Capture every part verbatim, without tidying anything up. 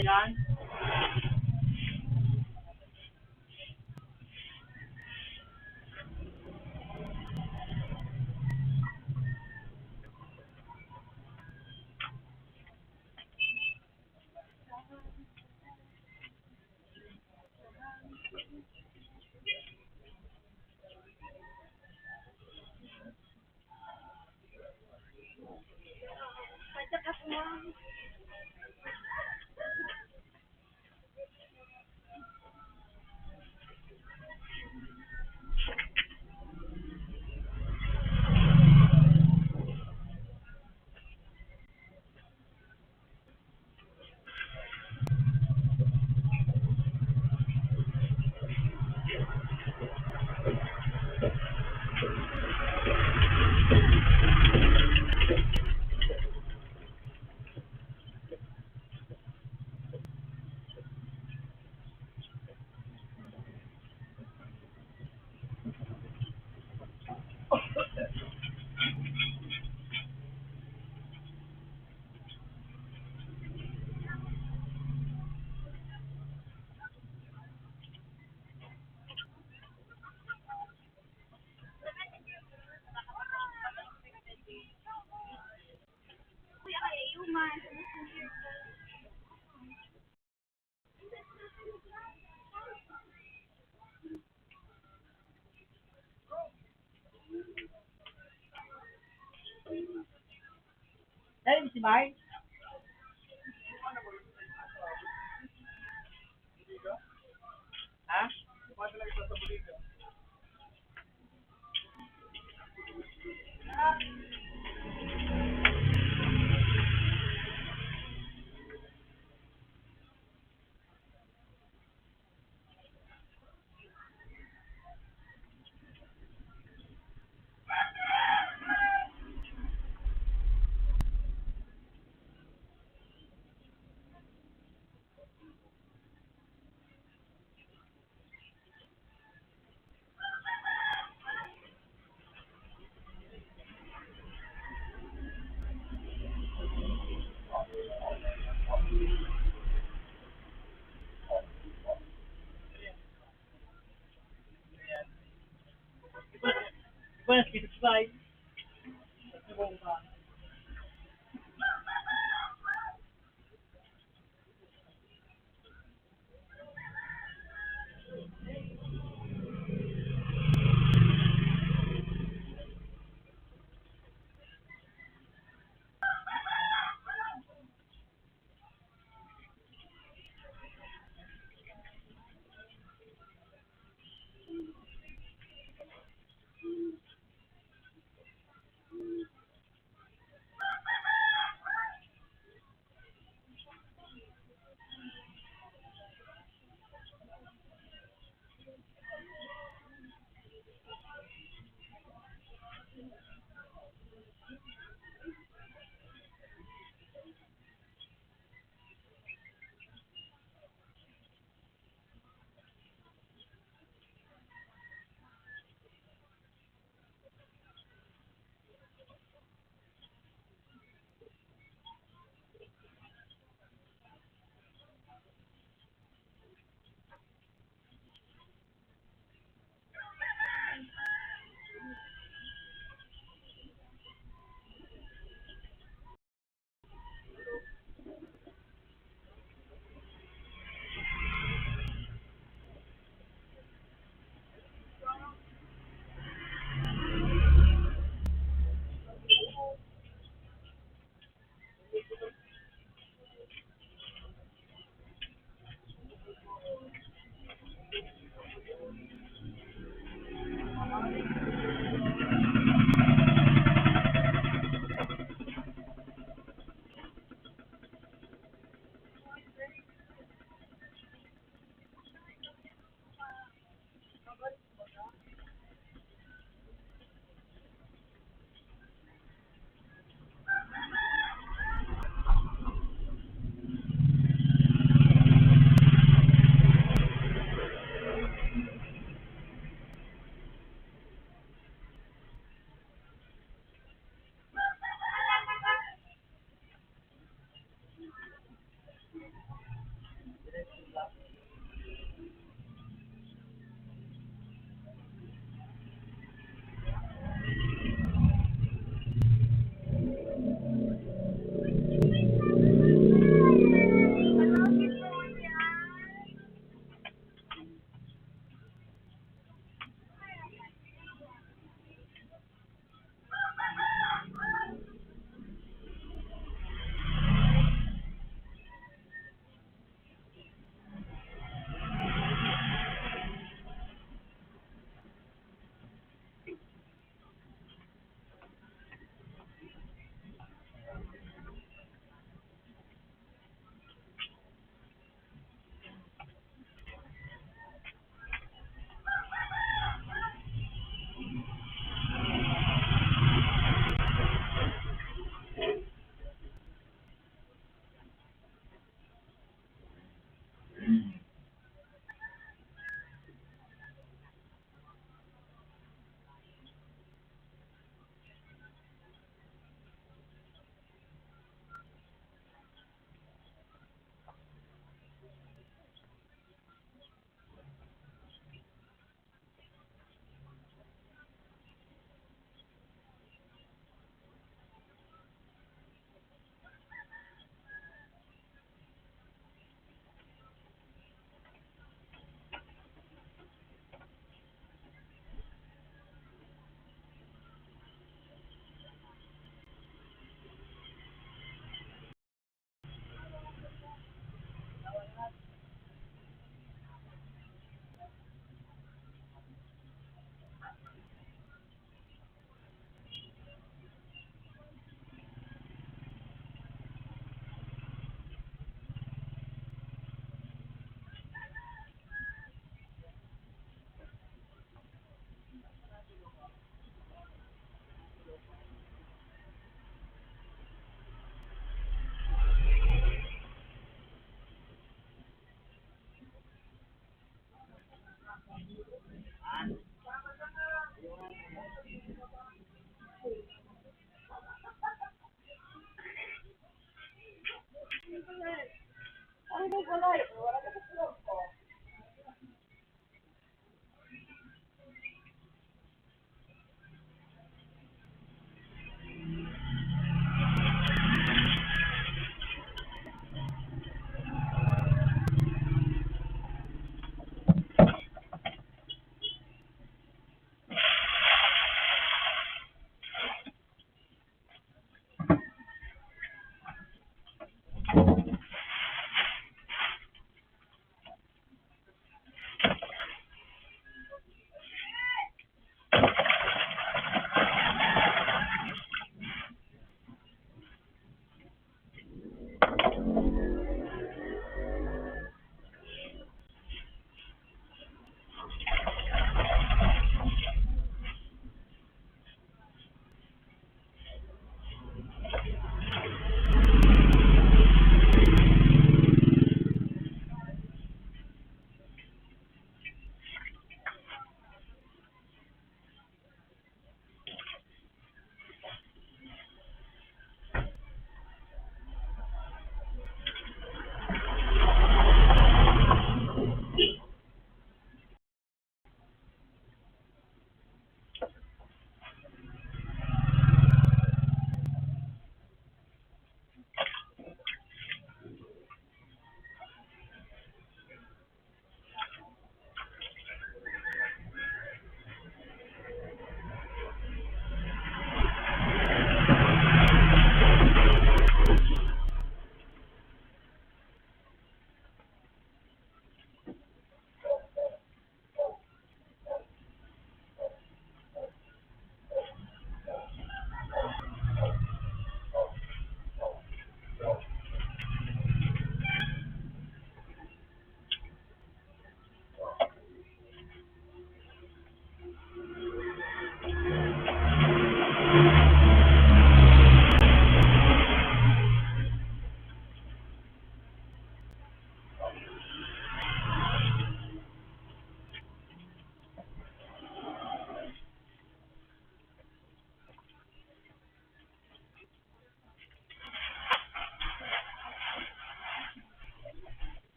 Yan. Dahil si Mai? Ha?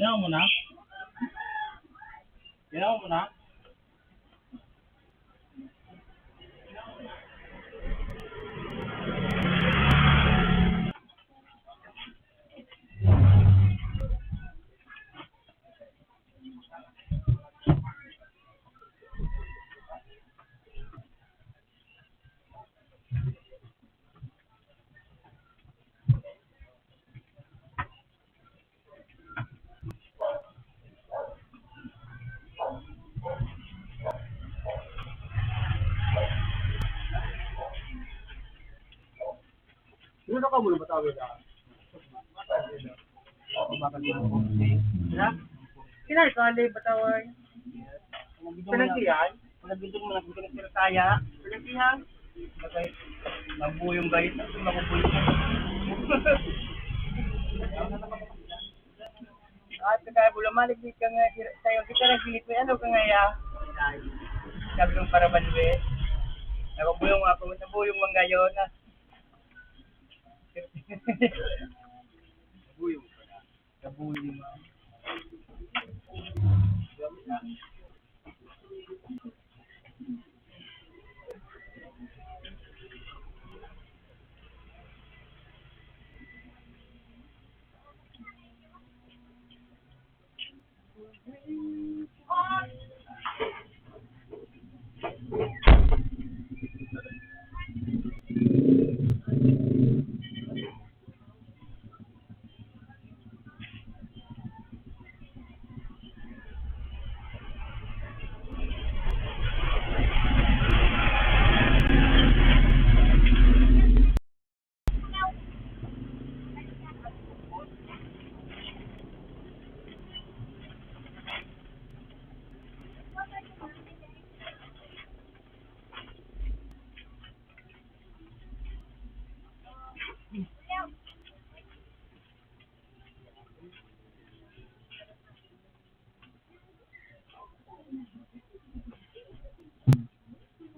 Ginawa mo na? Ginawa mo na? Sino ka muna, Batawi, ka? Bakit mo? Ha? Sino ka, Ali, Batawi? Pinagsihan? Pinagsihan mo, nagbitin ng Saya. Pinagsihan? Okay. Mabuyong guys. Mabuyong. Ah, ito kaya, Bulo, maligid ka nga, sir. Sa'yo, kita nagbilit mo, ano ka nga, ya? Sabi ng parabanwe. Nabubuyong ako, nabuyong man gayon, ah. Nabuyong. Nabuyong, ah.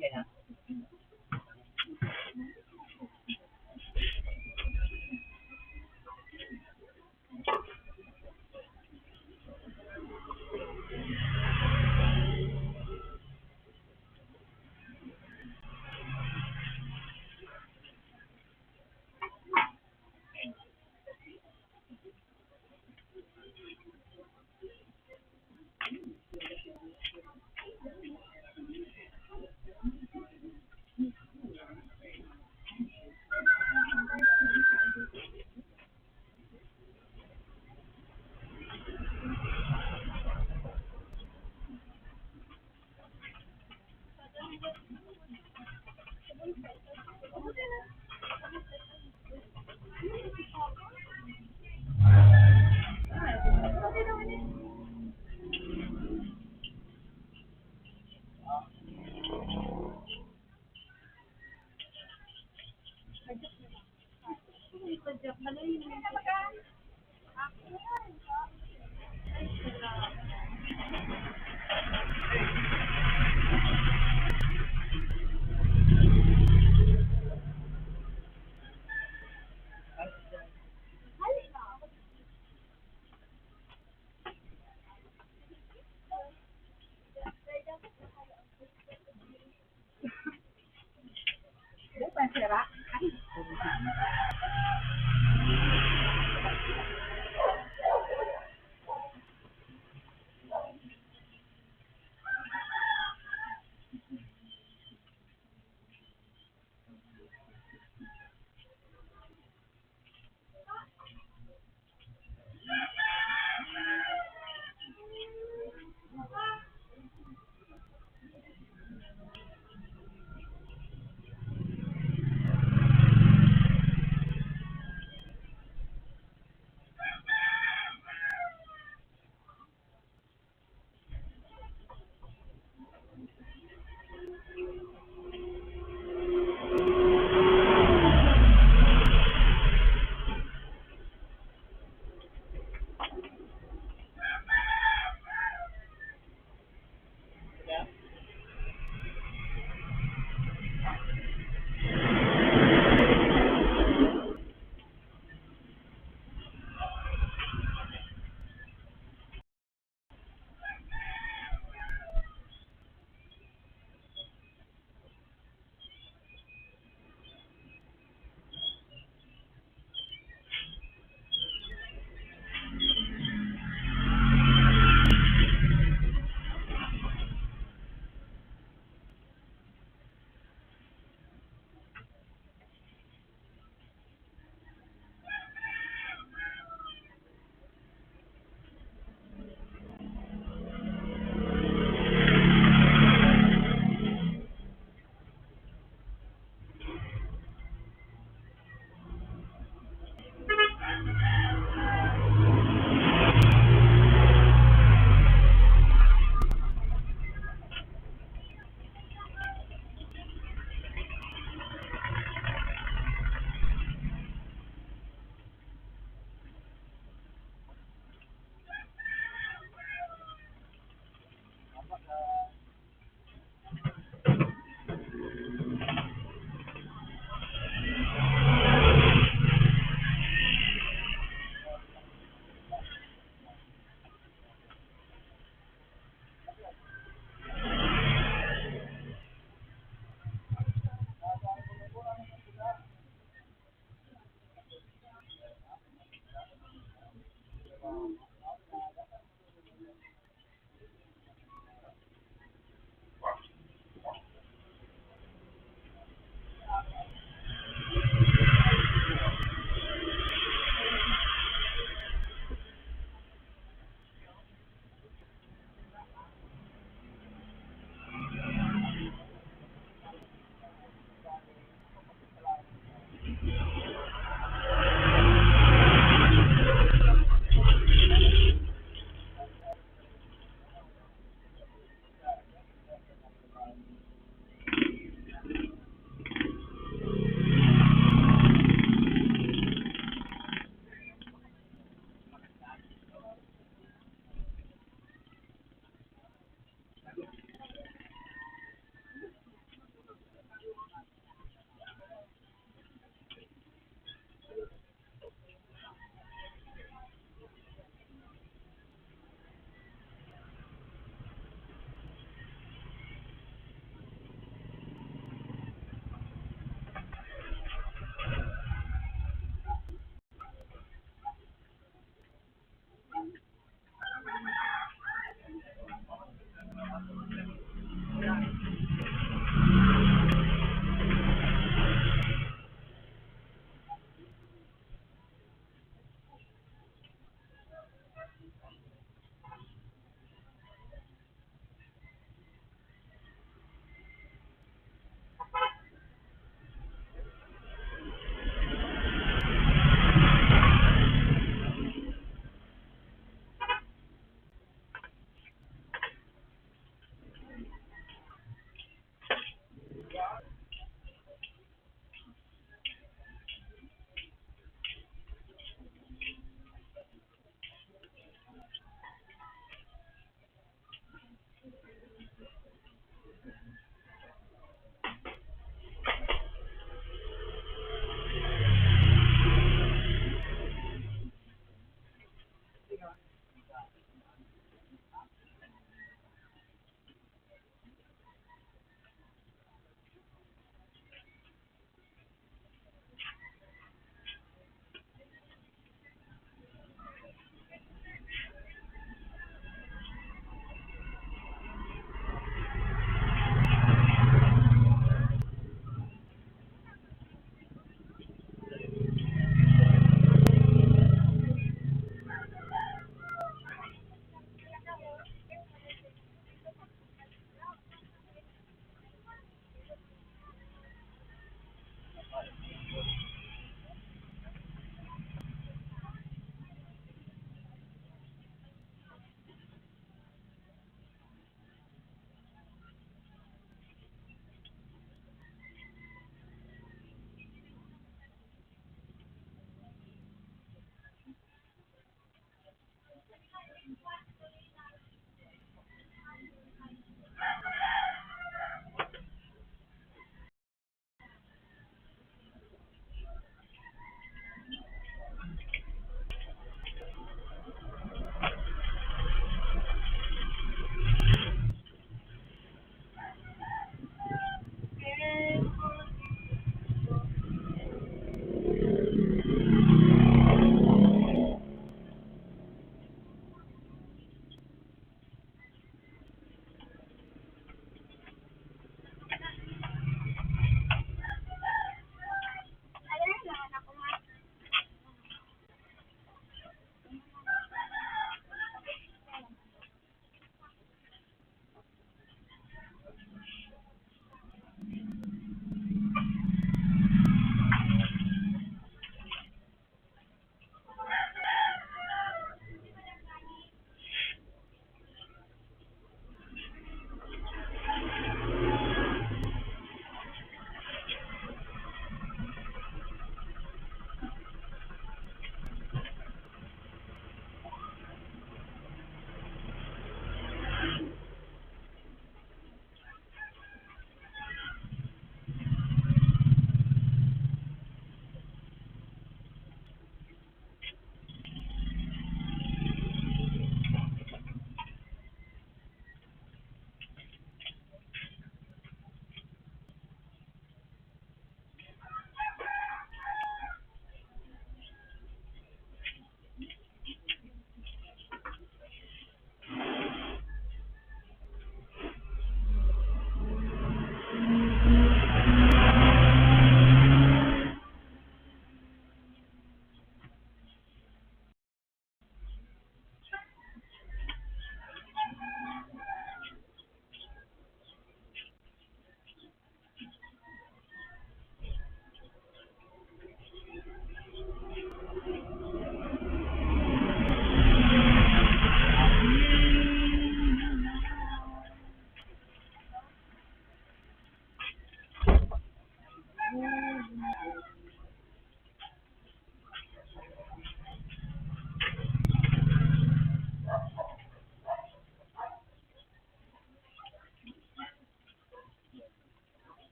Yan, ah.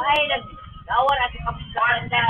Ay, nag-awar at kapagkanda.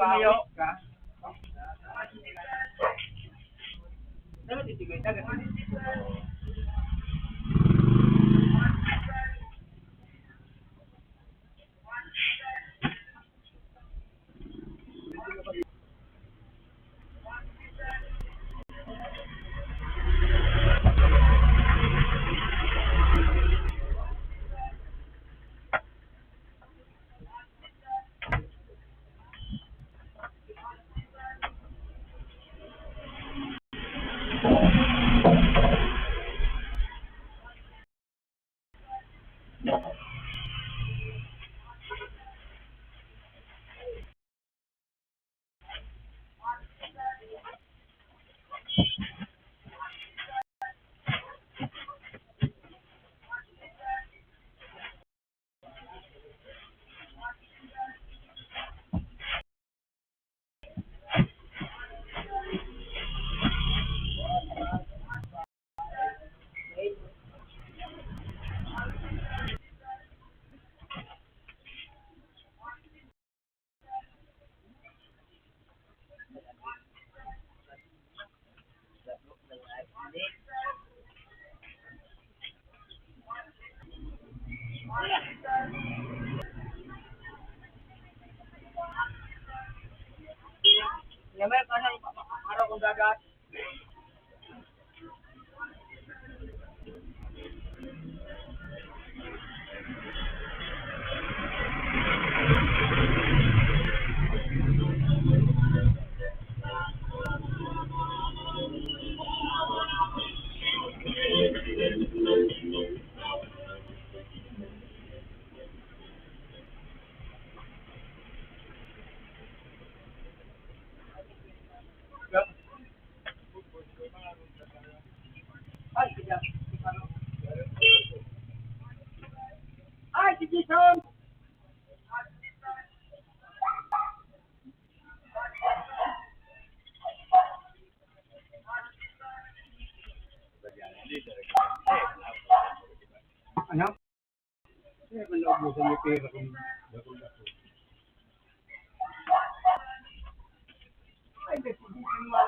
Tumayo. Nga may kanang araw kong dagat. Ay, si Jason! Ano? Kaya man naubusan yung pera kung dakul-dakul. Ay, nagsigising mo.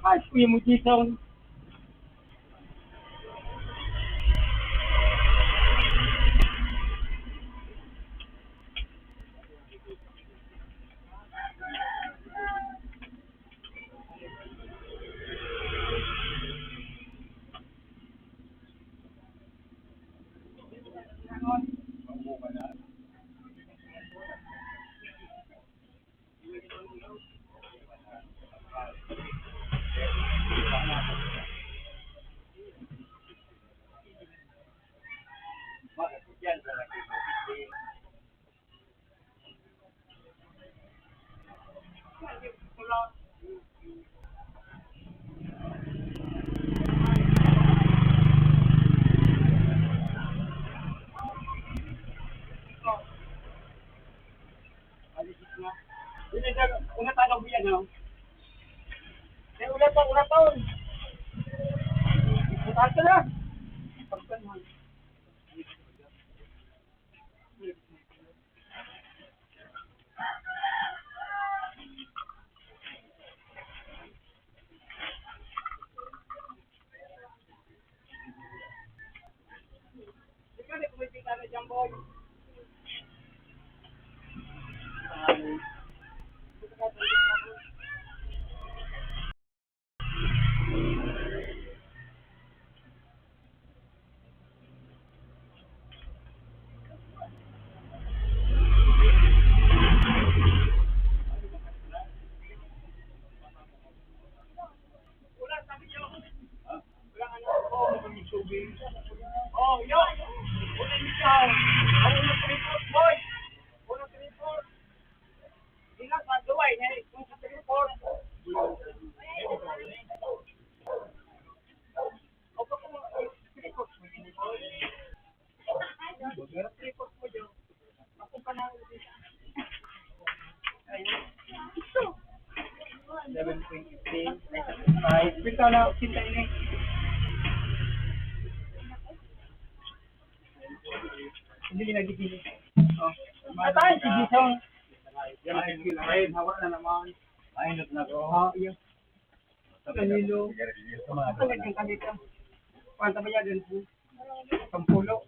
Ay, Kuya mo, Jason. Una tanong biyan, no? Eh, ulat pa, ulat pa, oh. Ito na. Seven twenty-three, five. Pita na, pita ini. Hindi na gigili. Oh. Atay, si Jason. Ay, ay, hawa na naman. Ay, na ko. Ah, iya. Danilo. Ang ganda ng kanila. Kuwan, tabayagan po. Sampulo.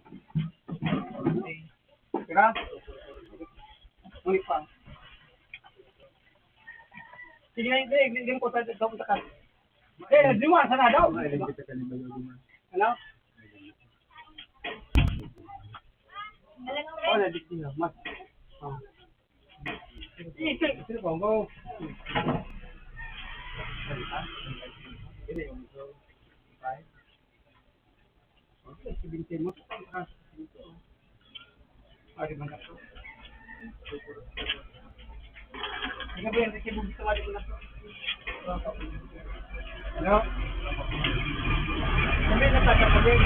Okay. Tira. Ulit pa. Sige na, hindi, hindi, hindi ko sa, sa, sa, eh, lima, sana daw. Ano? Oh, nadik niya. Mas. Oh. Hello? Kami nagtatapos.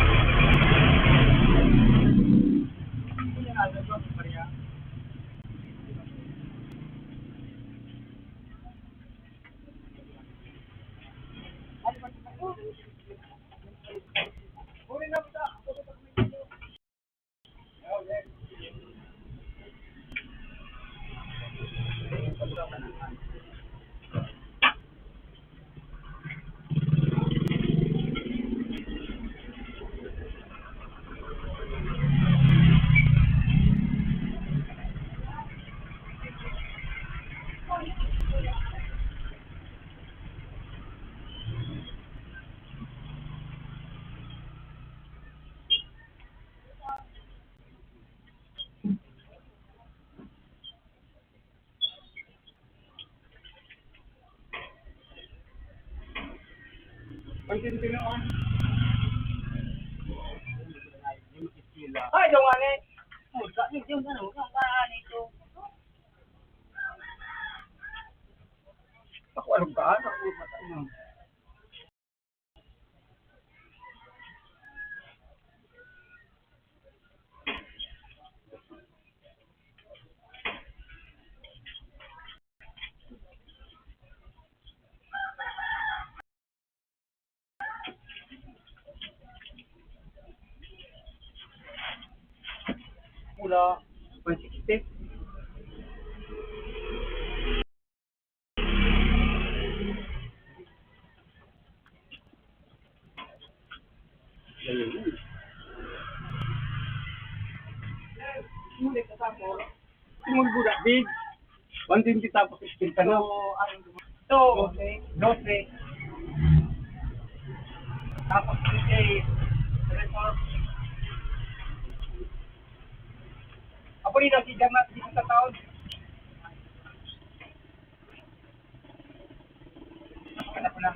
Ay, daw nga ni. Puta, ni Dios, ano, ang paan ito? Ako, anong paan? Ako, ano? Pula, one sixty. Muli ka sa ako. Tumulbo na, big. One twenty tapos sixteen ka na. So, ano, dose. Tapos, twenty-eight. Apo rin ang si Jamat, dito sa taon. Ano ko na?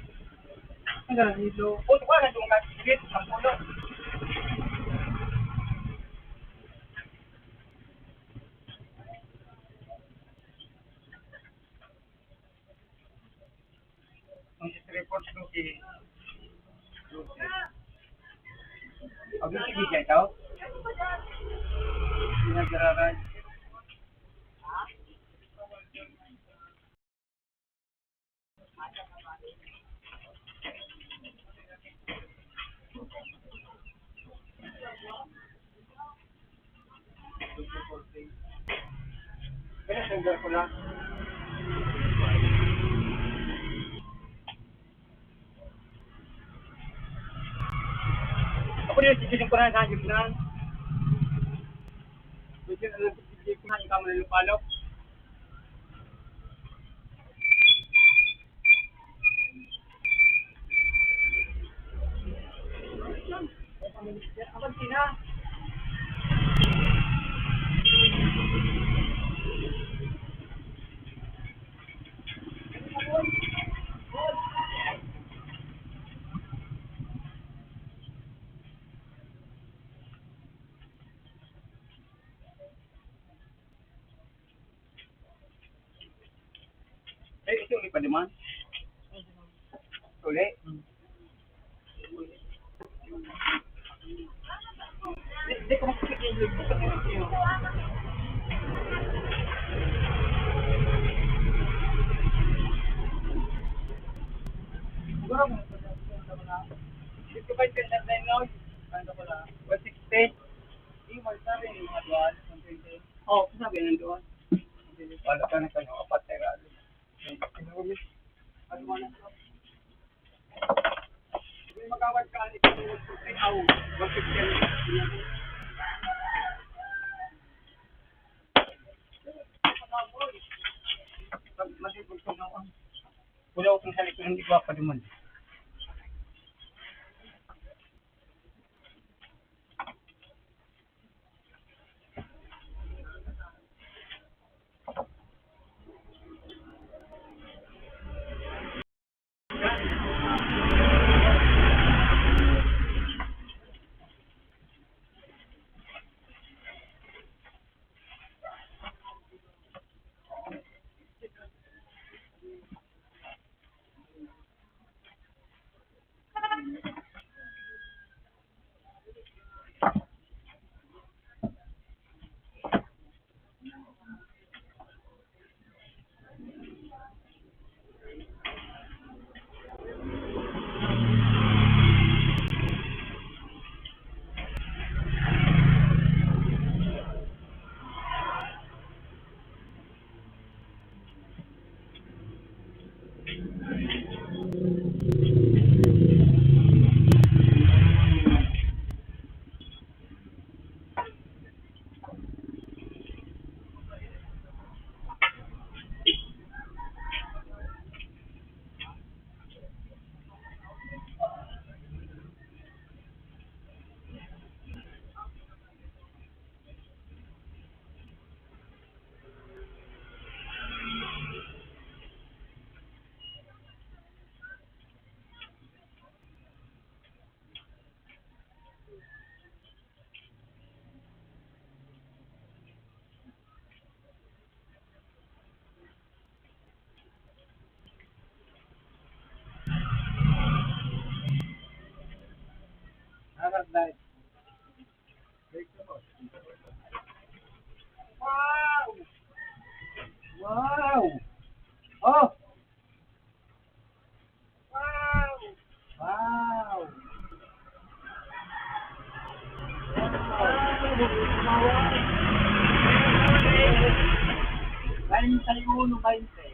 Ang galang ilo. Punto ka na doon ka, sige, sa pulo. Ang report ko si Lucy. Ang sige siya ito? Pinagraran. Kaya sender ko lang. Ako rin, sige ko na, sa ayos na. Pwede na lang, sige ko na, ikaw mo na yung follow. Eh, ito yung ipa naman. Uli. Di, di ko makikita yung, siguro, dito ba yung tender na yun? Ano ko lang? One sixty. Di, one seventy, mga dual, one twenty. Oh, sabi ng dual. Wala ka na kayo, apat na ralo. Ano ba yun? Ano ba yun? Magkawad ka, ano, ito, one fifty, aw, one fifty. Wala akong salit, hindi ko pa naman. Wow! Wow! Oh! Wow! Wow! Bainte y uno, bainte.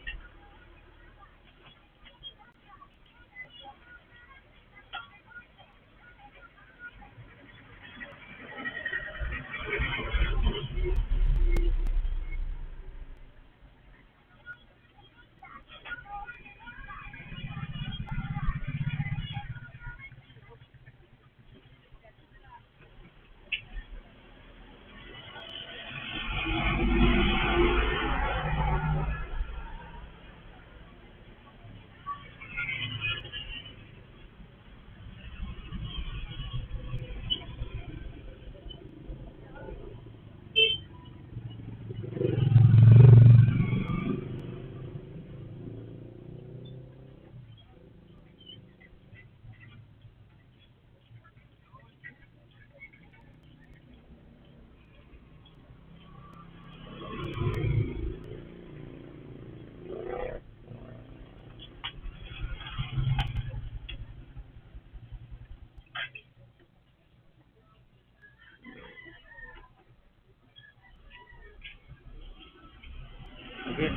Sige.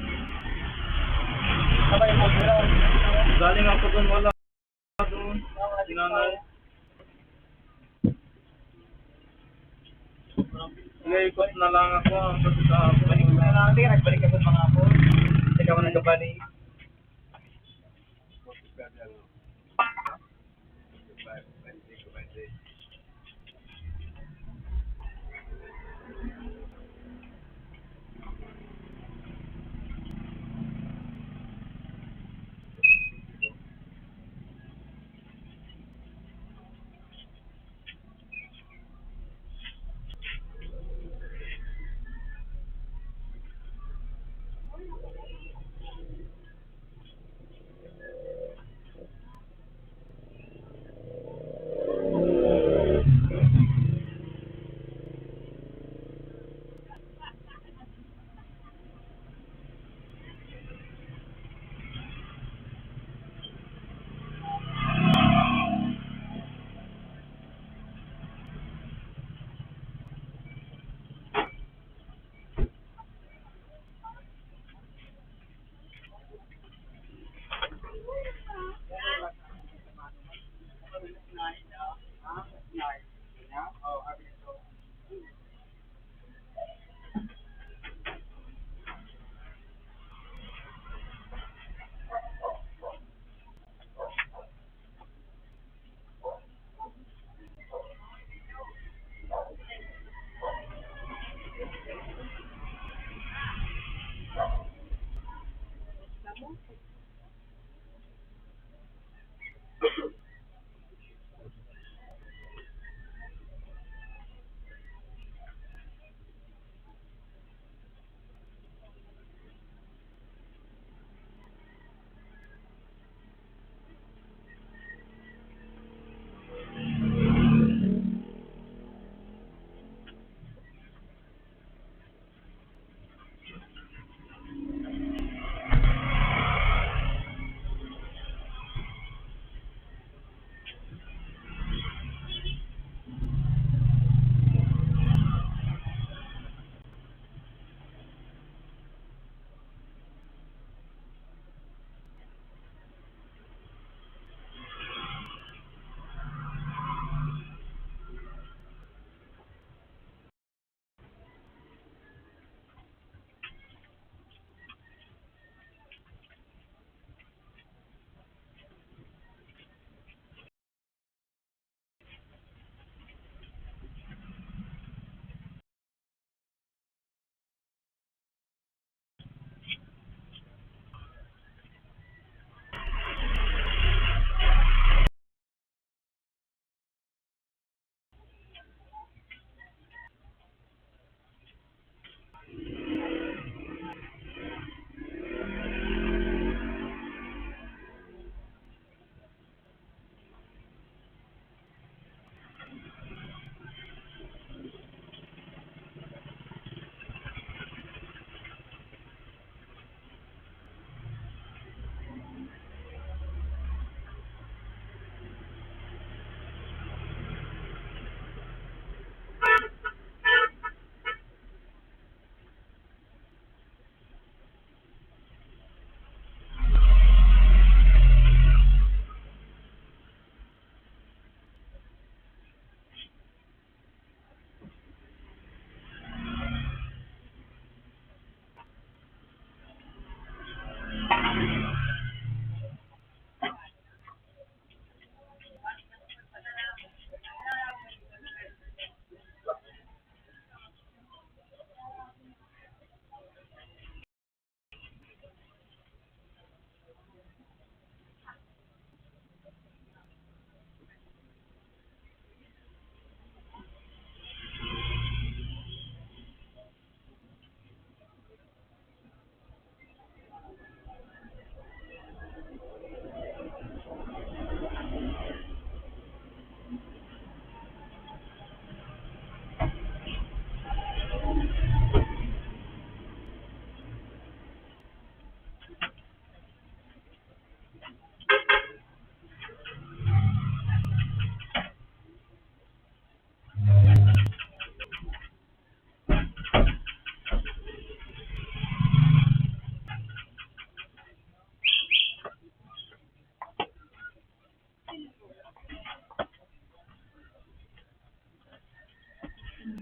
Galing ako dun, wala. Doon, si nanay. Sige, ikot na lang ako. Balik na lang. Sige, nagbalik ako sa mga apo. Ikaw ang nagkabalik.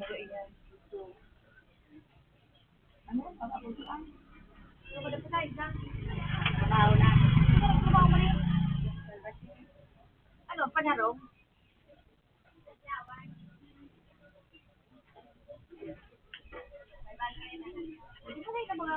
Ano? Pag-abuso ang? Ano ba dapat tayo sa? Trabaho na. Ano ba trabaho mo rin? Ano, panarong? Hindi ko na yung mga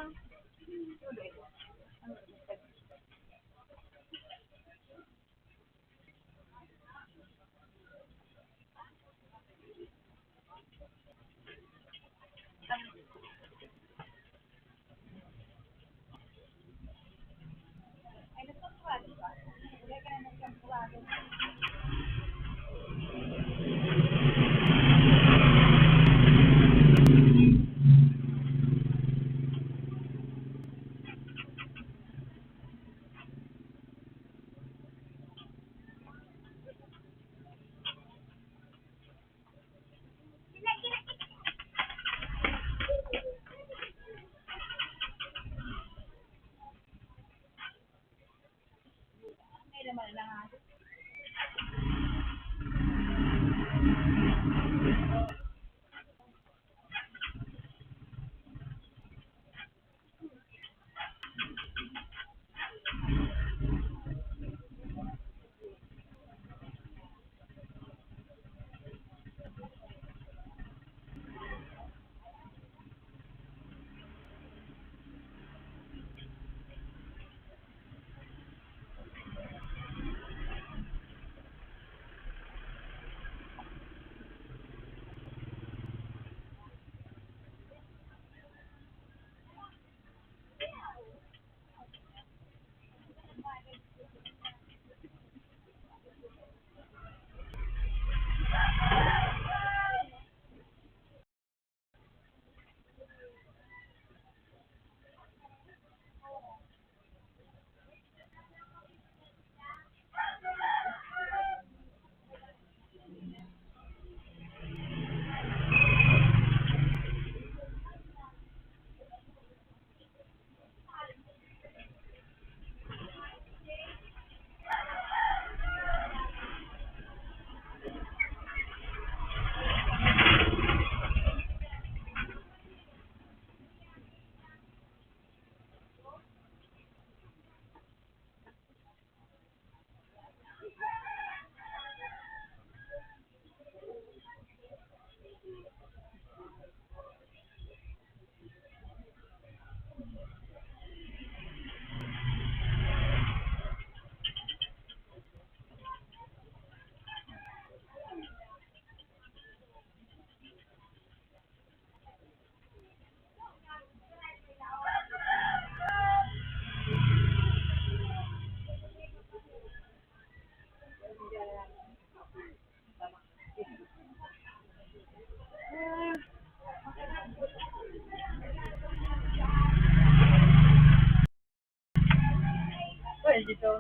Pwede to.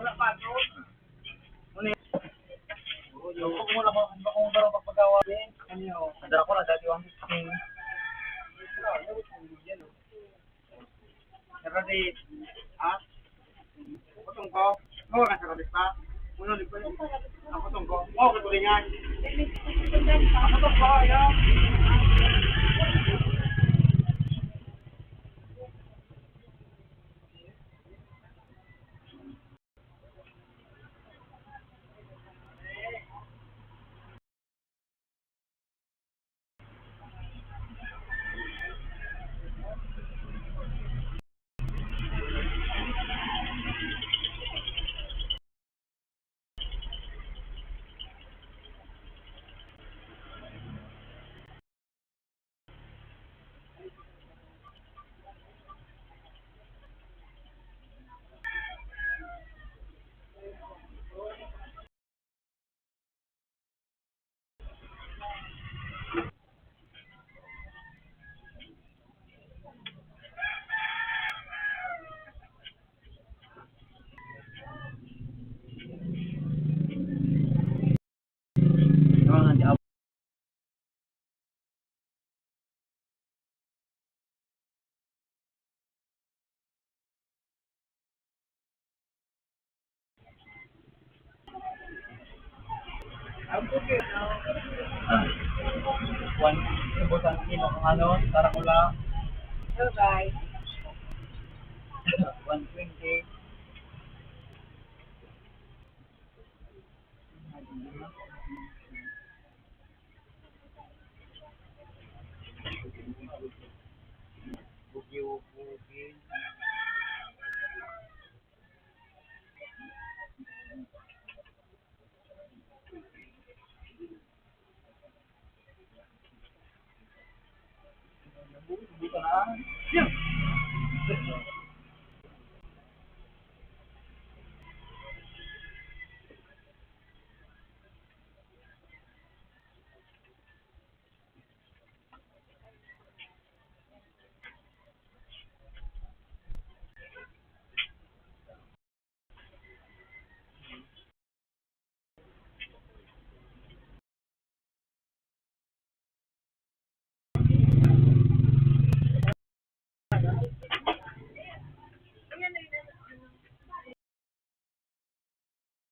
Wala pa to. Ano yun? Lupok mo lang ako. Ano ba kung parang pagpagawa? Ano yun? Nadala ko na dati one fifteen. Pero di, ha? Putong ko. Oo, nasa rabis pa. Uno, di ko yun. Ang putong ko. Oo, katuloy niyan. Ang putong ko, ayan. One, ubusan kilo ang ano, tarakula. Bye-bye. One twenty.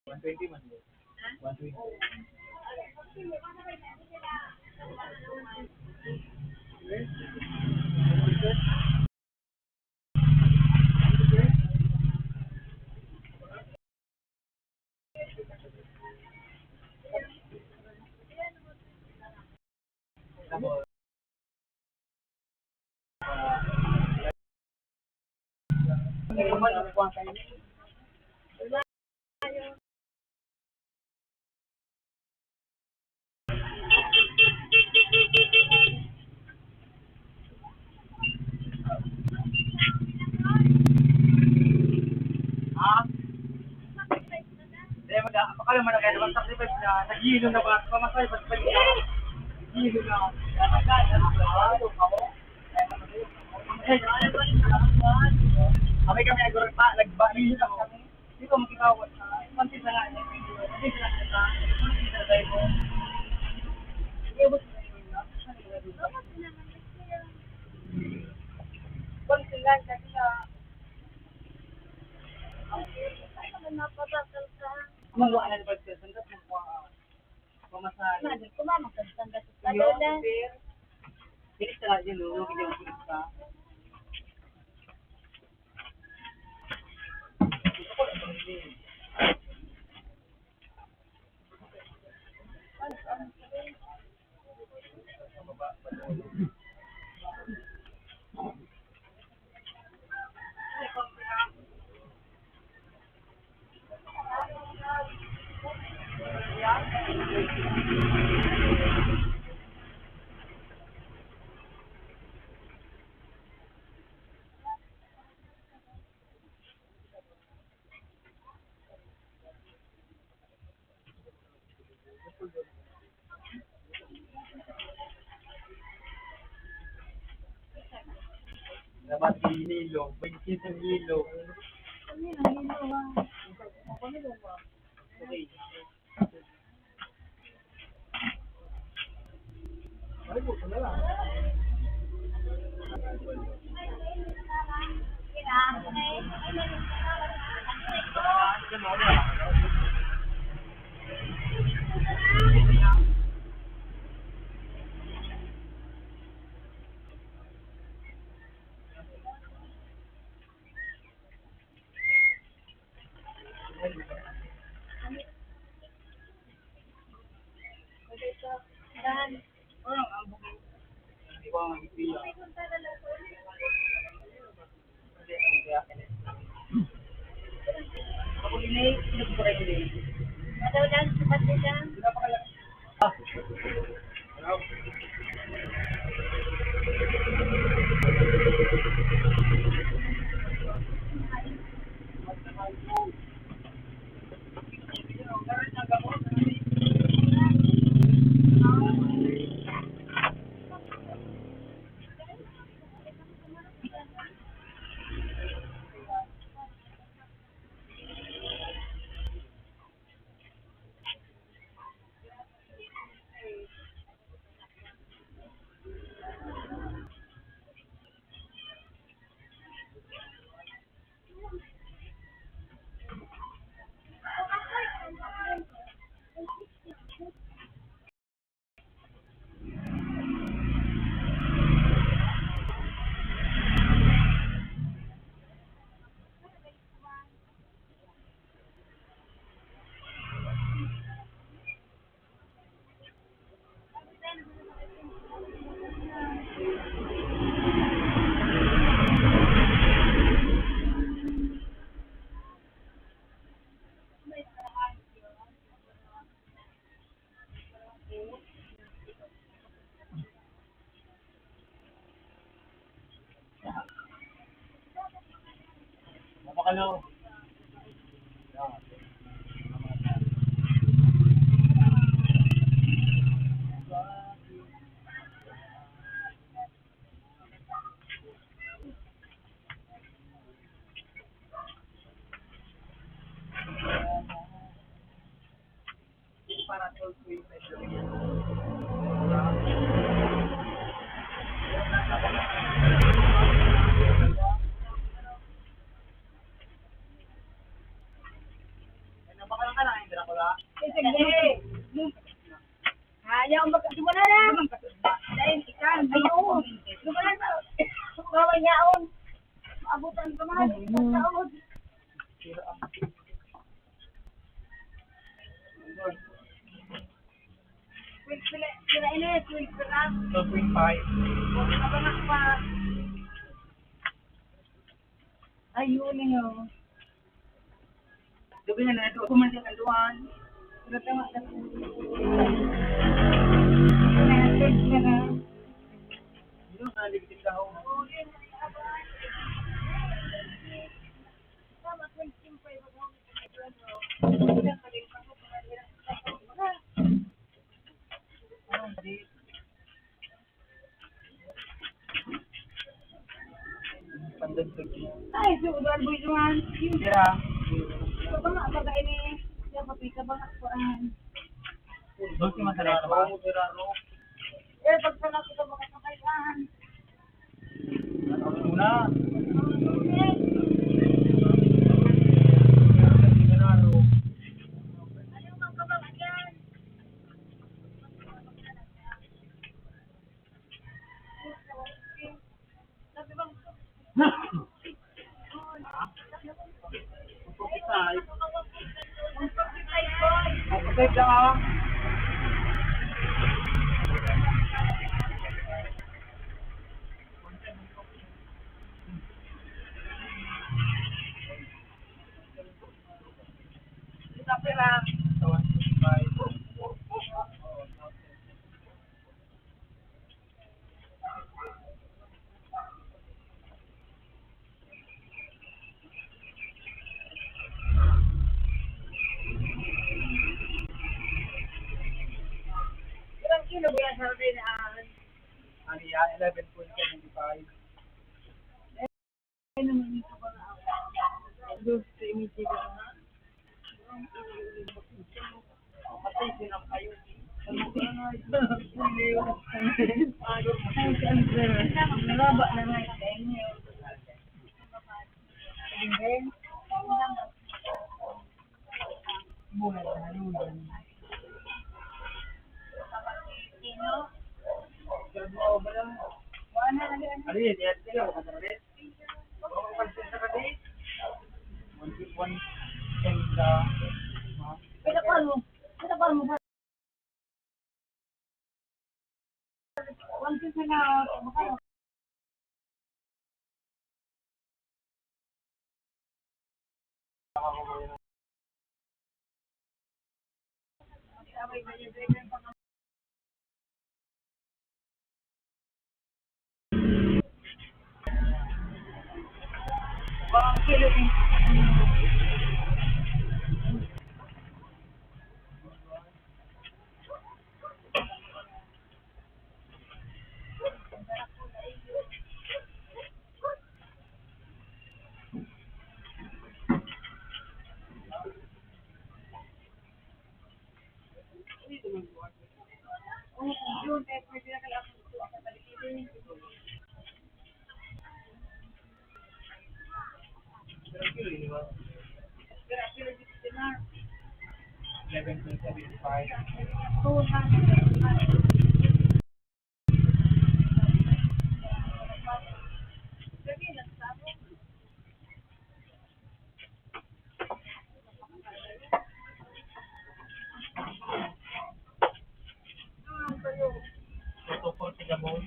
One twenty man yun. One twenty. Ha? Kaya mag-, baka naman ang kaya naman sacrifice na naghihilo na ba? Pamasay, basta naghihilo na. Kami kami nagpa-, nagba-, nagba-, Di ko makikawat. Pansin na nga. Pansin na nga. Pansin na tayo mo. Ubus na yun. Pansin na kasi na. Ang hirap na naman napabakal ka. Kung wala na naman sa sangkap, kung wala. Pamasahe. Mali, kumamang ka sa sangkap. Iyo, sir. Bilis ka nga dyan, no? Huwag yung bilis ka. Dapat kilo, baynte kilo. Ano yung kilo, ah? Okay. Ano? Ayaw, mag-, di mo na lang. Dahil ikan, ayaw. Di mo na lang. Bawal yaon. Abutan ka man. Sa taon. Pila, pila ini, twelve pira. Two point five. Huwag ka ba nga pa? Ayun, eh, oh. Gabi na, naduwa ko man sa kanduan. Pero tama na. Message na na. Yun, naligpit ako. Pandagdag niya. Ay, so, ugal, boy, Juan. Tira. Ito ba nga, baga ini, yung kapita ba nga, kuan? Doon si Masarado ba? Eh, pag sa natin, ito ba nga, kailangan? Ano na? Ilang kilo ba yan, sardina? Ano yan? Eleven point seven five. Gusto imiti ko. Ay, si Andres. Nalaba na nga ito. Buhay na, buhay na. Ano yun? Yan, yan, yan. Pinakuha mo. Pinakuha mo. Eleven point seven five. Tutukol sa gabos.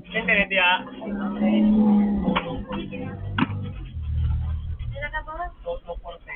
Hindi, hindi, ah. Tutukol sa gabos. Tutukol sa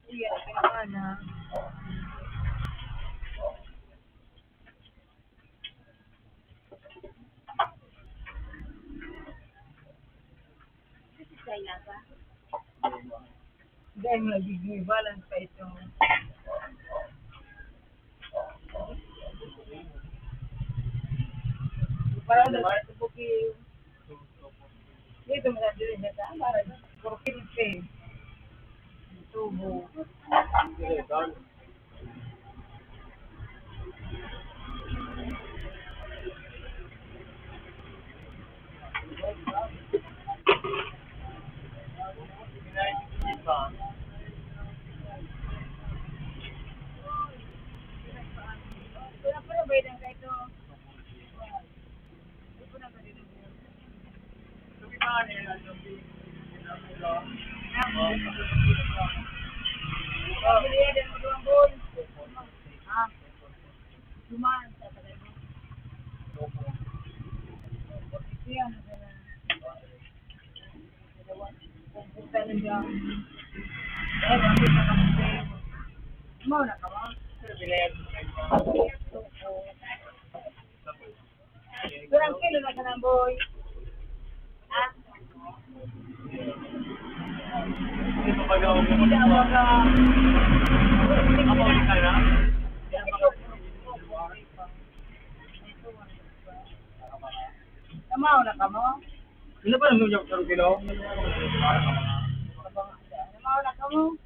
Iya, kailangan na. Dahil nagiging balance pa ito. Parang nagsubuki. Dito mo na dili na sa amara. Puro kinse. Tubo. Mao na ka, ma'am. Turang kilo na ka ng boy. Ha? Hindi ka mag-aawag mo. Hindi ka mag-aawag. Kapag ka na? Tama na ka mo? Ano ba naman yung turang kilo? Tama na ka mo?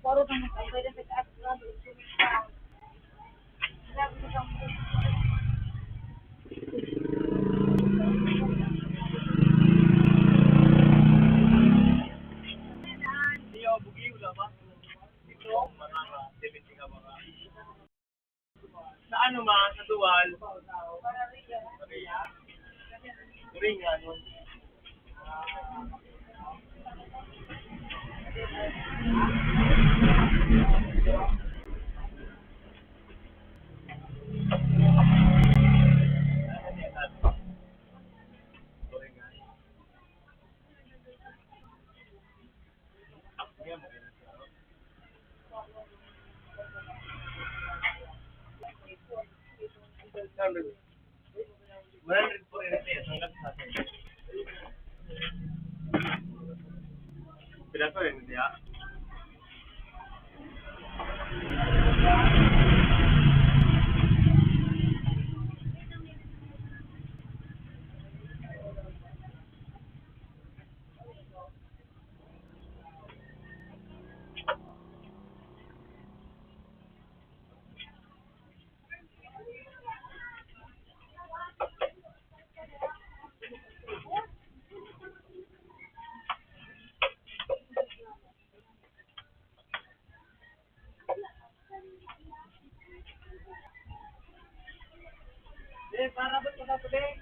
Paro-paro na mo, pwede sa taas na. Sa ano, ma? Sa duwal? Ringan. Piraso rin siya. Eh, para ba't ka sa tubig?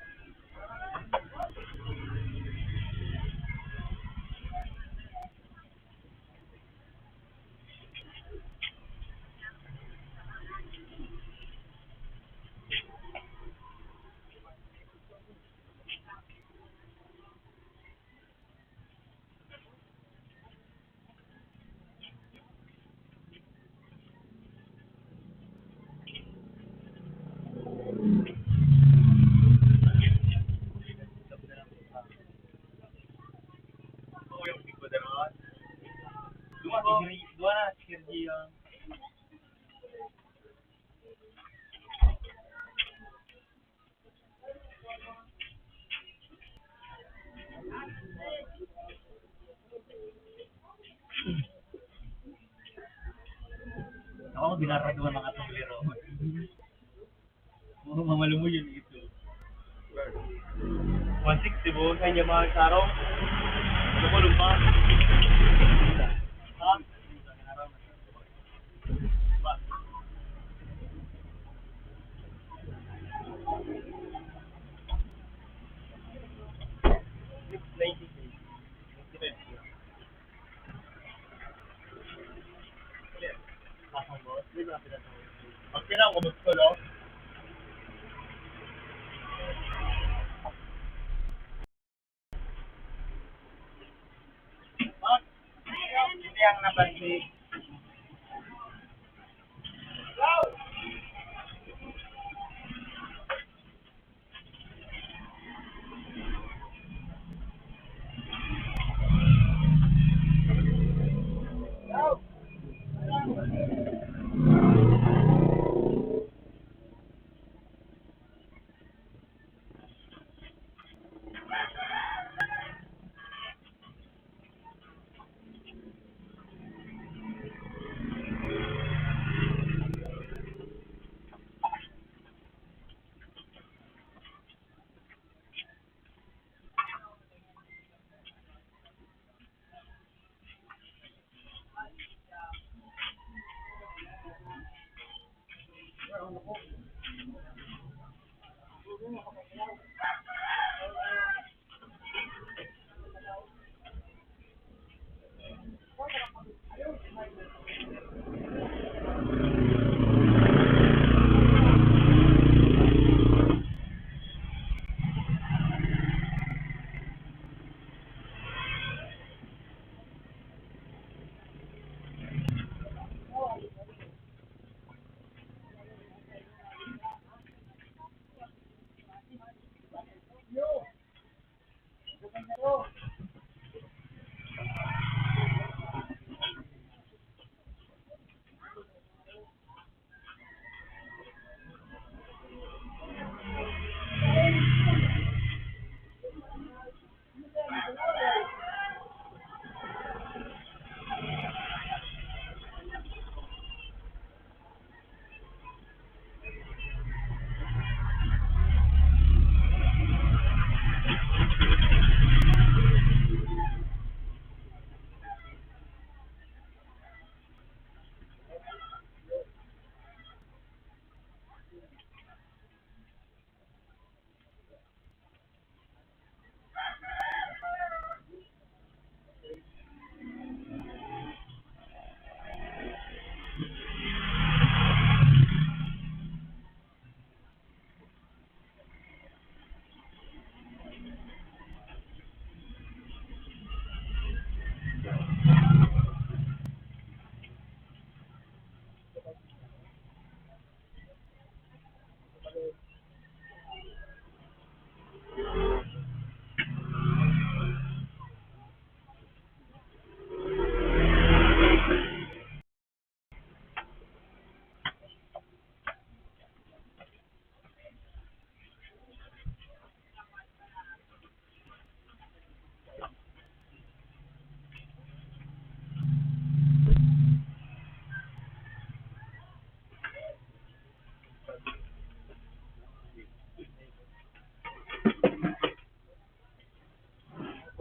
Duwa na si Sergio. Ako, ginaraduan ng atong liro. Oo, mamalo mo yun, ito. One sixty, bo. Sa inyo, mga sarong. Ano ko, lumpa? Ha? Napansin.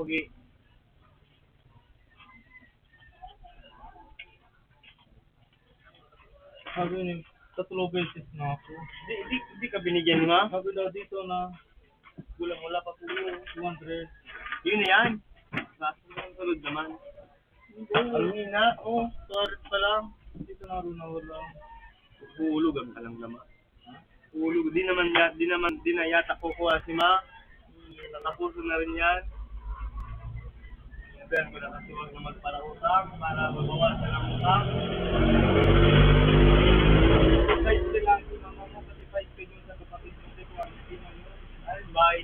Pugi. Sabi ni, tatlo beses na ako. Di, di, di ka binigyan, ma? Sabi daw dito na, kulang, wala pa po yun, two hundred. Yun na yan. Kaso ang sunod naman. Hindi. Ano yun na? Oh, sorry pa lang. Dito na rin na wala. Huhulugan ka lang naman. Ulo, di naman ya-, di naman, di na yata kukuha si ma. Natapusan na rin yan. Sabihan ko na kasi huwag na magparautang para mabawasan ang utang. Five K lang si mama mo, kasi five K yun sa kapatid mo, di ko alam, hindi mo yun. Ay, bye.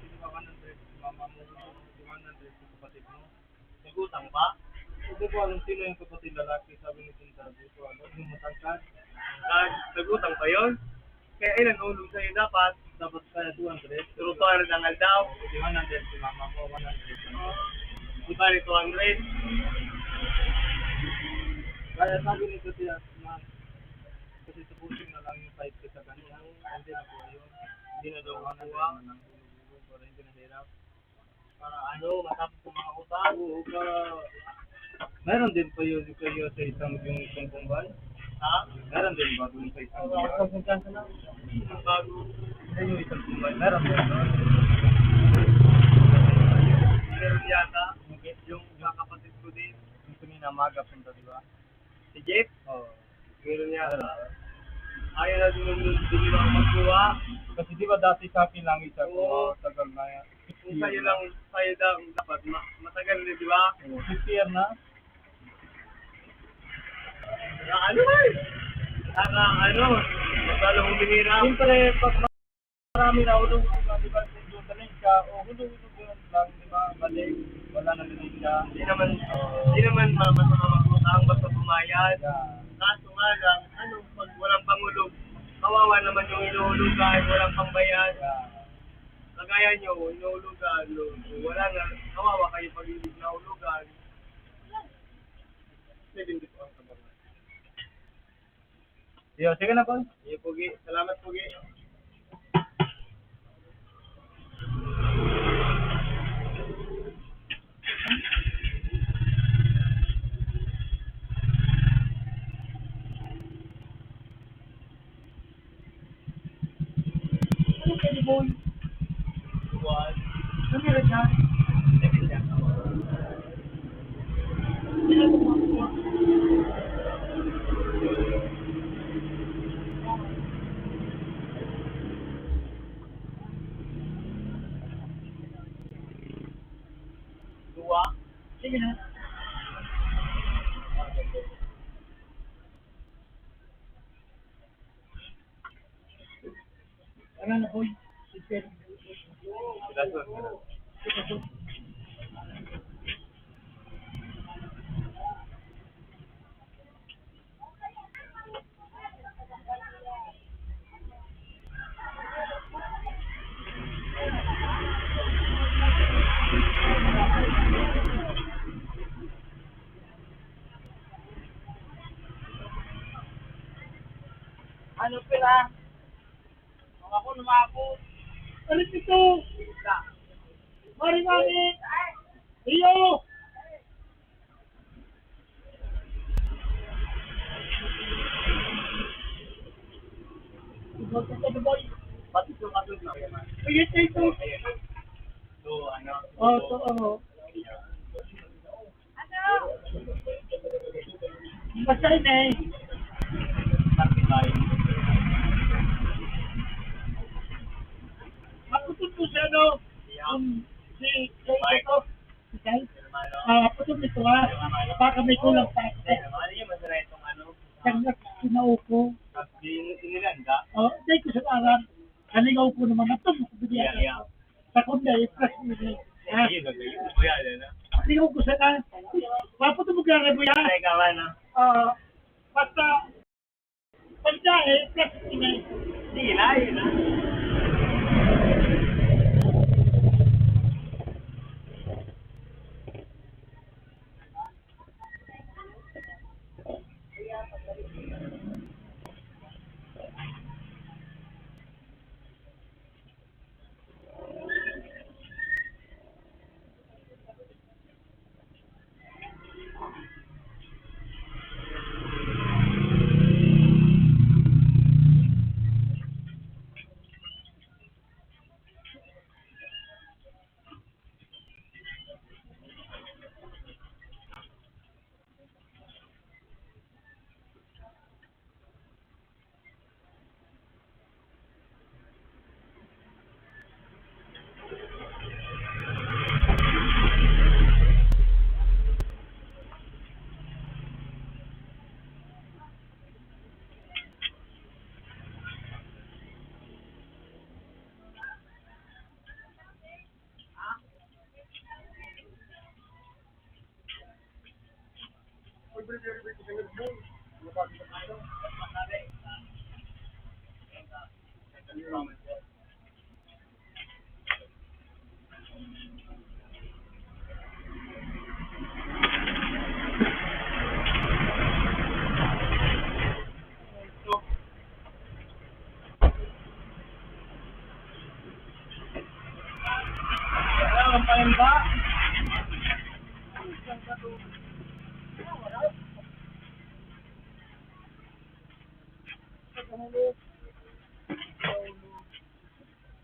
Hindi pa one hundred si mama mo, one hundred sa kapatid mo. Nag-utang pa? Hindi ko alam sino yung kapatid lalaki, sabi ni Sinta. Hindi ko alam. Yung matangkad. Ah, nag-utang pa yun? Kaya ilan ulong sa'yo dapat? Dapat kaya two hundred. Pero two hundred ang aldaw. Kasi one hundred si mama ko, one hundred. Di ba, two hundred? Kaya sabi ni Kuya, ma'am, kasi tapusin na lang yung five K sa kanya. Hindi na po yun. Hindi na daw makuha. Para hindi na hirap. Para ano, matapos ang mga utang. Oo, para meron din pa yun, yung kayo sa isang, yung isang kumbay? Ha? Meron din ba dun sa isang kumbay? Isang kumbay na. Isang bago. Sa yung isang kumbay, meron din. Meron yata. Okay. Yung kakapatid ko din. Yung kanina, maaga punta, di ba? Si Jeff? Oo. Meron yata. Ayaw na din, din, din lang magkuha. Kasi di ba dati sa akin lang isa ko, oo, matagal na yan. Kung sa'yo lang, sa'yo lang dapat ma-, matagal na, di ba? Oo, six year na. Ano ba eh? Saka ano, masyadong huminira. Siyempre, pag marami na hulog, di ba, medyo talent ka, o hulog-hulog yun lang, di ba, balik, wala na talent ka. Di naman, di naman ma-, masama mag-utang, basta bumayad. Kaso nga lang, ano, pag walang pangulog, kawawa naman yung hinuhulugan, walang pangbayad. Kagaya nyo, hinuhulugan, no, wala na, kawawa kayo pag hindi nahulugan. Pwede hindi po ang kabangan. Yo, sige na, Paul. Sige, Pugi. Salamat, Pugi. Ano pwede, boy? Buwan. Ano meron ka? Second lang ako. Duwa? Sige na. Ano na, boy? Sipin. Ano pila? Kung ako na maabot. Alis ito! Maring ani! Iyo! Ikaw sa tabi, boy. Pati sa kapit na yan. Sige, take two. Ayan. So, ano? Oh, so, ano? Basta yun eh. Maputol po siya, no? Um, si, si, ito. Ikay? Ah, putol nito, ha? Baka may kulang pa. Kaya nga, kinaupo. Oh, dahil ko sa parang, kalingaw ko naman, ito, bigyan ko. Sa kundi, i-press mo yun. Ah. Kalingaw ko sa na. Maputol mo kaya, Reboy, ha? Ah, basta, pagkain, i-press mo yun. Sige na, yun na.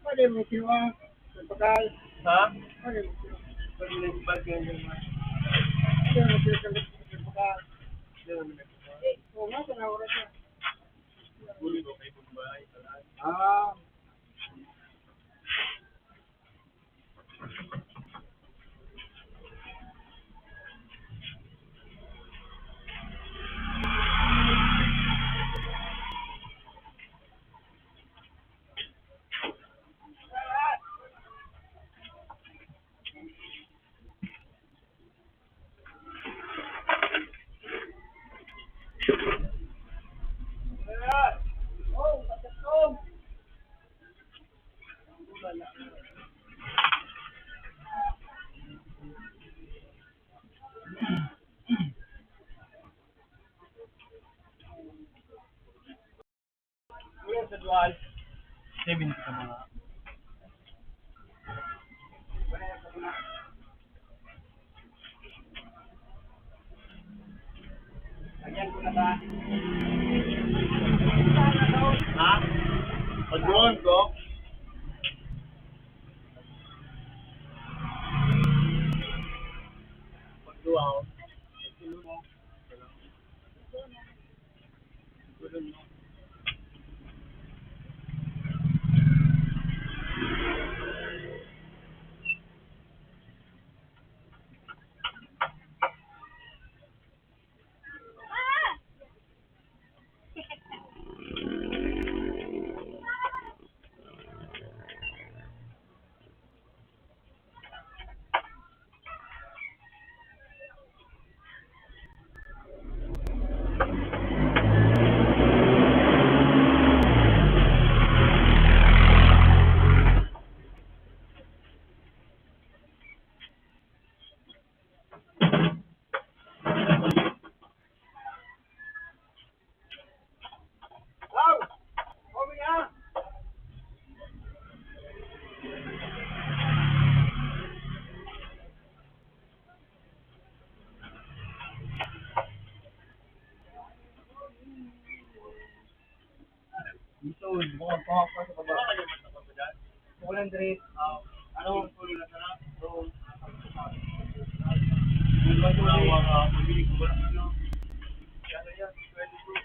Pwede mo kinuha. Pagkain. Ha? Pwede mo kinuha. Pwede mo kinuha. Pwede mo kinuha. Pagkain. Oo nga, sa oras na. Ah. Pal, seventy ka mga. Ha? Pag-drone ko? Pag-duwa ko? Ito, bukang pahak pa sa baba. One hundred. Ano? Yung basura, ah, pag-ibig ko ba? Ano yan? Twenty-two.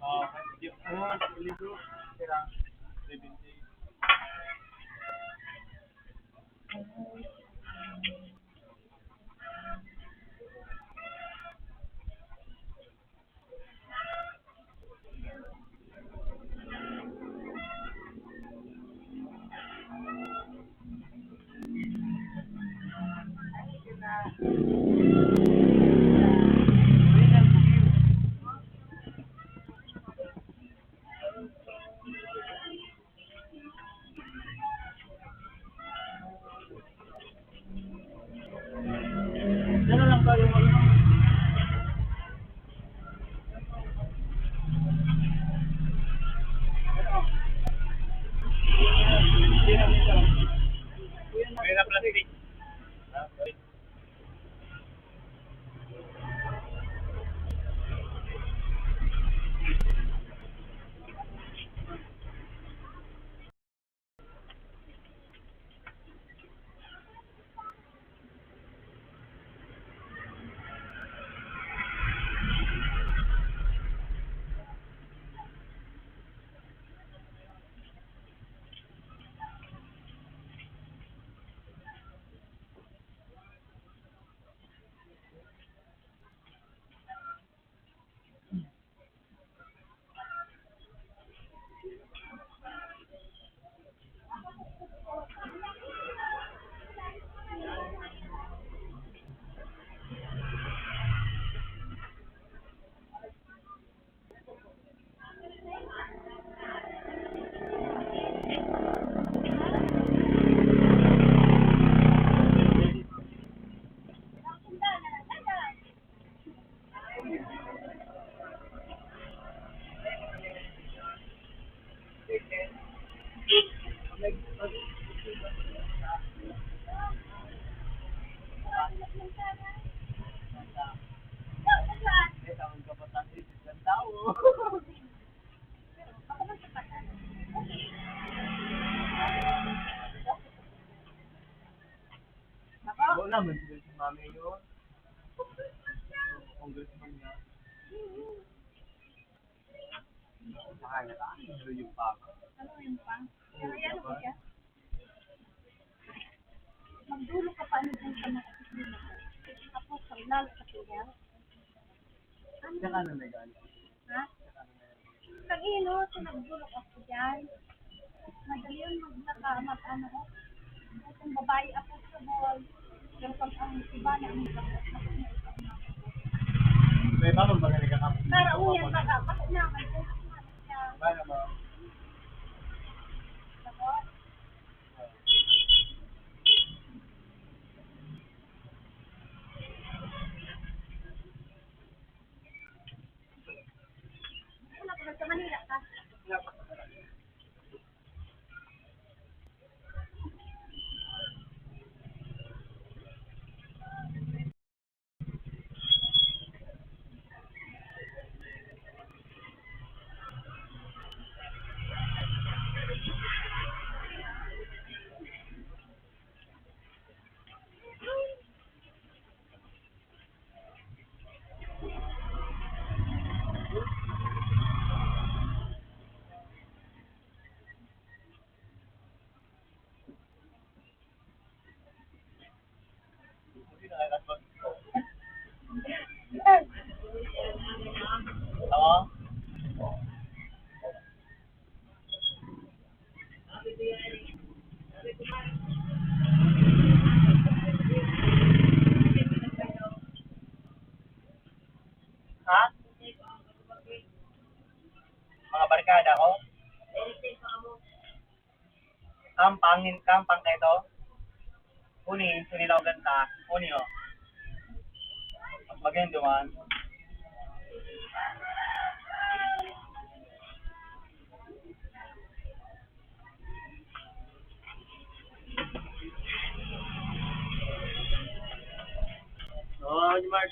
Ah, yung, ano, yung libro, kailangan seventy. Dala lang tayo mag-, may na plastic. Wala man sila si Mami yun. Congressman nga. Mahal na tayo, yung papa. Ano yung pa? Oo, Kaya ano papa. Ba siya? Magdulo ka pa ano dun sa mga problema ko. Tapos, ang lalo sa kanya. Ano? Tsaka na nag-ano? Ha? Tsaka na nag-ano? Kag-ino, so nagdulo ka pa dyan. Madali yun, maglaka, mag-ano ko. Kung babae, approachable. Pero pag ang iba na, ang iba, May iba man ba talaga ka? Para uyan, baga, bako naman, kung ano siya. Iba naman. Tapos, Wala pa, sa Manila ka? Ha? Mga barkada ko? Kampang, kampang kayo to? Uni, uni lang ganta. Uni, oh. Maganda man. Oh, Mark.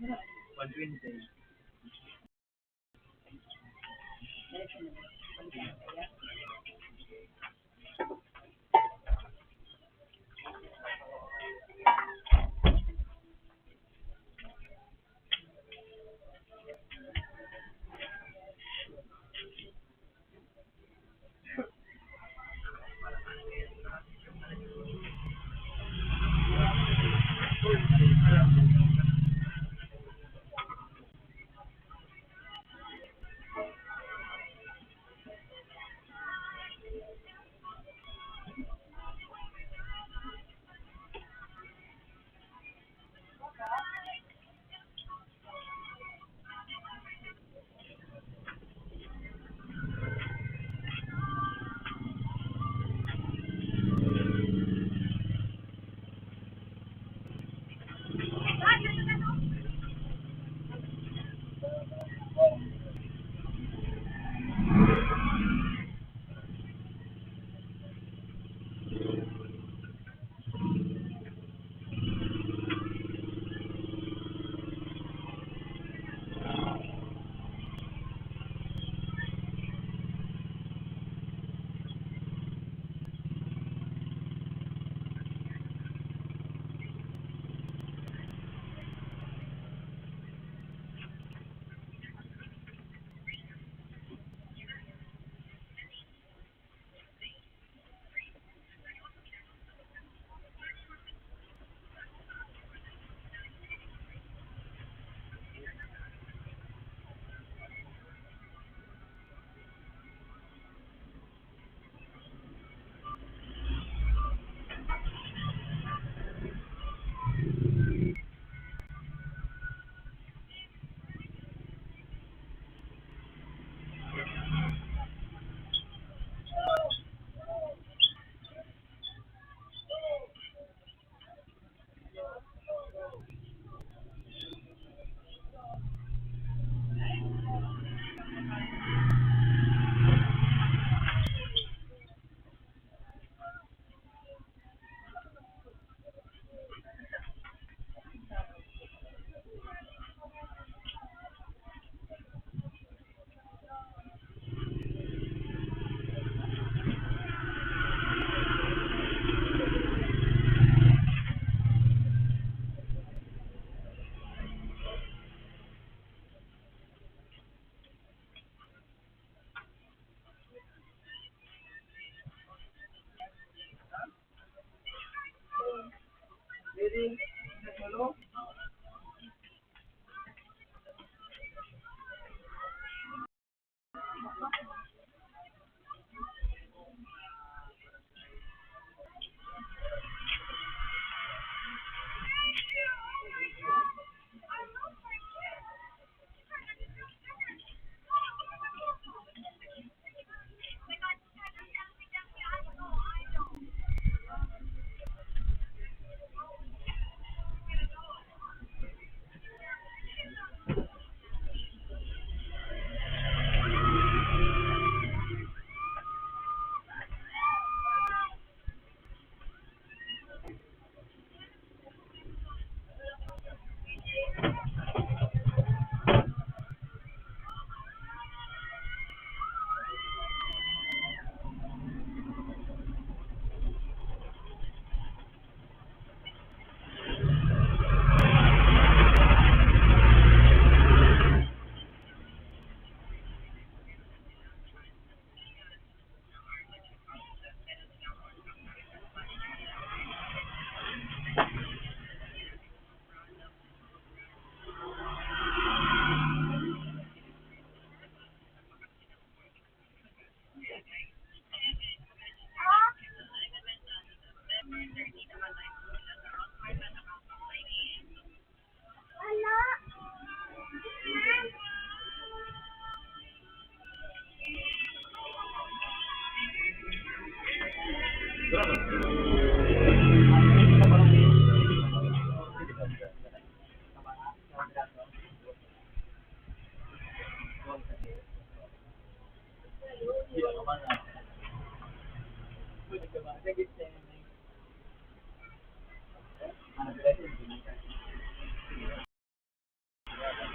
One twenty.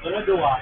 Sunod duwa.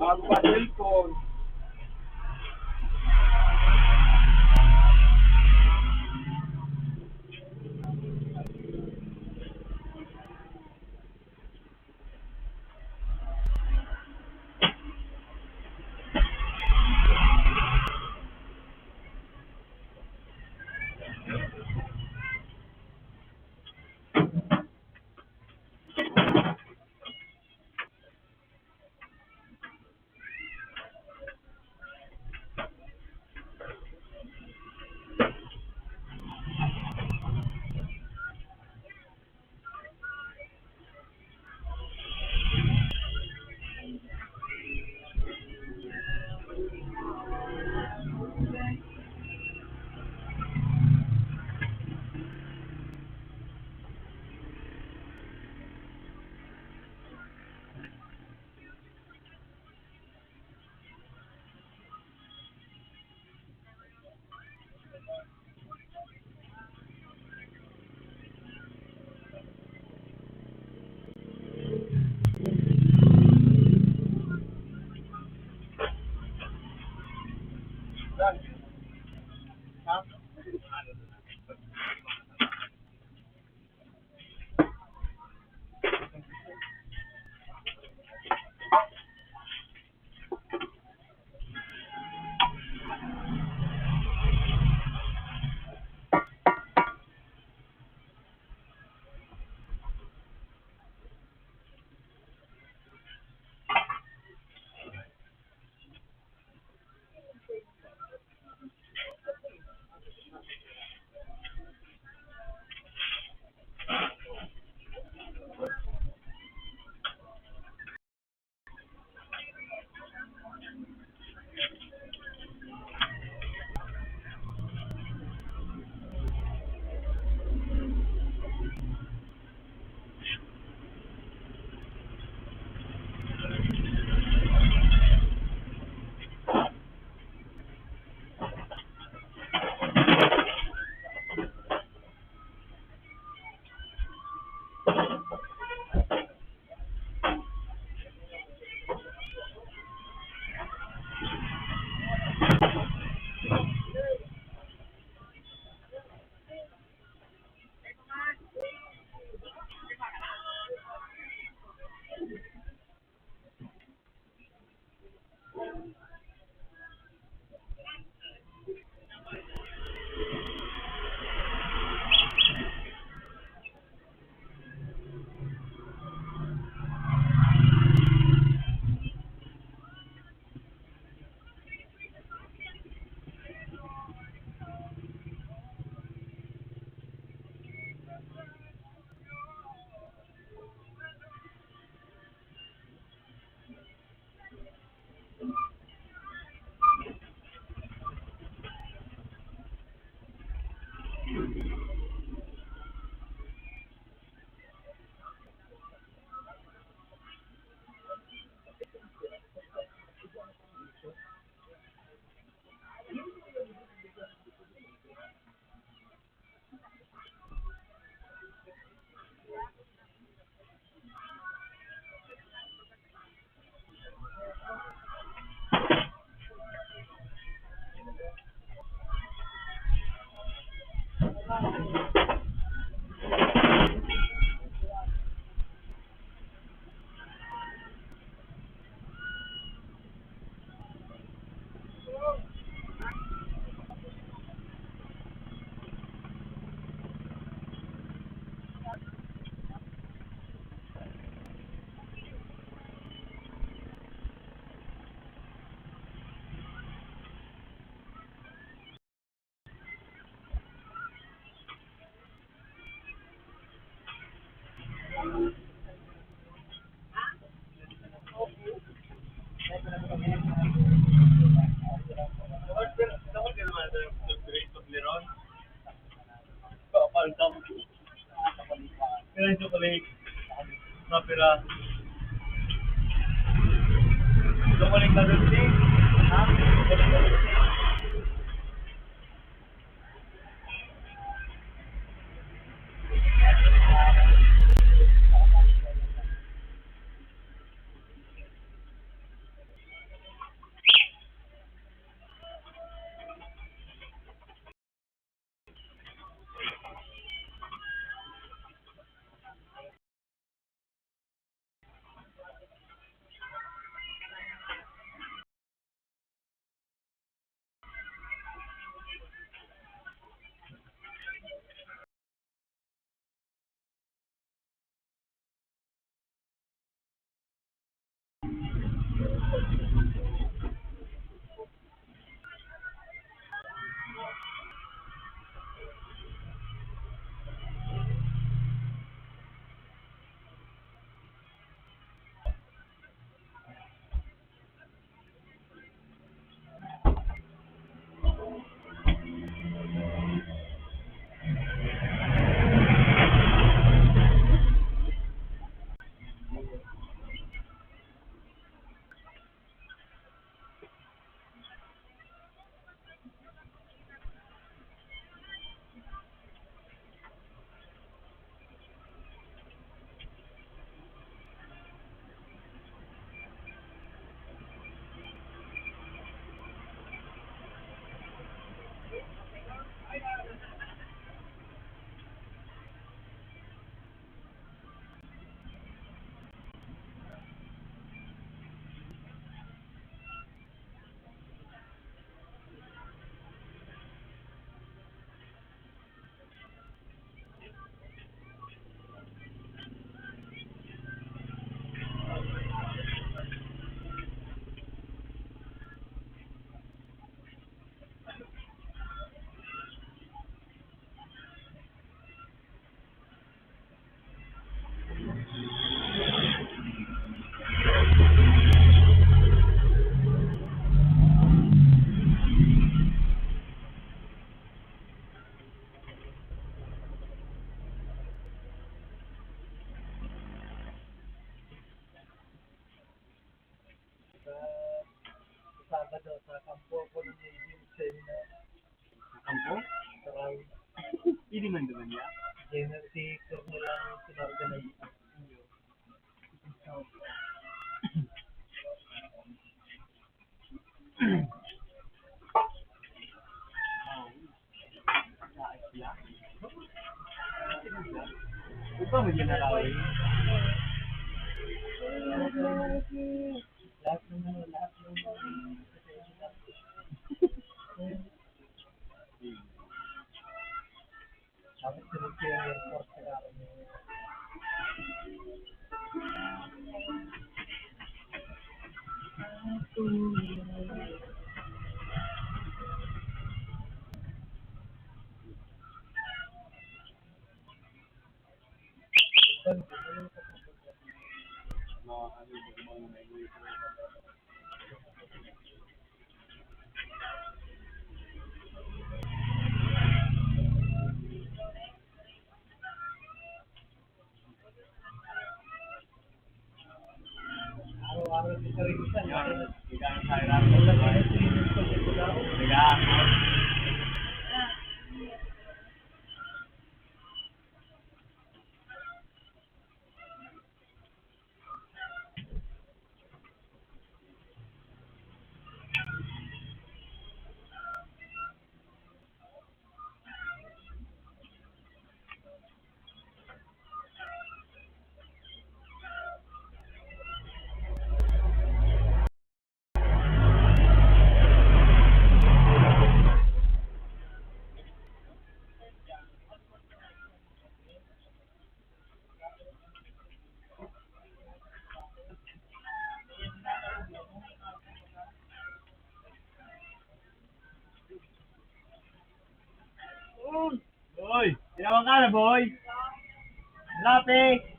Bago pa cellphone. Sa, sa Sabado, sa kampo ko na may seminar. Sa kampo? Sa Rawi. Hindi man naman niya. General si Colonel ang sinorganize. Ikaw, may ginagawa yun. Lahat ng ano, lahat ng Boy, tinawan ka na, boy. Lapit.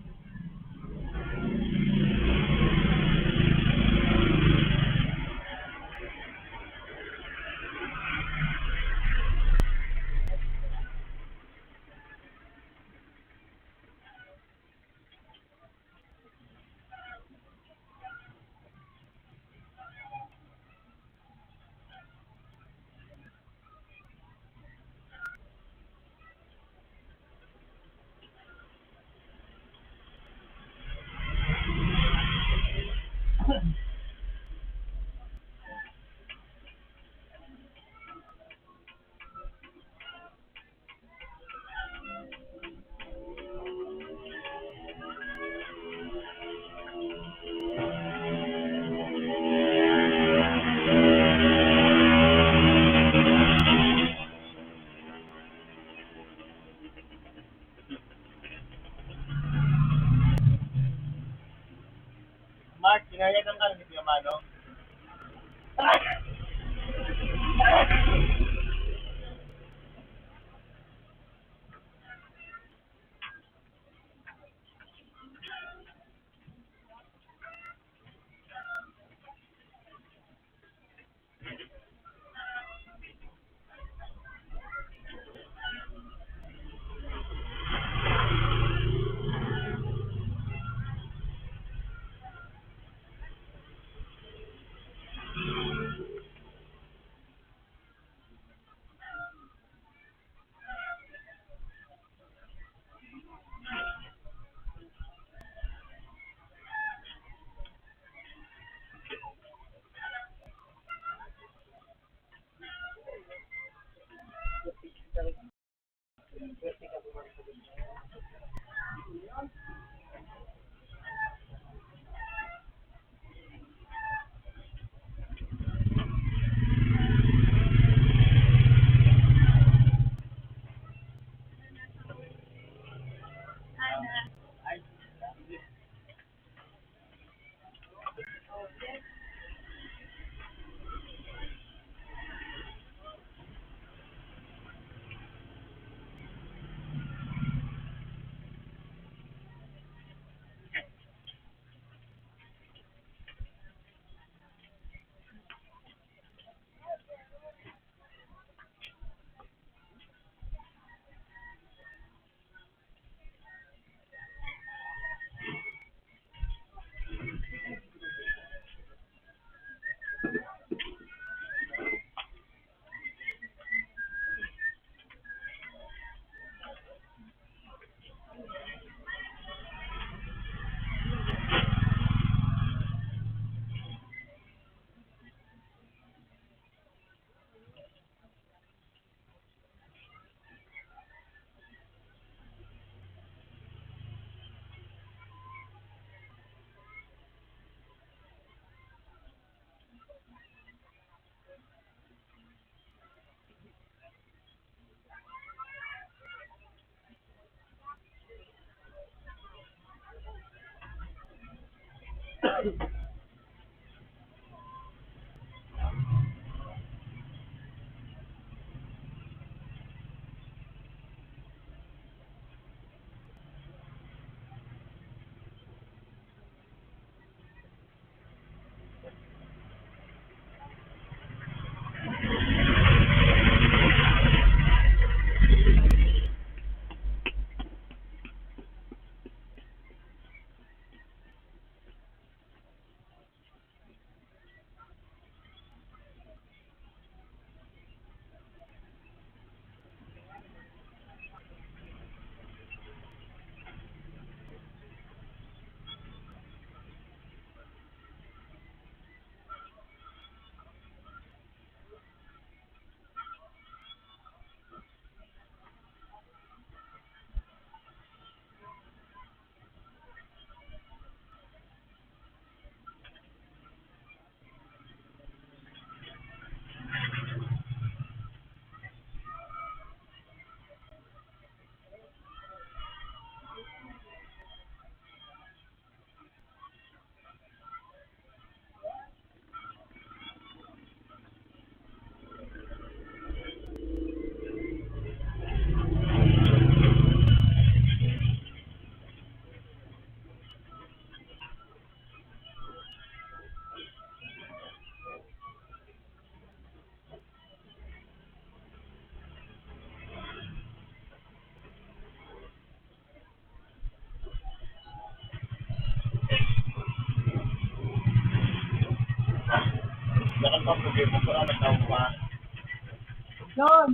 John!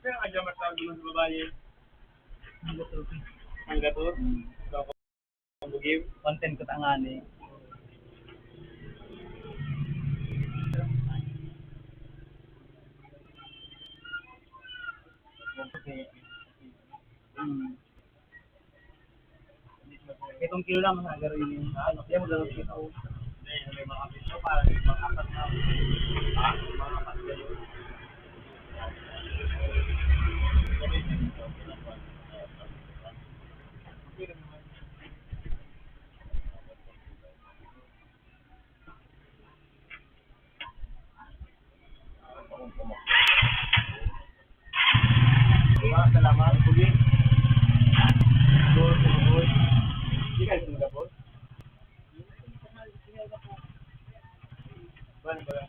Pero ang dyan matawag mo sa babae. Ang gatot. Ang gatot? Content ko tangani. Hmm. Itong kilo lang, ha, pero yun yung, ano, kaya maglalagay ito. May mga kapit ko, parang yung mga apat na. Ha? Mga apat na yun. Diba? Salamat. Sige. Go, go, go. Hindi ka Singapore? Bali, bali.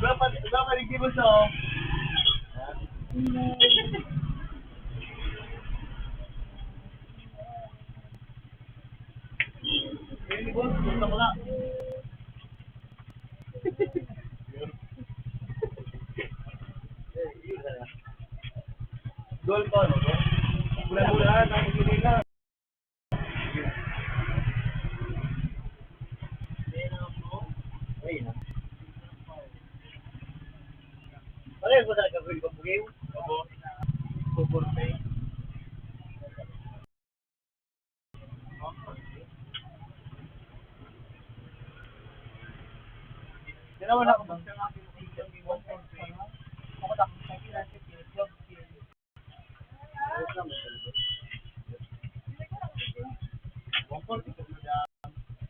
Iba pa, iba pa rin mo sa Pwede, boss, gusto ko na. Gol pa, no? Mula-mula, tapos hindi na. Ayun na. Pareho ba talaga, Gol, pag bugiw? Opo. Suporte. Dalawa na ako, boss.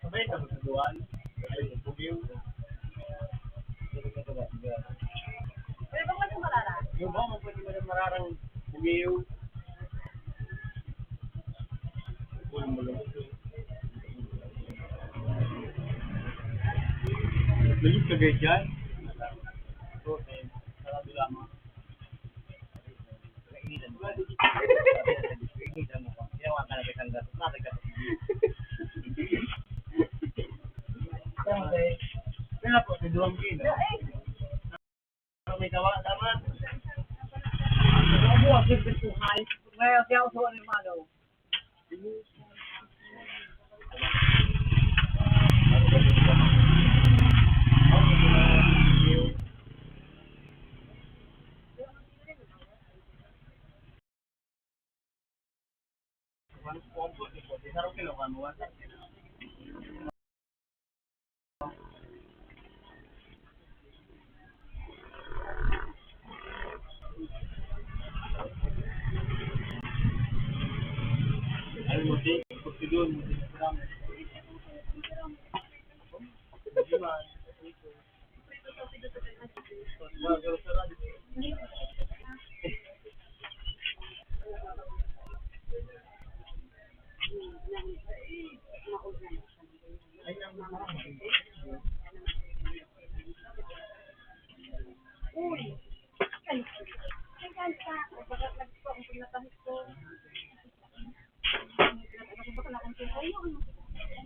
Sabay ka magkaduan. Ay, bugiw. Pero baka sa mararang? Yung ba, magpwede mo na mararang bugiw. Lagit ka gaya dyan. Sarado lamang. Kainitan mo. Kainitan mo. Ginawa ka na kitang gato. Bakit ka? Kaya po, si Duwang Gina. May gawa naman. Ako, ang simple buhay. Ngayon, di ako sa animalo.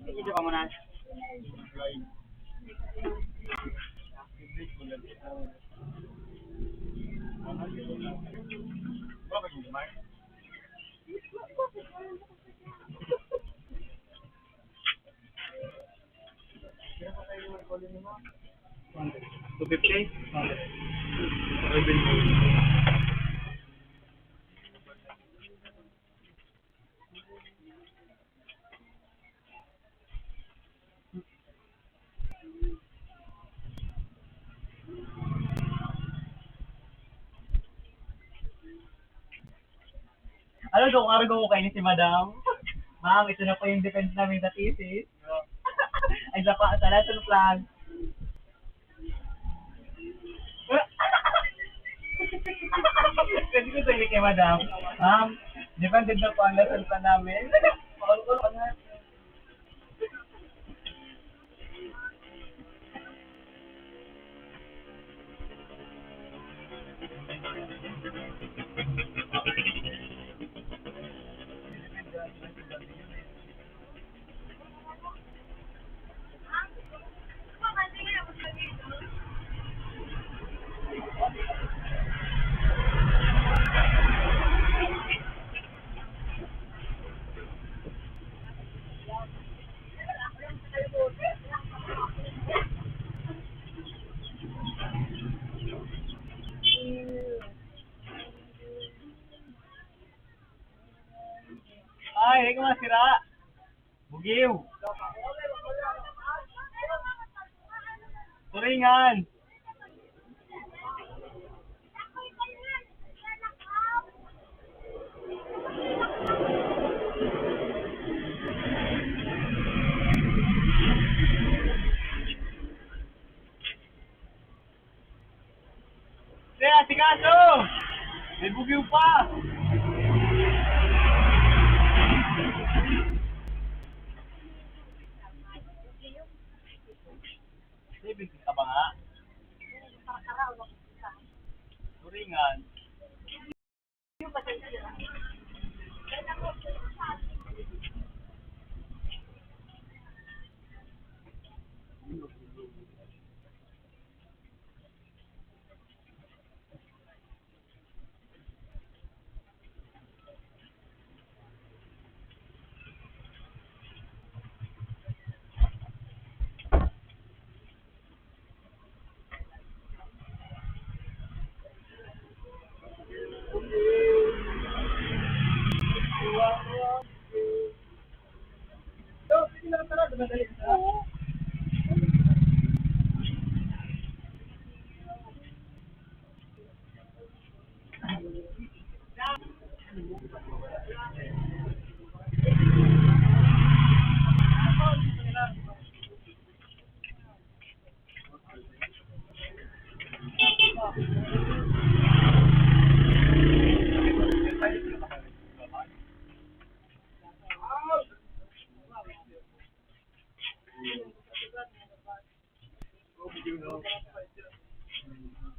Video ka muna. Two fifty? Ano, do, kargo ko kayo ni si Madam? Ma'am, ito na po yung defense namin sa thesis. Ay, sa pa, sa lesson plan. Pwede ko sa kay Madam. Ma'am, defended na po ang lesson plan namin. Ay, di ko masira. Bugiw. Turingan. Pre, asikaso! May bugyo pa! Bibigyan ka ba nga? Turingan.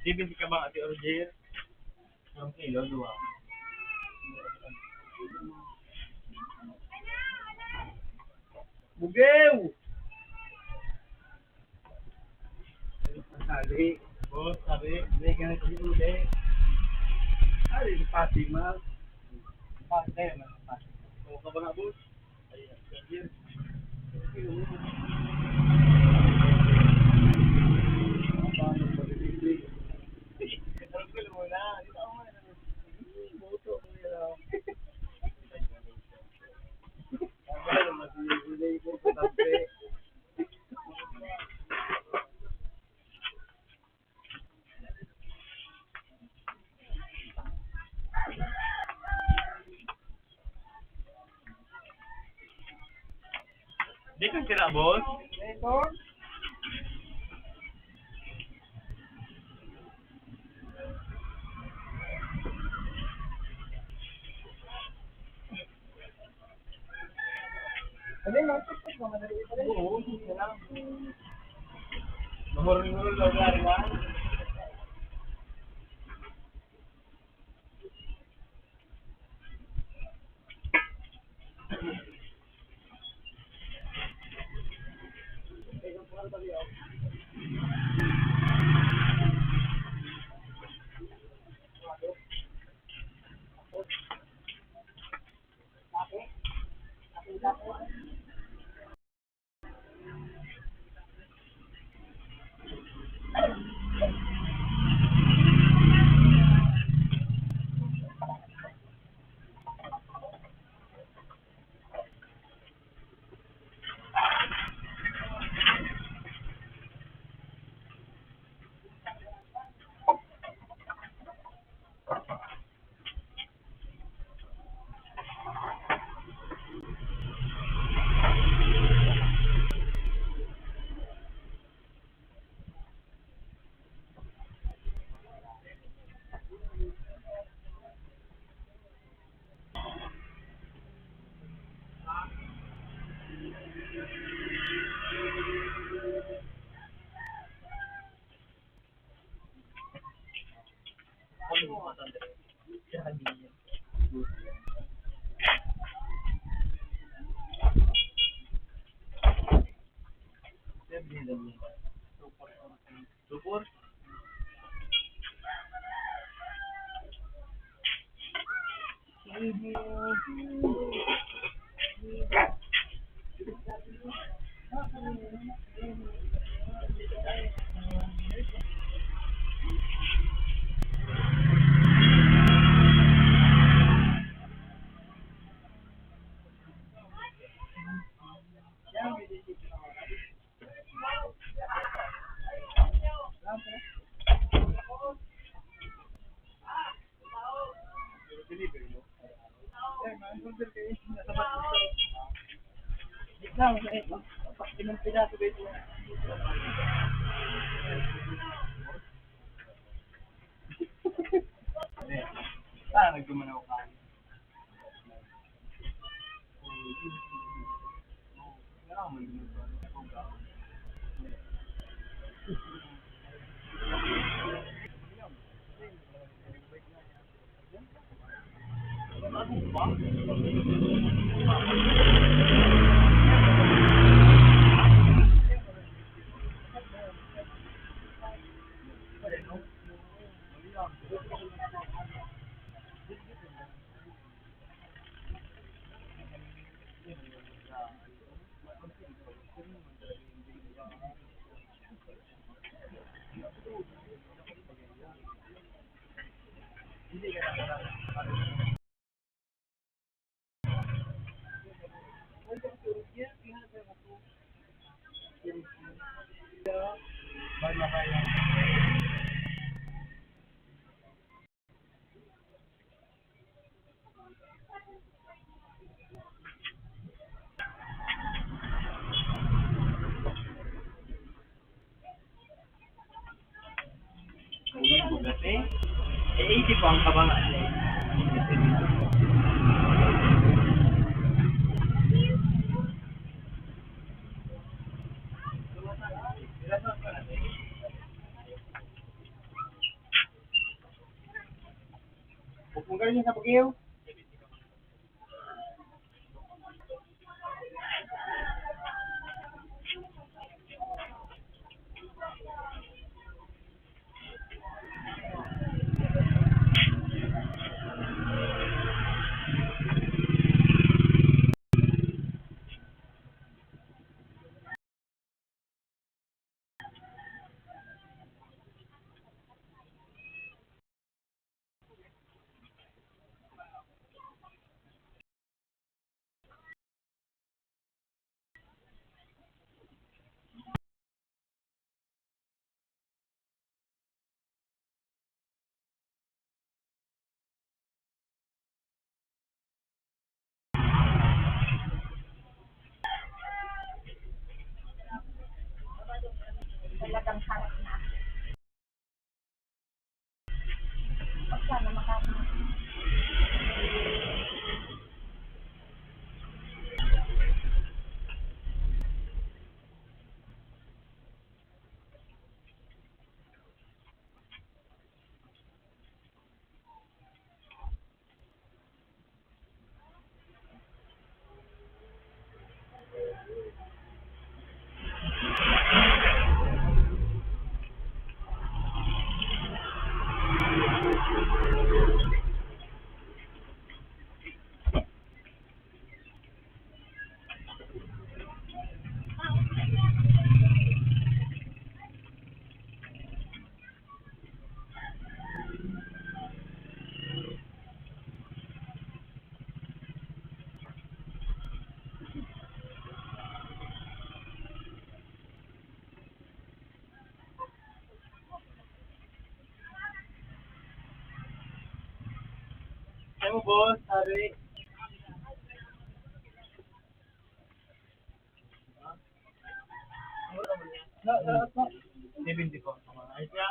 Sibin ka ba, Ate Orjir? Ang kilo, duwa. Bugew! Sabi. Boss, sabi. Hindi ka na uli. Ay, pati, ma. Pati, ma. Pati. O, ka ba nga, boss? Di ka sira, boss? Ano yung mga tiktok na madali pa rin? Oo, yun na lang. Mahurul-hurul daw, gari na. Supor. Ah, nagdumanaw ka. Ang bugas eh. Eh, eighty po ang kabangan. Huwag mong gawin sa pag-iyaw. Ano, boss? Sabi? Seventy po. Ay, siya.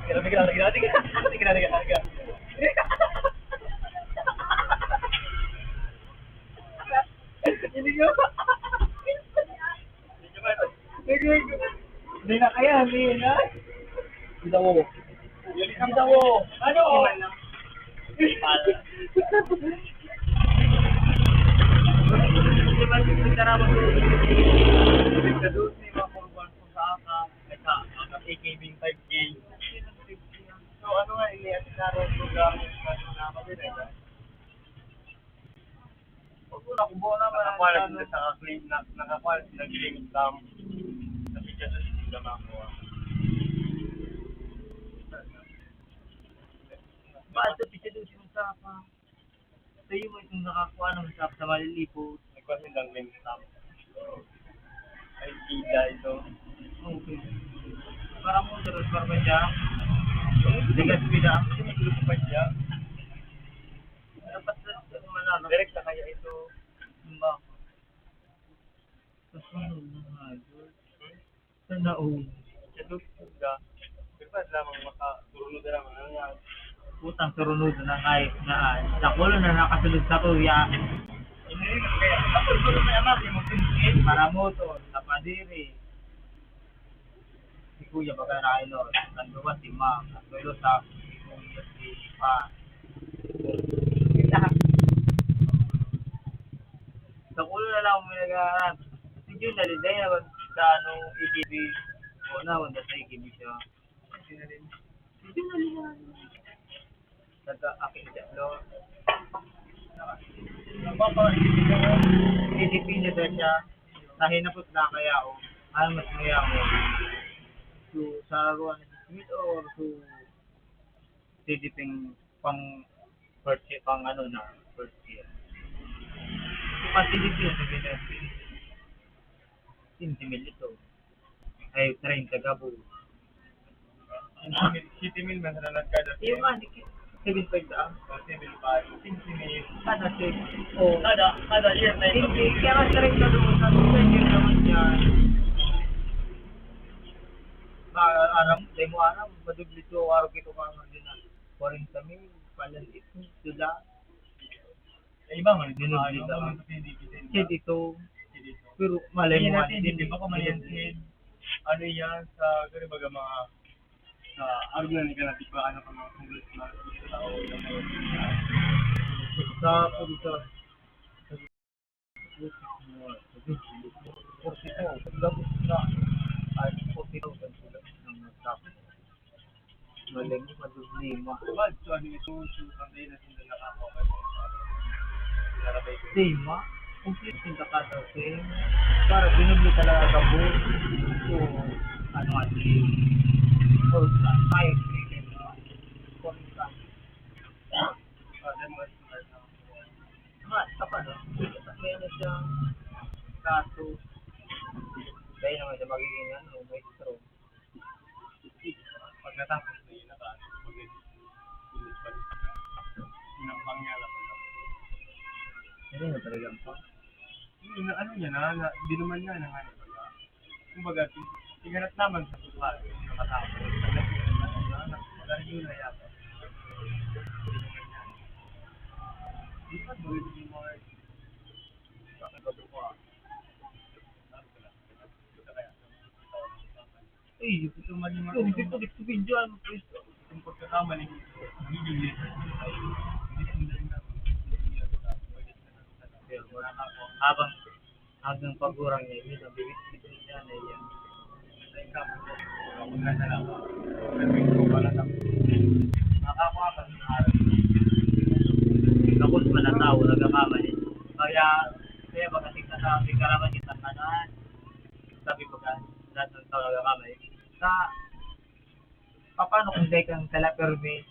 Grabe ka lang, grabe ka. Grabe ka, grabe ka. Hindi ko. Hindi na kaya, hindi na. Kita mo. Kita mo. Ano? Di ba, yung nagdarama ko? Sa doon, may mga forward ko sa aka, sa aka, A K B five K. So, ano nga, ini-, ano nga, ano nga, ano nga, Pag una ko, buo naman ang Nakakuha na plano. Sila sa claim na, nakakuha na sila claim sa, sa picture sa system na makuha. Ba, ito, picture doon sa pa. Ito yung itong nakakuha naman sa, sa Malilipo. Nagkuha silang claim stamp. Ay, sida ito. Okay. Para mo, sir, para ba siya? Ligas pila. Kasi may grupo pa siya. Dapat sa, sa manalo. Direct na kaya ito. Ba? Kasunod na nga, George. Sana all. Ito, sila. Dapat lamang maka-, turunod na lang ang nangyari. Putang turunod na nga, eh, na, ah, dakulo na nakasunod sa kuya. Hindi, kaya, dapat turunod na lang, yung magpinsin. Para mo to, sa padiri. Si Kuya, baga na kayo, no? Ang duwa, si Ma'am. Ang dulo sa, si Kuya, si Pa. Sa ulo na lang ako may nag-aaral. Si Jun, naliday na ba sa, ano, A K B? Oo na, wala sa A K B siya. Si Jun, naliday na. Nagka-, akin siya, no? Nagpapa-, A C P na ba siya? Nahinapot na kaya ako. Ano mas mayaman? So, sa Ruan Smith or so, C D P pang first year, pang ano na, first year. Pang C D P yun, sabi na, quince mil ito. Ay, treinta gabo. Siyete mil man sa nanad kada. Yung nga, di ki-, Seven five na. Seven five, fifteen minutes. Kada shift. Oo. Kada, kada year na yun. Hindi, kaya nga trenta doon sa second year naman yan. Ma-, aram, dahil mo aram, madubli to, araw kito ka nga din na. Kwarenta mil, palan ito, sila. Sa iba man, Dinubli ah, ka. Yung mga hindi, hindi. Kasi dito, kasi dito. Pero malay mo nga, hindi, hindi, baka mali yan, dinubli. Ano yan, sa, kaya baga mga, sa, ano na, hindi ka natin pa, ano, ka mga congressman, sa tao, sa mga, sa, sa, sa, forty-four, gabos na, ay, forty thousand sila ng nagtapos. Galing, madudlima. Diba, so, ano ito, so, ang dahil na sila nakakawa. Narabay ko. Lima? Kung sino yung kakatasin, para binubli talaga ka boss. So, ano, ati, or sa, tayo, for example. Ah, then, mas, mas, mas, tapa, no? May ano siya, kaso, dahil naman siya magiging, ano, maestro. Pagkatapos na yun, naka-, pag-, pinampang niya lang. Hindi na talaga ang pang. Hindi, na ano niya na, na, dinuman niya na nga, kumbaga, ti-, tiganat naman sa buka, yung nakatapos. Pag nag-, ano, ano, ano, pag-argue na yata. Dinuman niya. Di ba, tuloy yung mga, sa buka. Eh, yung gusto mali mo. Yung gusto, gusto ko yung dyan, please. Yung pagkakamali, hindi yung letter. Hindi yung letter. Habang, hanggang pagurang niya, yun, ang bibit-bit niya na yan. Sa ikaw, kapag nasa lang, sabi ko, wala na. Makakuha ka sa araw. Tapos pala tao, nagkakamali. Kaya, kaya pagdating sa tao, may karaman yung tangkanan. Sabi ko ka, lahat ng tao nagkakamali. Sa, paano kung dahil kang kala permi?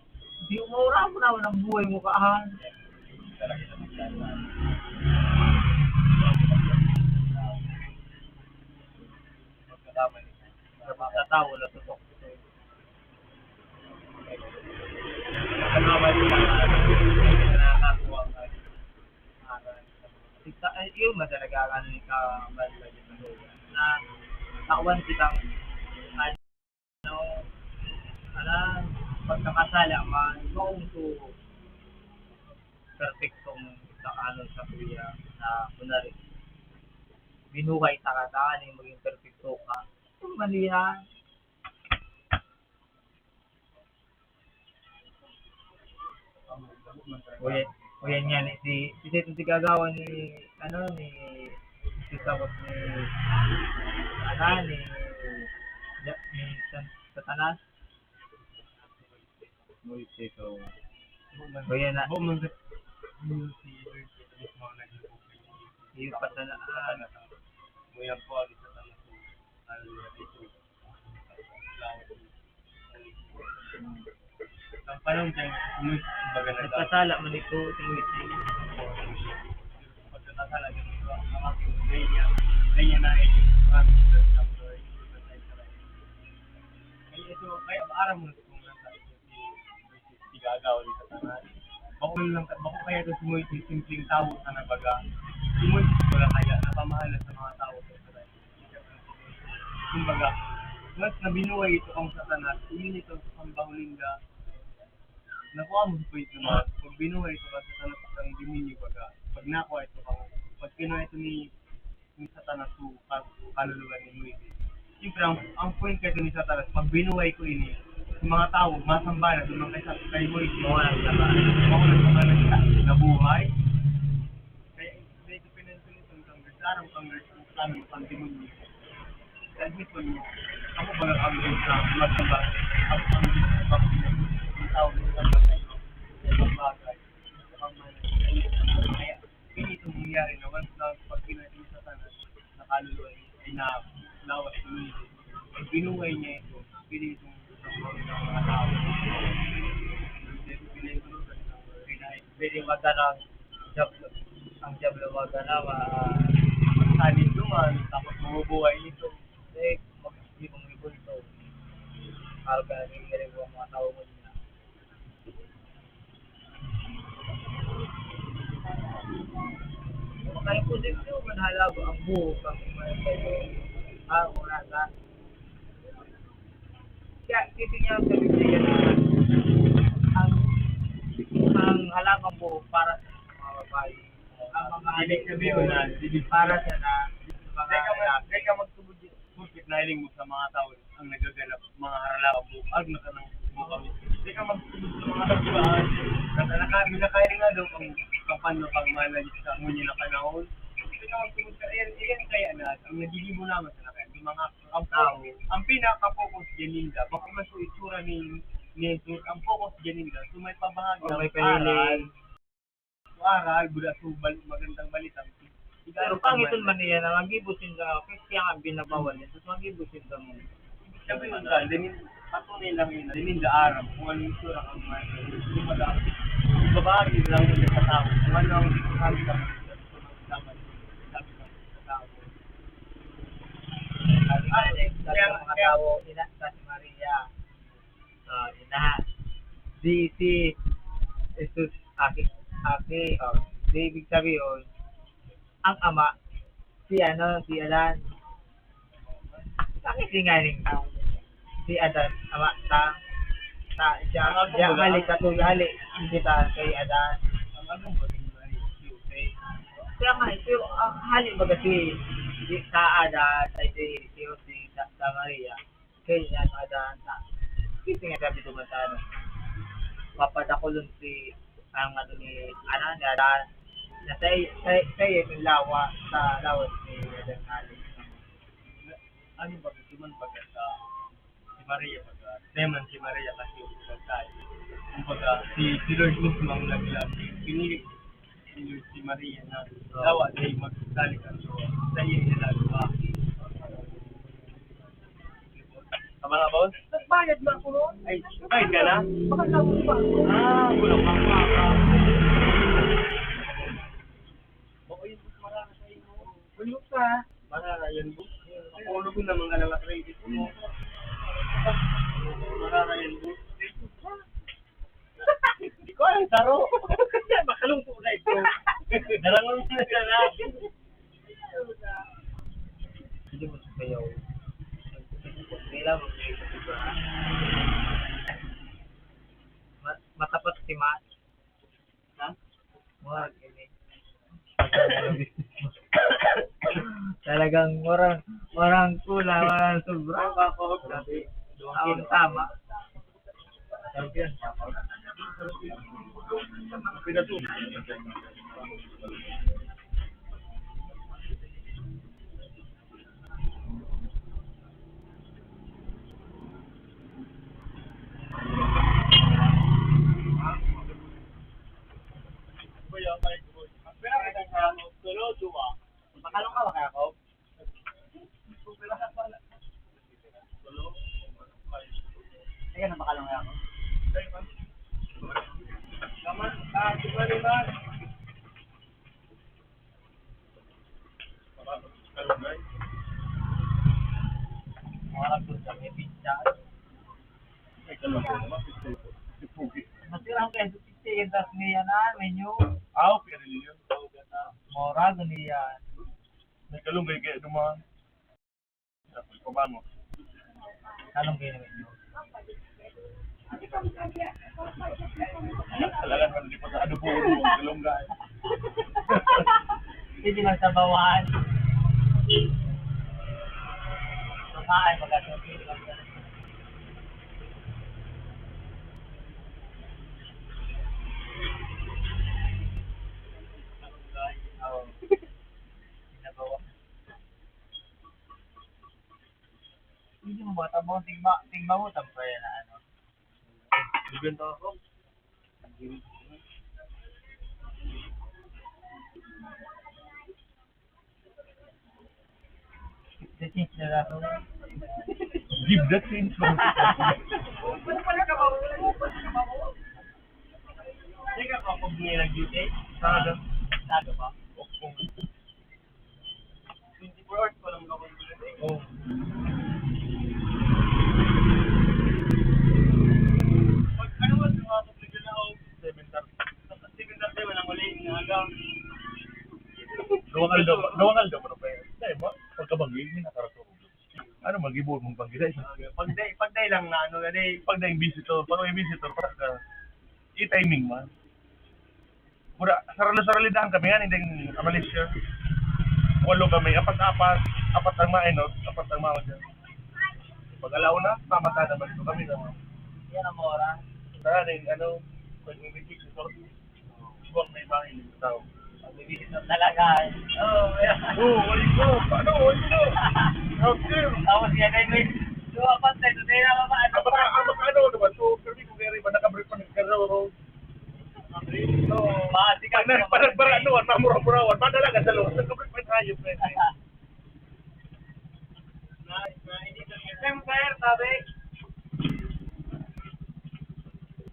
Di mo, maura mo naman ang buhay mo, kaahan. Sa pagkatao, natutok. Pagkatao, nakakakuha ka. Kita, ay, yun, madalaga ka ni ka, na tawan kitang, ano, ala, pagkakasala man, maong to, perpektong sa ano, sa kuya, na kunwari, binuhay ta ka, ta, ano yung maging perpekto ka? Yung mali yan. Uyan, uyan nga ni si, si Satan si gagawa ni, ano, ni, si sabot ni, ano, ni, ni San-, Satanas. Moises, o. Uyan na. Bo, man sa, iyo pa sana, ah. Muya po, ang isa sa mga, ano, Ang panahon dyan, kumbaga na Nagkasala man ito, si Moises. Pagkakasala dyan, ito ang mga kaya niya, kaya niya na eh, kaya ito, kaya maaram mo kung nasa ito si Moises, igagaw ni Satanas. Bako lang, bako kaya ito si Moises, simpleng tawo sana baga. Si Moises wala kaya, napamahalan sa mga tao sa Israel. Kumbaga, once na binuhay ito kang Satanas, yun ito sa pambaho ninda. Nakuha mo sa point naman, pag binuhay ito kang Satanas, isang demonyo baga, pag nakuha ito kang, pag kinuha ito ni, ni Satanas, so, ka-, kaluluwa ni Moises. Siyempre, ang, ang point kasi ni Satanas, pag binuhay ko ini, sa mga tao, masamba na, sa mga kay, kay Moises, mawala sa mga nabuhay. Kaya, Pinantulitan kang Rizal, ang Rizal, ang plano ng pandemonyo. Dahil ito niya, ako ba ang Rizal, magkaba, ang Rizal, ang tao, ang bagay, ang bagay, ang bagay. Kaya, hindi ito mangyayari na once na pag pinatay ni Satanas, nakaluluwa niya, ay na, lawas niya. Pag binuhay niya ito, pwede itong, itong mga tao. Pwede itong, pwede itong, Pwede magana ang Diablo, ang Diablo magana, ma-, magsalit naman, tapos mabubuhay nito. Eh, mag-, di mong rebulto. Araw ka naging rebulto ang mga tao mo niya. Ang posisyon man halago ang buhok ang mga tayo. Ah, wala na. Kaya, titingnan sa Biblia na ang, ang halago ang buhok para sa mga babae. Ang mga Ibig sabihin na, ibig para sa na, sa mga Teka, mag-, lalaki. Teka, magtubod yun. Porket nahiling mo sa mga tao ang nagaganap, mga haralaw, bukag na kanang bukag. Di ka magtubod sa mga tao, di ba? Naka-, naka-, nakakahiling nga daw ang kapan na pagmahal na sa ngunyan na panahon. Di ka magtubod sa, ayan, ayan kaya na, ang nagiging mo naman sa lakas, yung mga ang tao, ang pinaka-focus dyan ninda, baka mas yung itsura ni, ni Jesus, ang focus dyan ninda, so may pabahagi Oh, ng may aral. Pahiling. Aral, buda sa bal-, magandang balita. Pero pangit man niya na magibo sinda, kaya nga binabawal niya, tapos magibo sinda mo. Sabi mo sa, dinin, patunay lang yun, dinin daaram kung ano yung itsura ng mga, yung mga, yung babae lang yung sa tao, kung ano ang sabi ka, dapat sabi ka sa tao. At, ah, eh, sabi ng mga tao, ina, sa si Maria, Ah, ina. Di si Jesus, aki, aki, oh, di ibig sabihin, ang ama, si ano, si Adan. Bakit si nganing si Adan, ama, ta, ta, siya, Ang ako siya, ba? Hali, katuloy, hali, kita kay Adan. Ang ako ba, yung mga issue, okay? Kaya nga, pero, ah, hali baga si, si, sa Adan, ay si, si, si, sa, sa Maria. Kaya yan, mga daan sa, kasi nga sabi ko man sa ano, papadakulon si, ang ano ni, ano, ni Adan, na sa, sa, sa iyo, yung lawa, sa lawas ni Adan Alex. Ano ba, gusto man baga sa, si Maria, baga, naman si Maria kasi yung pinagkain. Kumbaga, si, si Lord mismo ang nag-, pinili si Lord, si Maria na dawa na yung magsali ka. So, sa iyo yung ginagawa. Tama na, boss? Nagbayad na ako noon. Ay, bayad ka na? Baka naubos pa ako. Ah, wala pa ako. Oo, yun, boss, marami sa inyo. Wala pa. Marami yan, boss. Ang ulo ko na mga alas tres, boss. Marami yan, boss. Hindi ko alam, saro. Makalungkot na ito. Darangon mo na na. Hindi mo sasayaw. Kailangan mo sasayaw, di ba? Ma-, matapat si Matt. Ha? Murag ini. Talagang murang, murang kulang, murang sobra. Ako, grabe. Ang tama. Champion. Makalong ka ba kaya ako? Ayan, makalong kaya ako. Naman, ah, di ba, di ba? Mga nagpunta kay pizza. Masira ang kayo sa pizza, yung tas niya na, menu. Ah, okay rin yun. Mora, ganyan. May kalunggay kaya dumaan. Tapos, paano? Kalunggay na menu. Talaga naman, di pa sa ano po, yung kalunggay. Hindi man sa bawahan. Kumain, magkasuki. Oo. Sinabawan. Hindi mo ba, tabang tigma-, tigma mo, tampay na ano. Bibenta ako. Give the change. Teka, kapag may nag-duty, sa aga, sa aga pa? Twenty-four hours pa lang ako. Oh. Pag ano, mas mga pagligil na ako, seven thirty. Tapos seven thirty, walang uli, yung aga. Duwang aldaw pa, duwang aldaw pa na ba yan? Dahil ba? Pagkabanggi, hindi nakaraturog. Ano, mag-ibon mong banggi, dahil? Pag day, pag day lang na ano, gani. Pag day visitor, pag may visitor, para ka, i-timing man. Mura, sarali-sarali daan kami, nga, hindi amalis siya. Walo kami, apat-apat, apat ang mainot, apat ang maon siya. Pag alauna, mamata naman ito kami naman. Yan ang oras. Saka, ano, pag may visitor, Huwag may bahay ng tao. Magbibihis na talaga. Oo, yeah. Oo, wala ko. Paano? Wala ko. Okay. Tapos yan ay may duwa pa tayo. Tayo na ba? Ano Ang maka-, ang maka-, ano naman? So, pero di ko kaya rin ba nakabrief pa ng karo? Oo. Mati ka. Pag nag-, pag nagbara-, ano, ang mamura-murawan, madala ka sa loob. Nagkabrief pa tayo, pre. Siyempre, sabi.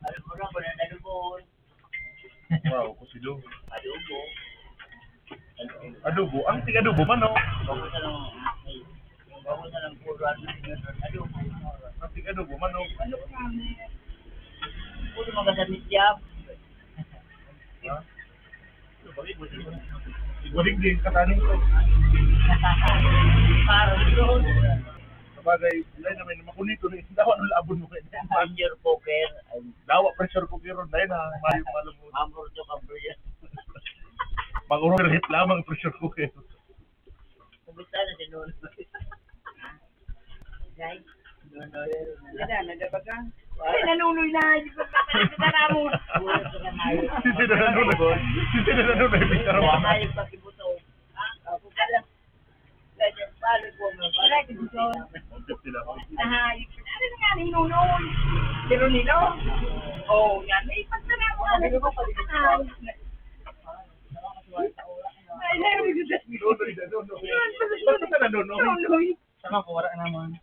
Alam mo na, kung ano, ano mo, Wow, kusido. Adobo. Adobo. Ang tig-adobo, manok. Bako na lang, ay, bako na lang puro ano, adobo. Ang tig-adobo, manok. Ano kami? Puro mga damit yap. Ha? Igulig din, katanin ko. Parang doon. Sabagay, dahil naman, makunito na yung dawa ng labon mo kayo. Pressure cooker. Ay, Dawa pressure cooker ron, dahil na mayo malungod. Mamurdo ka, bro, yan. Mag-overheat lamang pressure cooker. Kumusta na si Nono? Guys, Nono, yun. Wala na, dapat lang. Ay, nanunoy na, hindi ko na mo. Hindi na nanunoy. Hindi na nanunoy. Wala na yung pakibuto. Ah, ako pala. Aha, ano nga ni Nonoy? Pero Nino? Oh, yan. May pagtanaw ko. Ano ba pala? Ay, Nonoy. Basta ka na, Nonoy. Nonoy. Saka ko, wala naman.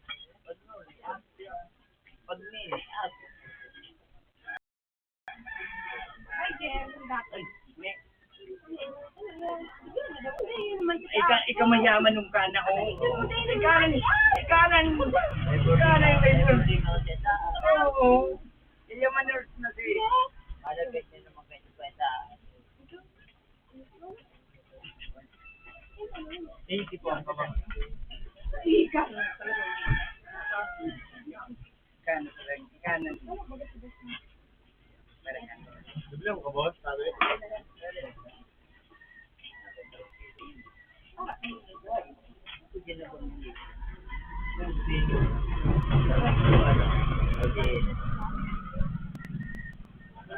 Pag ni, Ika, ika mayaman nung kana, oh. Ikaran, ikaran, ikaran yung kaibigan. Oo. Iya man nurse na si. Eighty po ang kabang. Ika. Kanan, kanan. Bibili mo ka, boss? Sabi?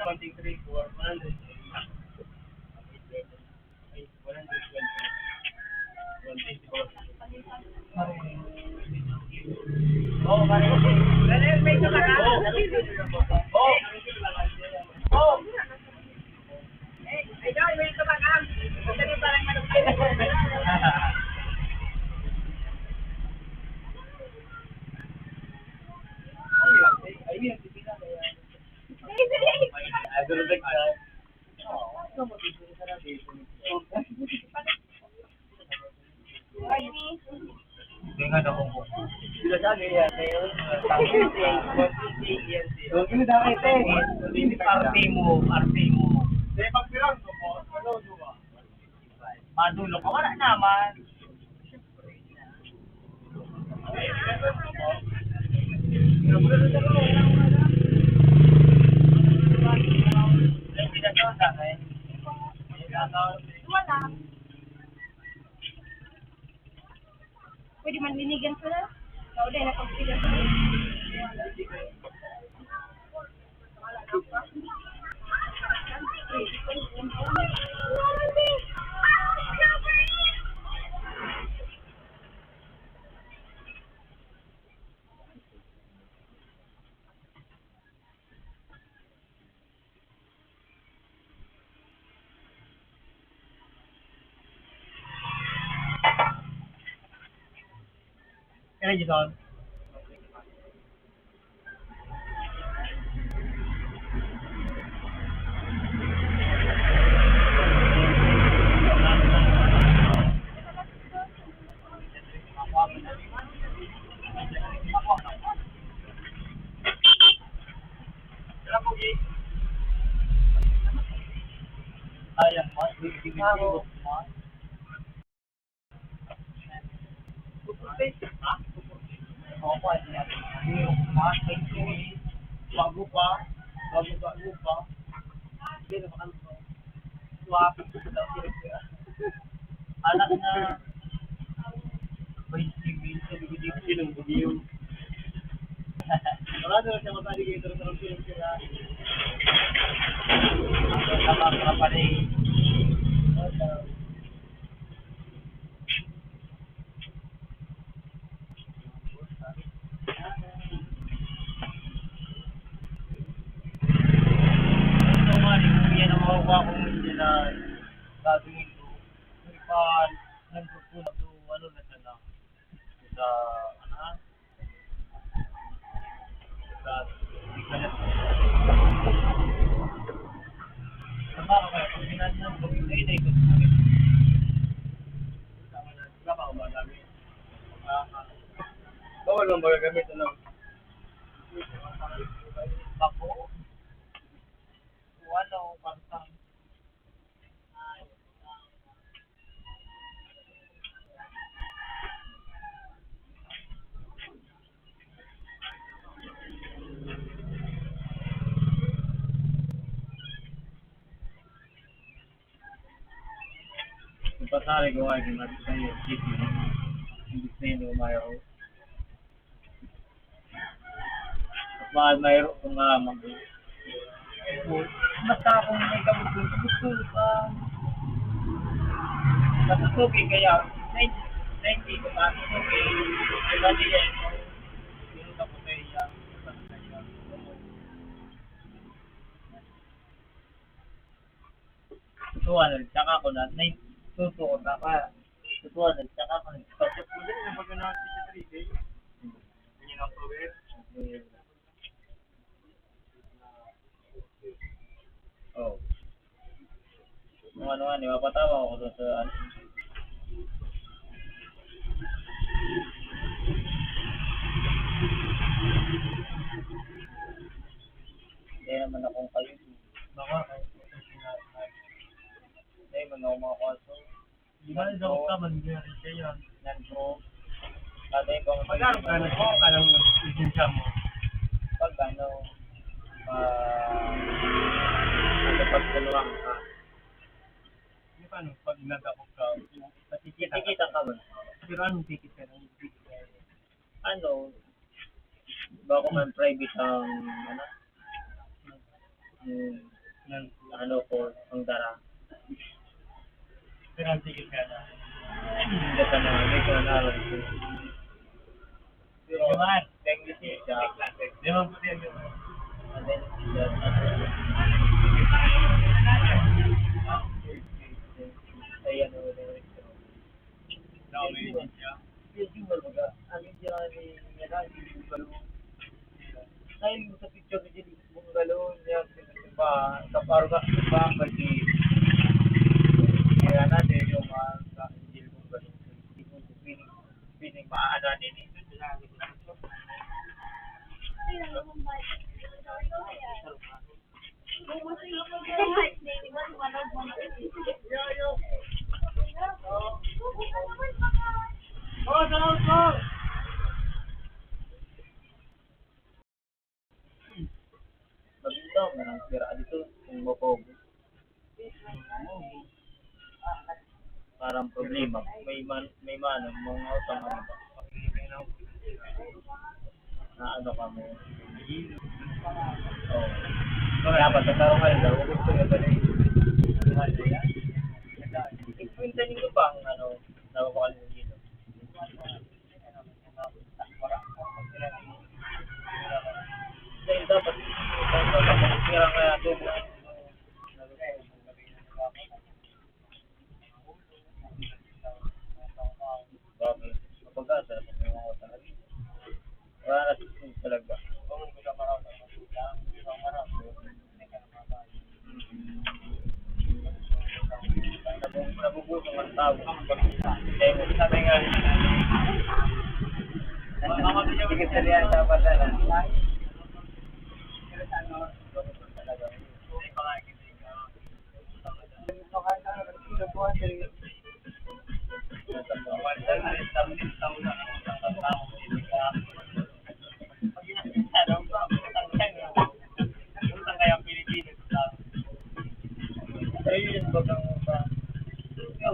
One, two, three, four, one hundred. Tingnan ako po. Sila sa akin yan, eh. Yung arte mo, arte mo. Madulog ka, wala naman. Wala. Pwede man linigan sila. Ikaw din, napagsigan sila. Kaya, Jason. Ayan, mas bibigyan ko, mas. Two percent, ha? Two percent. Oo, ano yan? Yung mga twenty, bago pa, bago-bago pa. Hindi na makanto. Swap. Anak na. Twenty mil, sabi ko, di ko sinong bugyo. Wala na siya mag-alligator sa Rosario, sila. Ang mga kapatid. Ito nga, yung yan ang makukuha kong original. Gagawin ko. Ipan, ng grupo na to, ano na siya na. Sa, ano, sa, sa, sa, sa, Bawal lang ba gagamit, ano? Bako. Walo, kwarta. Ipasari ko nga, ginagawa yung city. Hindi sa'yo, umayaw. At mahal, mayroon ko nga mag-, basta akong may kagusto, gusto ka. Matutuki kaya, ninety, ninety ko pa, matutuki. Iba niya, yung kapatay niya, kapatay niya. Two hundred, tsaka ko na, nine, two two ko na pa. Two hundred, tsaka ko na. Tapos mo din, yung pag na three K. Yun ang power. Oh. Kung ano nga, di ba, patawa ako sa, sa, ano. Hindi naman akong kayo. Baka, hindi man ako mga kaso. Di ba, daw ka, man, gari siya yan. Yan, bro. Tatay ko ang Magkano ka na po? Anong lisensya mo? Pag ano, ah, ano, pag dalawang ka. Di ba, ano, pag nagkakog ka, Titikita ka man. Pero anong ticket ka? Anong ticket ka? Ano, bako man private ang, ano, yung, ano ko, ang dara. Pero ang ticket ka na. Hindi ka na, hindi ka na alam ko. Pero, Di ba? Thank you, sir. Di ba, pati ang Ano, sir? Ayan, ano, Medyo, baga, ano siya ni, ano, yung balon. Dahil sa picture ni Jilly Bungalo, niya, ba, sa parang, ba, kasi, kaya natin yung mga sa Jilly Bungalo. Hindi ko piling, piling maano din eh. Magintaw man ang pira dito kung mapaubos. Parang problema, may man, may manang mga utang, ano ba? Na ano ka mo? Oh. So, dapat sa tao kayo, daw gusto niya ba na yung Ikwenta ninyo ba ang ano, daw ko ano dito? Dahil dapat, dapat kaya tubo. Bakit? Mapag-asa sa mga talaga. Wala na sa talaga. Nabubuto ang tao. Kaya mo, sabi nga, Sige, salihan sa padala.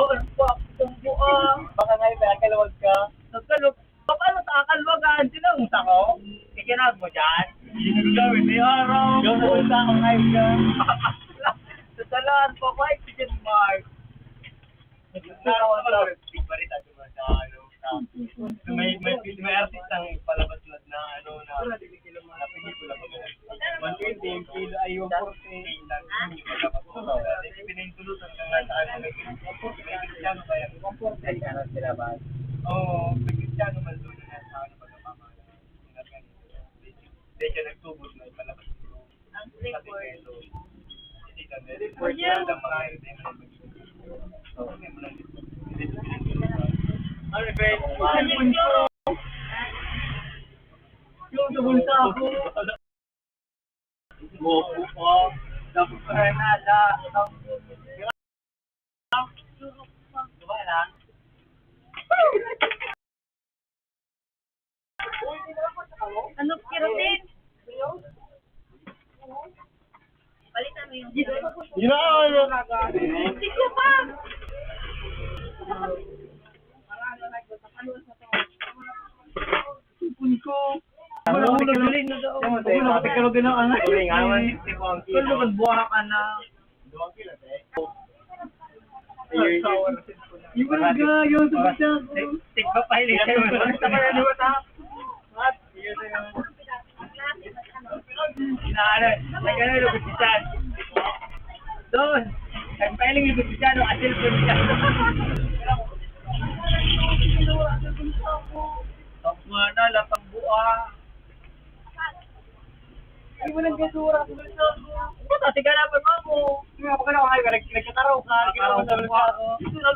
Doon po ako sa buang. Baka nga yung nakakalawag ka. Nagkalawag. Paano sa akalwagan? Sino ang usa ko? Ikinag mo dyan? Hindi ko gawin. May araw. Yung sa usa ko ngayon ka. Sa talaan pa, Mike, si Jen Mark. Nagkakaroon ka ng big barita, di ba, sa ano, sa, may, may, may artistang palabas na, na, ano, na, na pelikula ba? One twenty, yung kilo ay one forty. Pinahintulutan ka nga sa ano, may Kristiano ba yan? Ay, ano sila ba? Oo, may Kristiano man doon na sa ano, pagkapamahal. Hindi siya nagtubos na ipalabas. Ang record. Ano, guys? Yung sa bulsa ako. Bobo ko. Tapos, Renata. Diba na? Ano, keratin? Palitan mo yung Yun na, ano? Siko pa! Sipon ko. Wala akong nagaling na daw. Wala akong nagaling na daw. Wala akong nagaling na daw. Wala akong nagaling na daw. Yung mga gayo, sa basta ko. Tig-, tigpa pa, hindi siya. Basta pa yan, what? Inaano, nag-ano, lugot si Chan. Doon, nagpahiling lugot si Chan, nung asil po siya. Tapos nga na, lapang buha. Hindi mo nang gasura sa bulsa ko. Ba't ate ka na, pag mo? Hindi nga, pag ano, ay, nag-, nagkataraw ka, hindi ka Taraw naman sa ko. Bulsa ko. Ito na,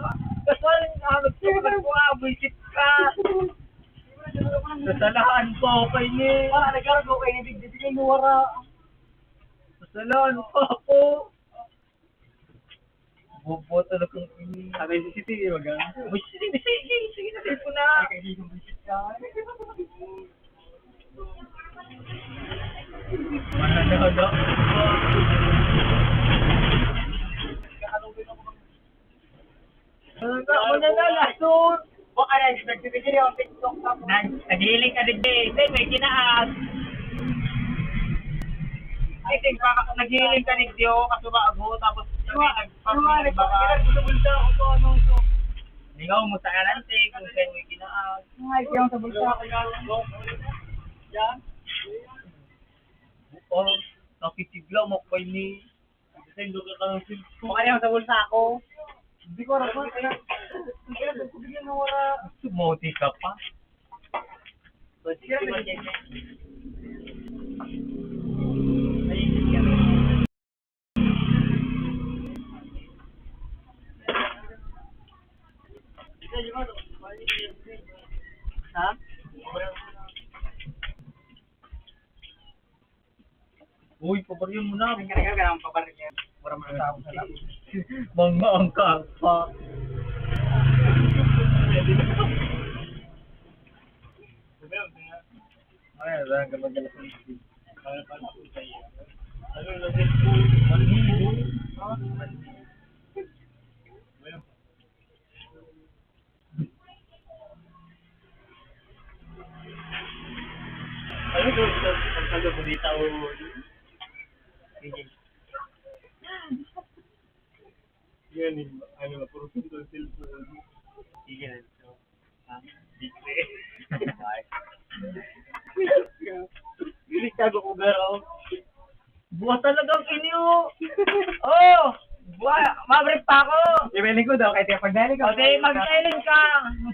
Papay ni. Wala, nagkargo kayo ni Big Big, wala. Pasalaan pa ako. Bobo talaga ang ini. Sabi C C T V, wag ah. Uy, sige, sige, sige, sige, na cellphone na. Ay, kaibigan mo siya. Wala na, wala. Wala na, wala na, lason. Baka na, nagbibigay yung TikTok na. Nag-, naghiling ka digdi. Hindi, may kinaas. I think, baka naghiling ka digdi, oh, kasubago, tapos, ano, ano, ano, nag-, ano, ano, ano, sa bulsa ko to, ano, to. Ikaw, mo sa kanante, kung saan may kinaas. Ay, yung sa bulsa ko, yan. Yan. Oh, nakitigla, makapay ni. Sendo ka kang cellphone. Baka yan sa bulsa ko. Hindi ko alam kung ano. Hindi ko alam kung bigyan ng wala. Sumuti ka pa. Ha? Uy, pabaryan mo na. Ang kanya ka lang pabaryan. Wala mo na tao sa laki. Mga ang kapa. Ay, wala ka magdala sa isip. Ano na din po? Maligo. Ano to? Ang taga-balita o... Sige. Yan, ano, puro pindol cellphone. Sige na ito. Ha? Sige. Delikado ko, pero... Buha talagang inyo. Oh! Buha! Mabalik pa ako! Ibalik ko daw, kahit yung pagdali ko. O, di, mag-silent ka.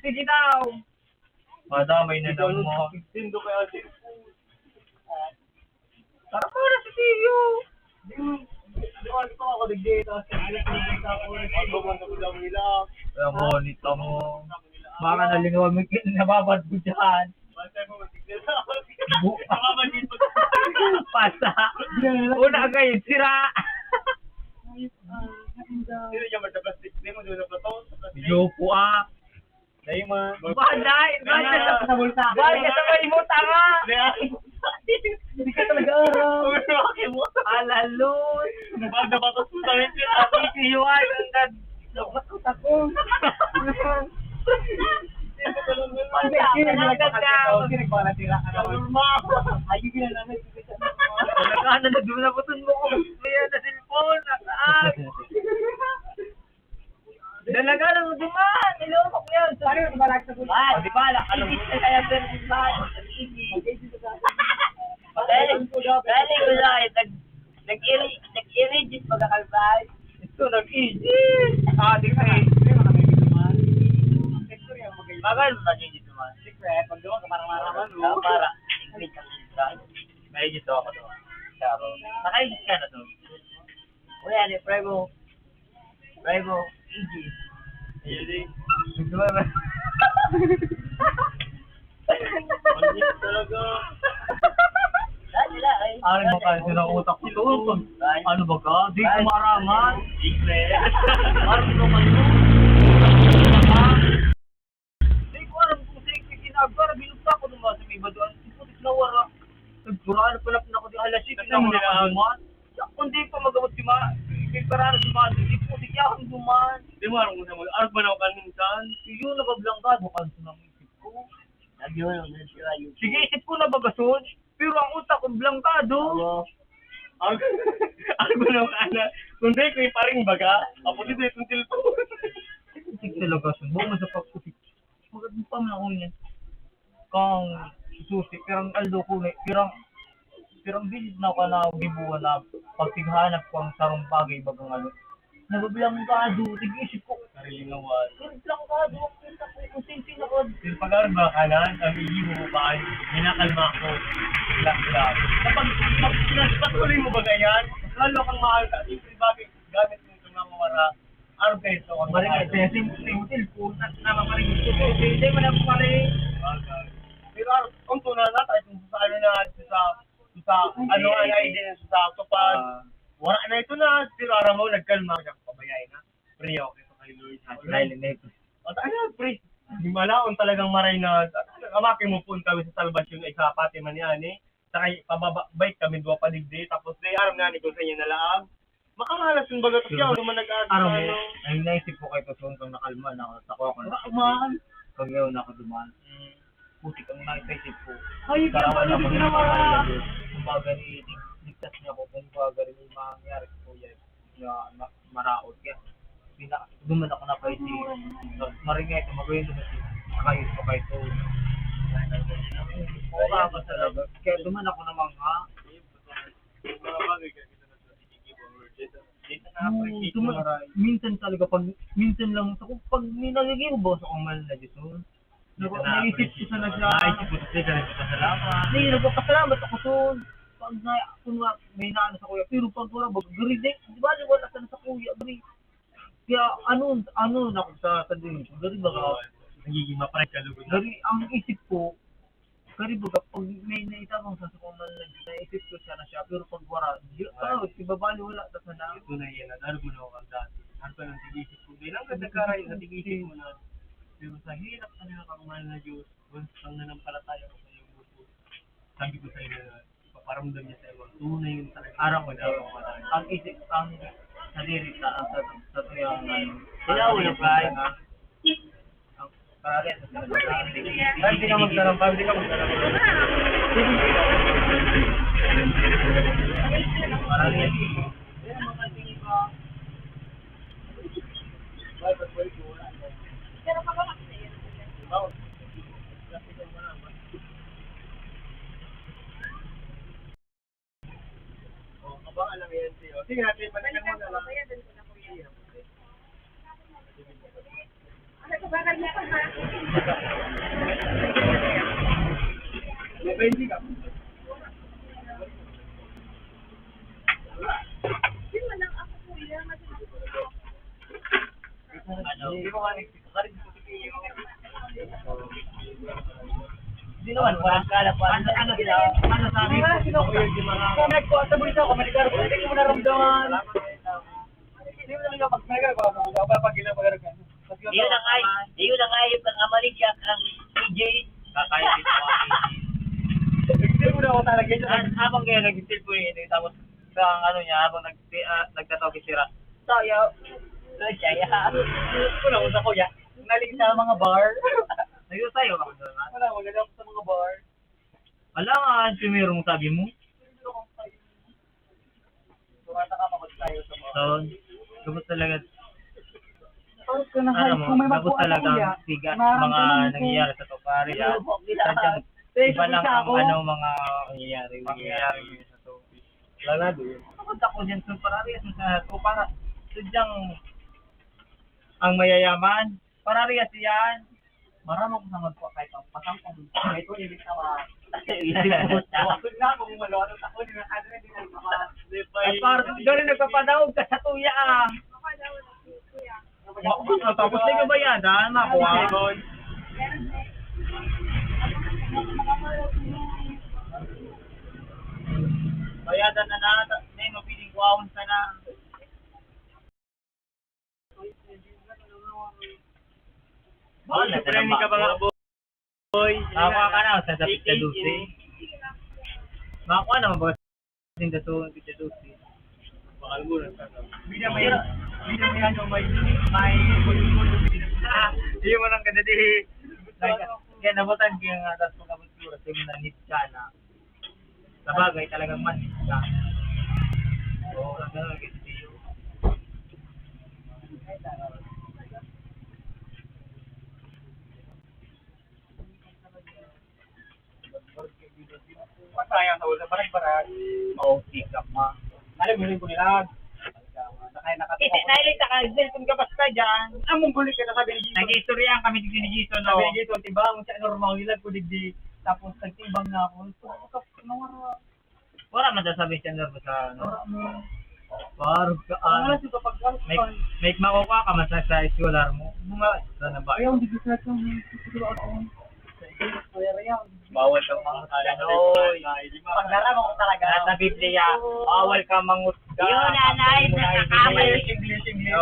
Sige daw. Madamay na lang mo. Sindo kaya si... Tara mo na si Tiyo. Di ko ako digdi, tapos anak na lang sa ako. Ang gawang na lang nila. Kaya mo, nito mo. Baka nalingawan mo yung nababad mo dyan. Bu- Pasa. Una kayo, sira. Sino dyan, magka-plastic? Hindi mo doon na plato? Yo po, ah. Dahil ma- Baday! Baday! Sa bulsa. Baday sa may mo, tanga! Hindi ka talaga aram. Ulo, akin mo. Alalon! Ba't napatos mo sa akin? Ate, si Juan, ang gad-, Lukot ko sa kong. Hindi, hindi, hindi, nagpakatira. Hindi, nagpakatira. Kalma. Ay, hindi na namin. Talaga, ano, nagdunaputan mo ko. Kaya na cellphone, nataas. Dalaga na mo duman, niloko ko yan. Paano yung balag sa buhay? Ah, di ba? Nakikita kaya sa buhay. Galing, galing ko na, eh. Nag-, nag-iri-, nag-irijit, mga kalbay. Ito, nag-ijit. Ah, di ba, eh? Bakit nag-ijit naman? Siyempre, pag gawa ka, parang maraman, no? Ah, para, ijit ka. May ijit ako doon. Charo. Naka-ijit ka na doon. O yan, eh, Primo. Primo, ijit. Ijit. Ito ba? Maliit talaga. Dali lang, ay. Ano ba ka? Ito na utak ko. Ano ba ka? Di ko marangan. Secret. Ano ba kayo? Di ko alam kung sa ikong ginagawa, binugta ko naman sa may baduan. Di ko di nawara. Nagpuraan pa lang ako di alas siyete na mga duman. Kung di pa magabot si ma-, may paraan si ma-, di ko di ako duman. Di mo alam kung saan mo. Arog ba na ako kaninsan? Yun, nagablanggado ka sa mga isip ko. Sige, isip ko na bagasod, pero ang utak ko blangkado. Oo. Ang, ang ba naman, ana? Kung di ko iparing baga, apo dito itong cellphone. Sige talaga, sundong mo sa pagputik. Magandang pa man ako niya. Kang susi, pirang aldo ko ni, pirang, pirang bilit na ka na gibuhan na pagtighanap ko ang sarong bagay, bagang ano. Nagablang ka, do, tig-isip ko. Narilingawan. Nagablang ka, do, ang pinta ko, kung sinsin ako. Yung pag-arba ka na, ang iibo mo pa, ay, hinakalma ko. Blang, blang. Kapag, pag, patuloy mo ba ganyan? Lalo kang mahal ka, simple bagay, gamit mo itong namawara. Arbe, so, ang Maring mahal. Ate, sim-, simple po, na, na maparing gusto ko. Hindi mo na po pare. Bagay. Pero Par, unto na na, tayo kung sa ano na, sa, sa, ano, ay, ay, din sa, sa, sa, Ah. Wala na ito na, pero aram mo, nagkalma siya, pabayaan na. Pre, okay pa kay Lord. Ah, Israel, hindi. O, tayo na, pre. Di malaon talagang maray na, amakin mo po kami sa salbasyon ay sa pati man yan, eh. Saka, pababa, bike kami, dua pa digdi, tapos, di, aram na ni kung sa inyo na laang. Makaralas yung baga, kasi ako naman nag-aas Aram sa mo, ano. Ang naisip ko kay Pason, kung nakalma na ako, sa ko ako Wala, man. Pag yun ako duman. Mm. Putik ang nasa isip ko. Ay, Kaya kaya wala pala ko ginawa. Kumbaga ni, lig-, ligtas niya ako kung kumbaga rin yung mangyari sa kuya na, na maraot ka. Pina-, duman ako napaisip. Tapos maringay ito, magayon naman siya. Nakayos pa kayo ito. Oo, nga, basta lang. Kaya duman ako naman nga. Oo, duman, minsan talaga, pag, minsan lang, sa, pag may nagiging ba sa kumal na Diyos, oh. Naku, naisip ko sana siya. Naisip ko kasi ka nagpapasalamat. Hindi, nagpapasalamat ako, son. Pag na, kung nga, may naano sa kuya. Pero pag wala, bag-, gari, di, di ba, wala sana sa kuya, gari. Kaya, ano, ano, naku, sa, sa din, gari, baga, Oo, nagiging maparay ka lugod na. Gari, ang isip ko, gari, baga, pag may naitabang sa sukuman na, naisip ko siya na siya, pero pag wala, di, Wala. Oh, si Babali, wala, ta sana. Ito na yan, ang darog mo na ako ang dati. Ano pa nang tig-isip ko? Dahil ang ganda ka rin, natig-isip mo na. Pero sa hirap talaga, kamahal na Diyos, once kang nanampalataya ko sa iyong loob, sabi ko sa inyo na ipaparamdam niya sa iyo ang tunay yung talaga Araw ko na. Ang isip, ang sadiri sa, ang sa, sa tuyang, ano, Kaya wala pa. Ang, ang, pare, sa Kahit di ka magdala, kahit di ka magdala. Pare, Sige, ate, balikan mo na lang. May twenty ka. Ano? Hindi ko nga nag-, Hindi naman, parang kala ko, ano, ano siya, ano sabi ko, kung nagkuha sa bulsa ko, maligaro ko, hindi ko naramdaman. Hindi mo talaga pag maligaro ko, pag, pag, pag, pag, Yun ang ay, yun ang ay, ang amalig siya, ang A J. Kakain dito ako. Nag-feel mo na ako talaga. Habang kaya nag-feel ko yun, eh, tapos sa ano niya, habang nag-, ah, nagtatawag si Sira. Tayo. Tayo siya, ya. Wala ko sa kuya. Nalig sa mga bar. Nagsasayaw ako doon, ha? Wala, wala lang sa mga bar. Wala nga, ang primero mong sabi mo. Tumata ka, mamatay tayo sa mga So, gabos talaga. Parang ka na Alam mo, kung may gabos makuha sa talaga kuya, ang bigat, mga nararamdaman ko. Nangyayari sa to, pare, ah. Sadyang Thank you, iba lang isa ang ako. Ano, mga nangyayari, nangyayari sa to. Wala na, di. Takot ako dyan sa parehas sa to, para sadyang ang mayayaman, parehas yan. Marama ko sa magpa-, kahit ang pasang ko, kahit ko, hindi ka ma-, Hindi ko. Tawag na ako, kung malawag ako, hindi na, ano, hindi na ma-, Ay, parang ganun nagpapadaog ka sa tuya, ah. Tapos di ka bayadan, makuha. Bayadan na na, may mapiling kuhaon ka na. Boy, training ka ba nga, boy? Makakuha ka na sa dapit sa dose. Makakuha naman ba sa dose, sa dose? Baka mo na sa Hindi na may, hindi na may ano, may, may, Iyo mo nang kadadi. Kaya nabutan ko yung atas ko, tapos ko, kasi mo nangit ka na. Sabagay, talagang manhid ka. Oo, ang ganun, kasi Patay ang tao sa barag-barag. Maupik ka pa. Alam mo rin ko nila. Sakay na ka. Kasi nailit ka, cellphone ka basta dyan. Ang mong gulit ka na sabi ni Jason. Nag-iistoryahan kami ni Jason, no? Sabi ni Jason, "Timbang mo siya, normal, nilag ko digdi." Tapos nagtimbang na ako. Ito, ito, ito, Wala man sasabi siya, Nor, sa ano. Wala mo. Parang ka, Ang ah, alas yung kapag may, may makukuha ka man sa, sa eskwela mo. Bunga, sana ba? Ayaw, hindi ko sa ito. Hindi ko sa ito. Bawal kang mangutda, oy. Pagdara mo talaga. Nasa Biblia, bawal kang mangutda. Yun, nanay, nakakamali. English, English.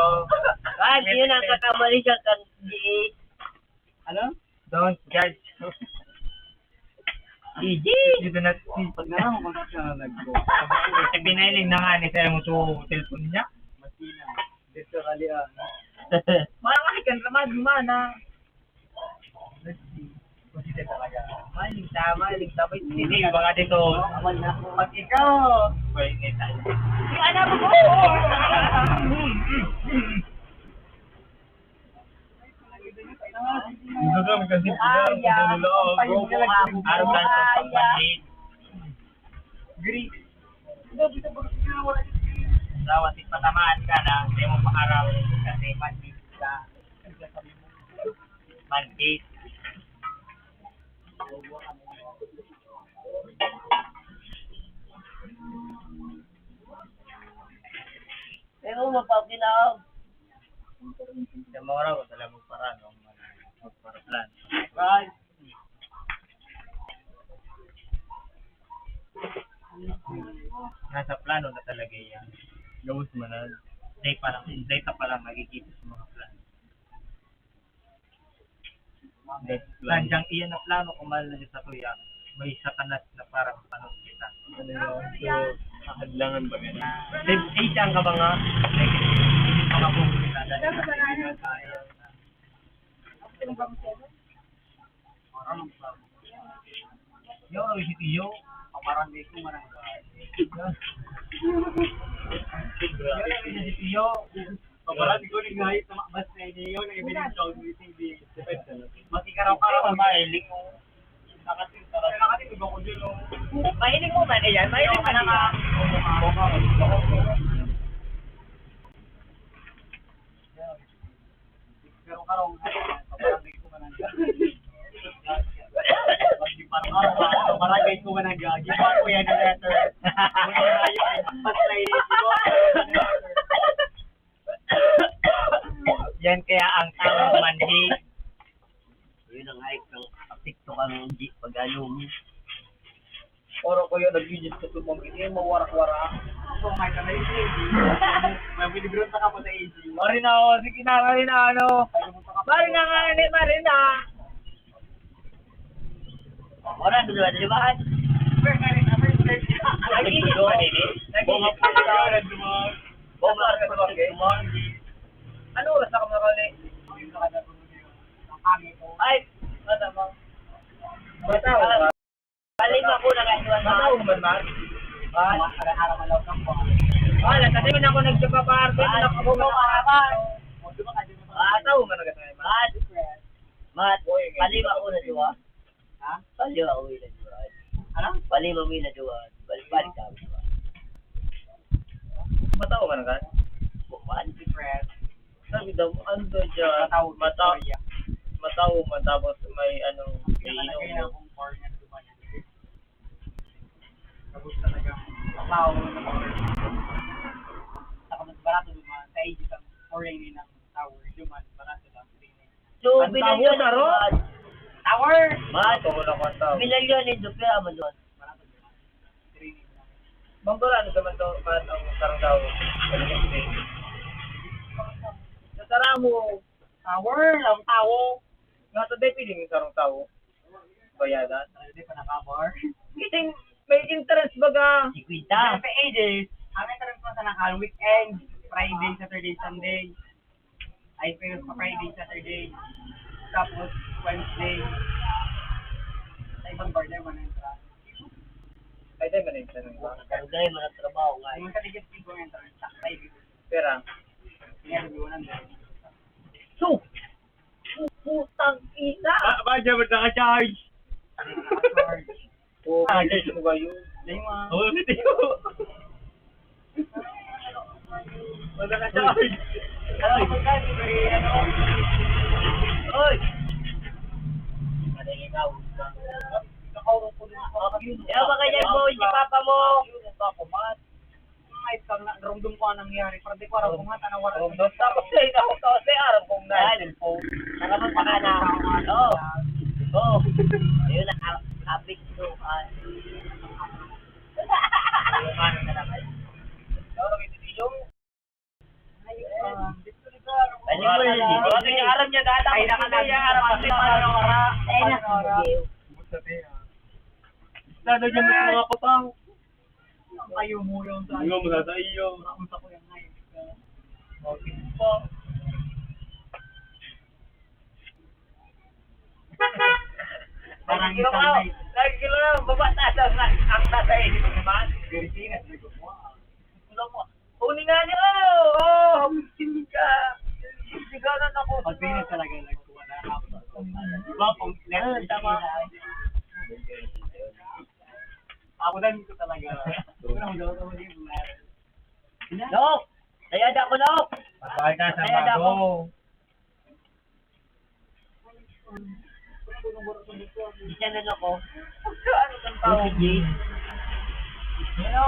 Bad, yun ang kakamali siya kan G A. Ano? Don't judge. Easy. You do not see. Pag nalaman ko siya na nag-go. Sa binailing na nga ni sa mo to cellphone niya. Masina. Dito kali ah. Mga kan ramad mo na. Let's see. Masina talaga. Maling ta, maling ta. Hindi, baka dito. Aman na. Pag ikaw. Pwede tayo. Yung anak ko. Ang gagamit kasi pala, ang pagkakalaog. Araw na sa pagpanit. Green. Dapat ipatamaan ka na, hindi mo paharap kasi mantis ka. Mantis. Pero mapapinaw. Sa mga raw, talagang para, no? Para plan. Bye. Nasa plano na talaga yan. Gawos man na. Dahil pa lang, dahil pa lang nakikita sa mga plano. That's plan. Sadyang iyan na plano kung mahal na siya sa tuya, may satanas na parang panon kita. Ano yun? So, kahadlangan ba ganun? Same age ang kabanga, like, mga buong kita. Dahil sa mga tayo. Yo, si Tiyo, pabarangay ko, manangga. Yo, si Tiyo, pabarangay ko, nagahit na makbas na ini, yun, ang ibinigay sa meeting, di, makikaraw-karaw, ang mahiling mo. Nakating, nakating, iba ko dyan, oh. Mahiling mo man, ayan, mahiling mo man, ah. Pero karong, barangay ko man ang gagi. Barangay ko man ang gagi. Barangay ko yan ang letter. Basta ini, di ba? Yan kaya ang tawag manhi. Yun ang hype ng TikTok ang di pag-ano mo. Oro ko yun, nag-video ko tumang, hindi mo warak-warak. So, may ka na yung A G. May binibiro sa kapag sa A G. Marin ako, sige na, marin na, ano. Marin na nga, hindi, marin na. Wala, di ba, di ba? First time, first time. Ay, hindi ko, hindi. Nag-iisip ko na. Bomba ka sa bakit? Ano oras na kami nakali? Ay, ano mo? Bata, Palima ko na kayo, Bata, man. Uman, man. Ah, wala, kasi man ako nagsapapaarte, man ako, man ako. Bata, uman, nagkasama. Mat, Mat, palima ko na, di ba? Ha? Palima ko na, di ba? Ano? Palima mo na, di ba? Balik-balik ka, di ba? Mata, uman, ka? Kuan, different. Sabi daw, ano daw dyan? Mataw, Mata-, Victoria. Mataw man, tapos may ano, may Pinalagay inom. Na akong foreigner duman. Tapos talagang mataw na foreigner. Saka mas barato duman, sa ages ang foreigner ng tower, duman, barato lang, foreigner. So, ang binalyo tabo, na taro? Duman. Tower! Mas, Tabo lang ang tabo. Binalyo ni Dupia, Amador. Barato duman. Foreigner lang. Bangkura, ano naman to? Mat, ang sarong tao. Sa Saramo. Tower, ang tao. Nga sa Depili, yung sarong tao. Bayadan. Hindi pa nakabar. Kasi may interest baga. Sikwenta. Sa ages, ang interest mo sa nakal, weekend, Friday, Saturday, Sunday. Ay, pero sa Friday, Saturday, tapos Wednesday, sa ibang bar na yung mga entrance. Ay, dahil man yung tanong. Pero dahil man ang trabaho nga. Yung sa ticket, yung entrance, sa Friday. Pera. Kaya, hindi ko nang So, putang ina! Ba, ba, dyan, ba't naka-charge? Naka-charge. Oh, ah, guys, ano ba yun? Dahil mga Oo, hindi ko. Wala ka sa akin. Ay. Oy! Kaya ba ganyan mo, si papa mo? Ay, pag na-, narumdum ko ang nangyari, pero di ko aram kung hata na wala. Tapos, eh, ako, tapos, eh, aram kong na cellphone. Nakapunta ka na. Oo. Oo. Ayun, nakapit ko. Ah, ano na naman? Balik mo na lang. Ay, nakalagay. Ay, nakalagay. Ay, nakalagay. Basta na dyan ang mga patang. Ang kayo mo yung sa Yung mga sa iyo. Ang sa kuya nga yun. Okay po. Parang Lagi ko isang lang, night. Lagi ko lang, baba taas ang, ang nasa isip ko naman. Pilipinas, may gumawa. Gusto mo? Kunin nga niya, oh! Oh, hindi ka. Hindi ka na ako. Pag Pinas talaga, nagkuha na ako. Di ba, kung Ah, tama. Ako na dito talaga. Ako na, hindi ako mag-iwan. Dok! Kaya di ako, Dok! Pagkakita sa Kaya di ako. Bago. Di siya naloko. Ano kang tao? Hello?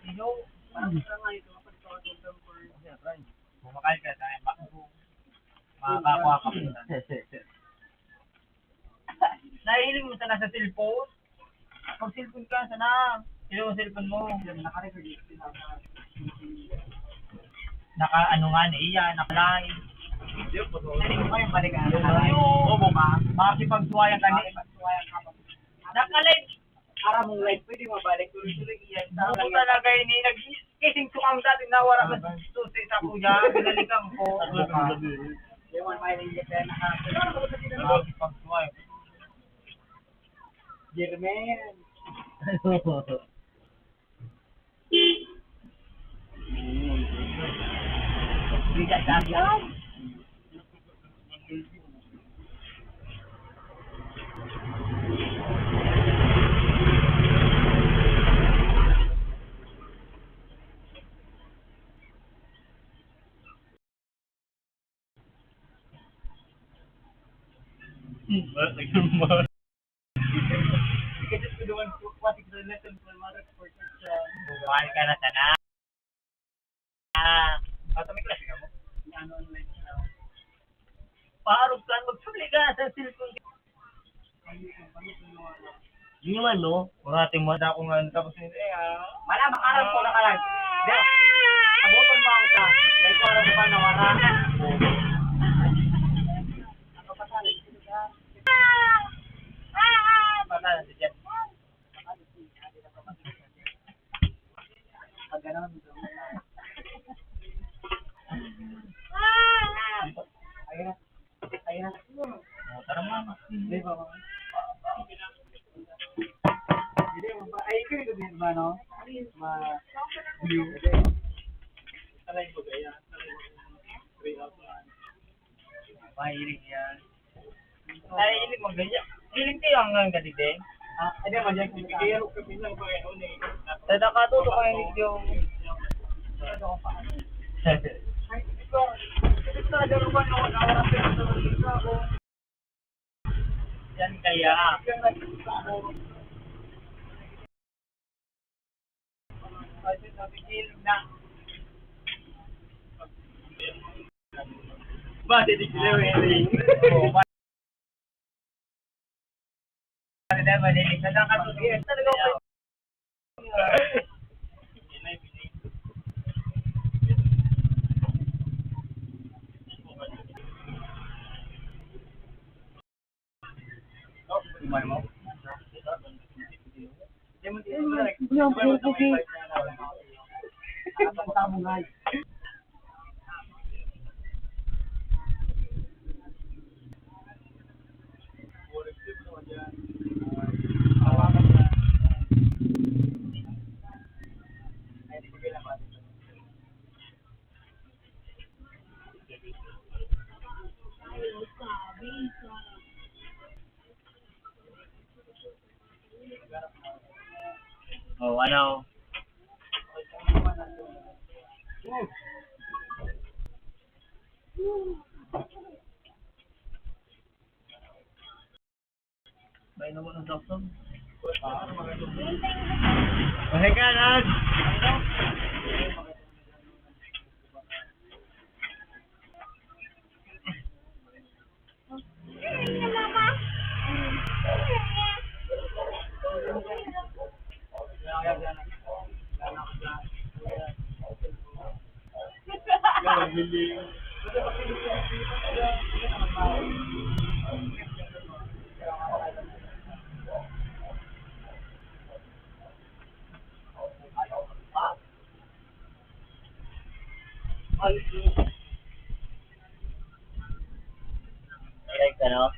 Hello? Ano ka nga ito? Kapag ito, Kumakal ka sa akin, baka makakuha ka po. Nahiling mo sana sa cellphone? Mag-cellphone ka sana. Sino yung cellphone mo? Naka-ano nga na iya, naka-live. Dali mo kayong balikan, naka-live. Oo, ba? Makikipagsuwayan ka ni. Naka-live. Para mong live, pwede mabalik. Tuloy-tuloy, iyan. Buko talaga ini. Nag-, Kising tukang dati na wala man susi sa kuya, binalikan ko. Ano man may hindi kaya nakakita. Ano pag suway? Jermaine. Bigat sa akin. Mahal ka na sana. Ah, may klase ka mo? Ano, online na. Paarog ka, magsuli ka sa cellphone. Di naman, no? Mga ating mga dako nga, tapos yun, eh, ah. Wala, makaarap ko na ka lang. Di, sabuton mo ako ka. Dahil ko aram ka, nawara. Nakapatay, sino ka? Patay na si Jeff. Pag ganon, ayun na. Ayun na. Oh, tara, mama. Hindi pa, mama. Hindi, mama. Ay, ikaw yung gabi, mano? Ma-, view. Talay ko, gaya. Talay ko. Three out one. Mahilig yan. Ay, hindi mo ganyan. Feeling ko yung hanggang ganito eh. Ah, hindi, mali ang kaya kami lang ba yun eh. Sa nakatuto ko yung video. Ay, hindi ko. Hindi ko na daruman ako, nawala sa ako. Yan kaya. Yan kaya. Ba, di, di, di, di, di. Yung pupugit. Oh, ano? May naman ang Samsung. Pasensya na. Correct, ano?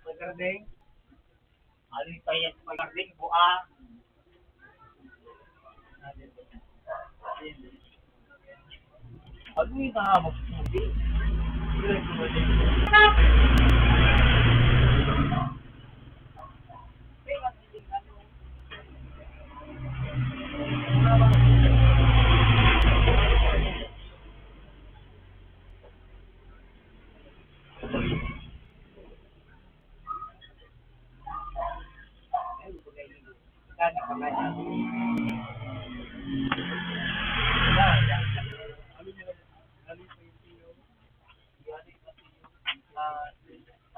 Pagkarding. Alin pa yan? Pagkarding, bua. Ano yung nahabag sa tubig?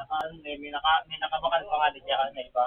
Naka, may, may naka, may nakabakal pa nga di dyan sa iba.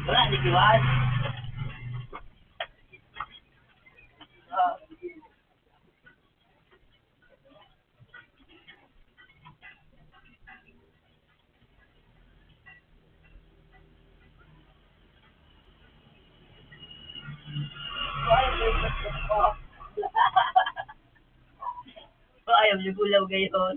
Wala, di kiwas. Ayaw niyo gulaw gayon.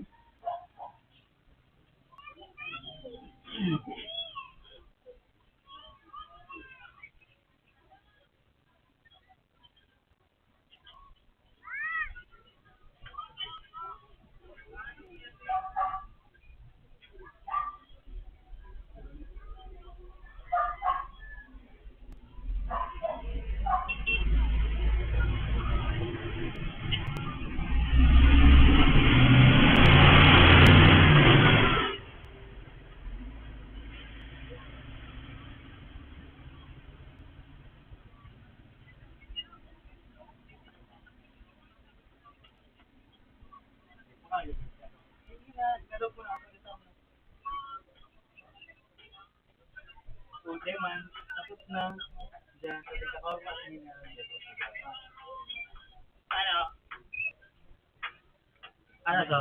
Puti man, tapos na. Diyan, sa tingkakaw pa, kanina. Ano? Ano to?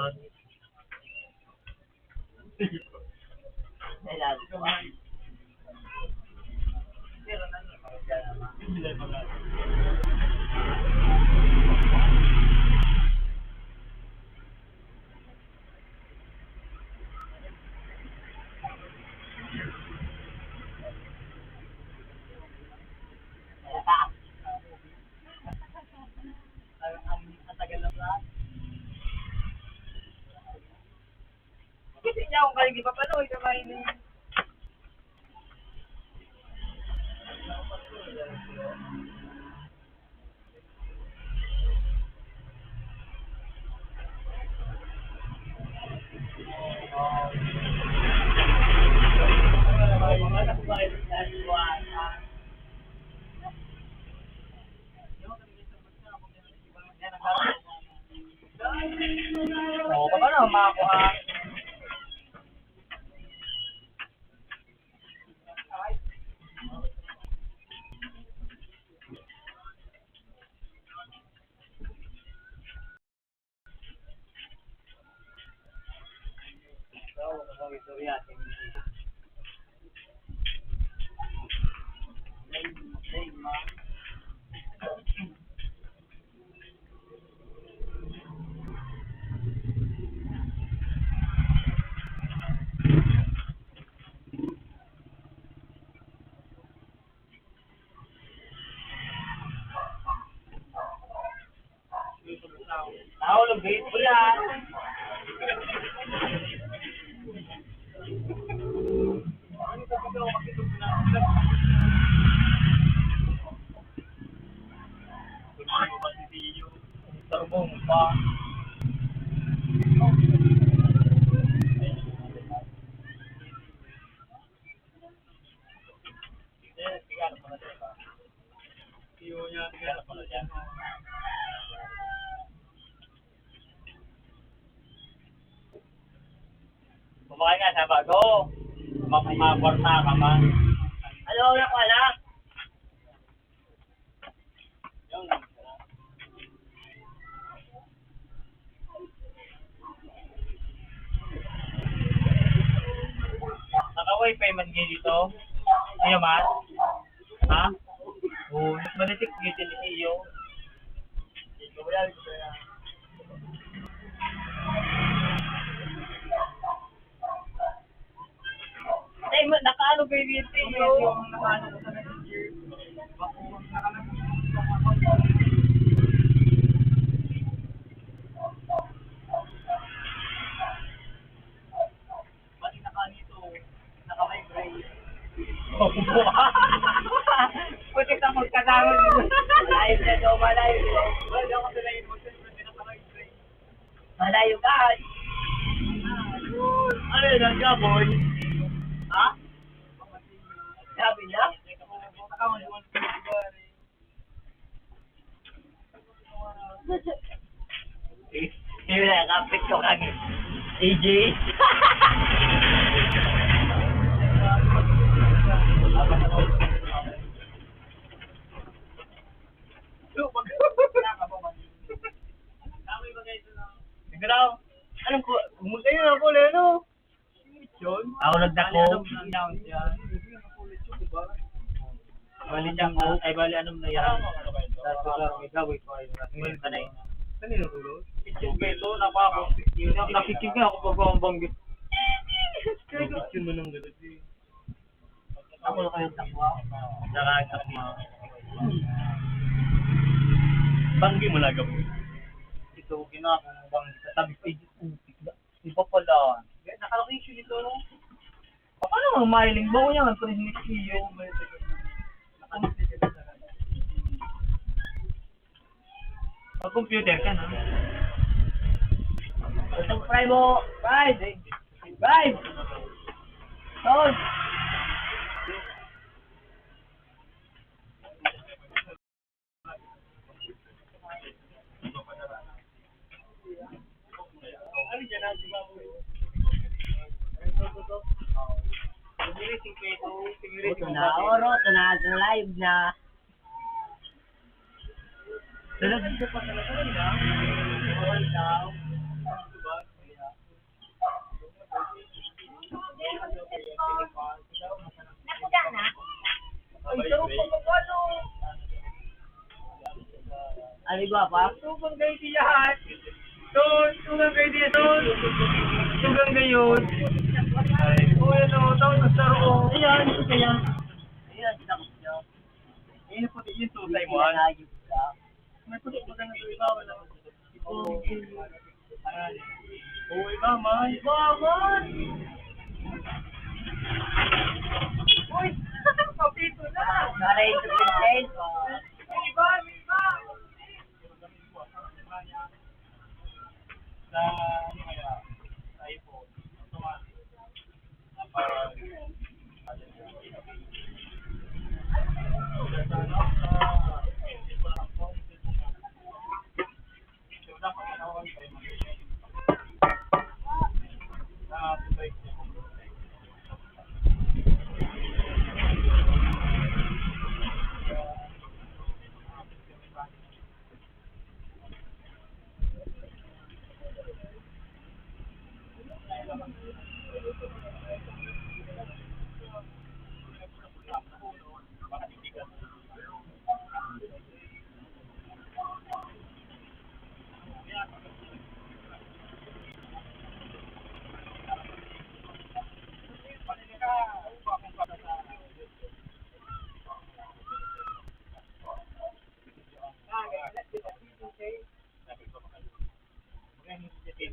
Kailan? Ang, ang tagal na ba? Kasi niya akong kayo gipapanood sa kayo ni. Makuha. Nahulog, guys. Wala. Tarbong pa. Kumain nga sa bago. Map-, makwarta ka man. Ano, wala ko alam. Naka-wifi man kayo dito? Iyo man? Ha? Oo, mas malitik dito ni iyo. Ay, ma-, nakaano kayo dito, yo? Putik ang magkatawa. Malayo na daw, malayo. Malayo ka. Ano yun, ang gaboy? Ha? Sabi niya? Eh, eh, kapit ko kami. A J. Ikaw, alam ko, kung magkayo na ako, Leno. Yun. Ako nagdako. Bali, dako. Ay, bali, anong na yan? Sa sugar, may gawin ko, ay, may kanay. Kanino, Rulo? Ito, ito, napa ako. Nakikig nga ako pag ang banggit. Ito mo nang galit, eh. Ako na kayo takwa. Saka takwa. Banggi mo na gabo. Ito, ginagawa ng banggi sa tabi ko, eh, putik na. Iba pala. Naka-location ito, no? Paano mo mailing ba ko yan? Ang presidente iyo. Mag-computer ka na. Gusto ko, Primo. Five. Five. Tol. Ito na, oro, ito na, ito na, live na. Sunod dito pa talaga rin, ah. Nakuha na? Ay, ito, pagkakalo. Ano ba, pa? Tugang kayo diyan. Doon, tugang kayo diyan, doon. Tugang kayo. Ay, kuya, no, tawag na sa roon. Ayan, ito kaya. Ayan, sinakot niya. Ayan, puti yung tutay mo, ah. May puti, maganda yung iba, wala. Uy, mama. Mama! Uy, papito na! Para ito, Princess. Uy, mami, mami! Sa, ano kaya? Sa iPhone. Automatic.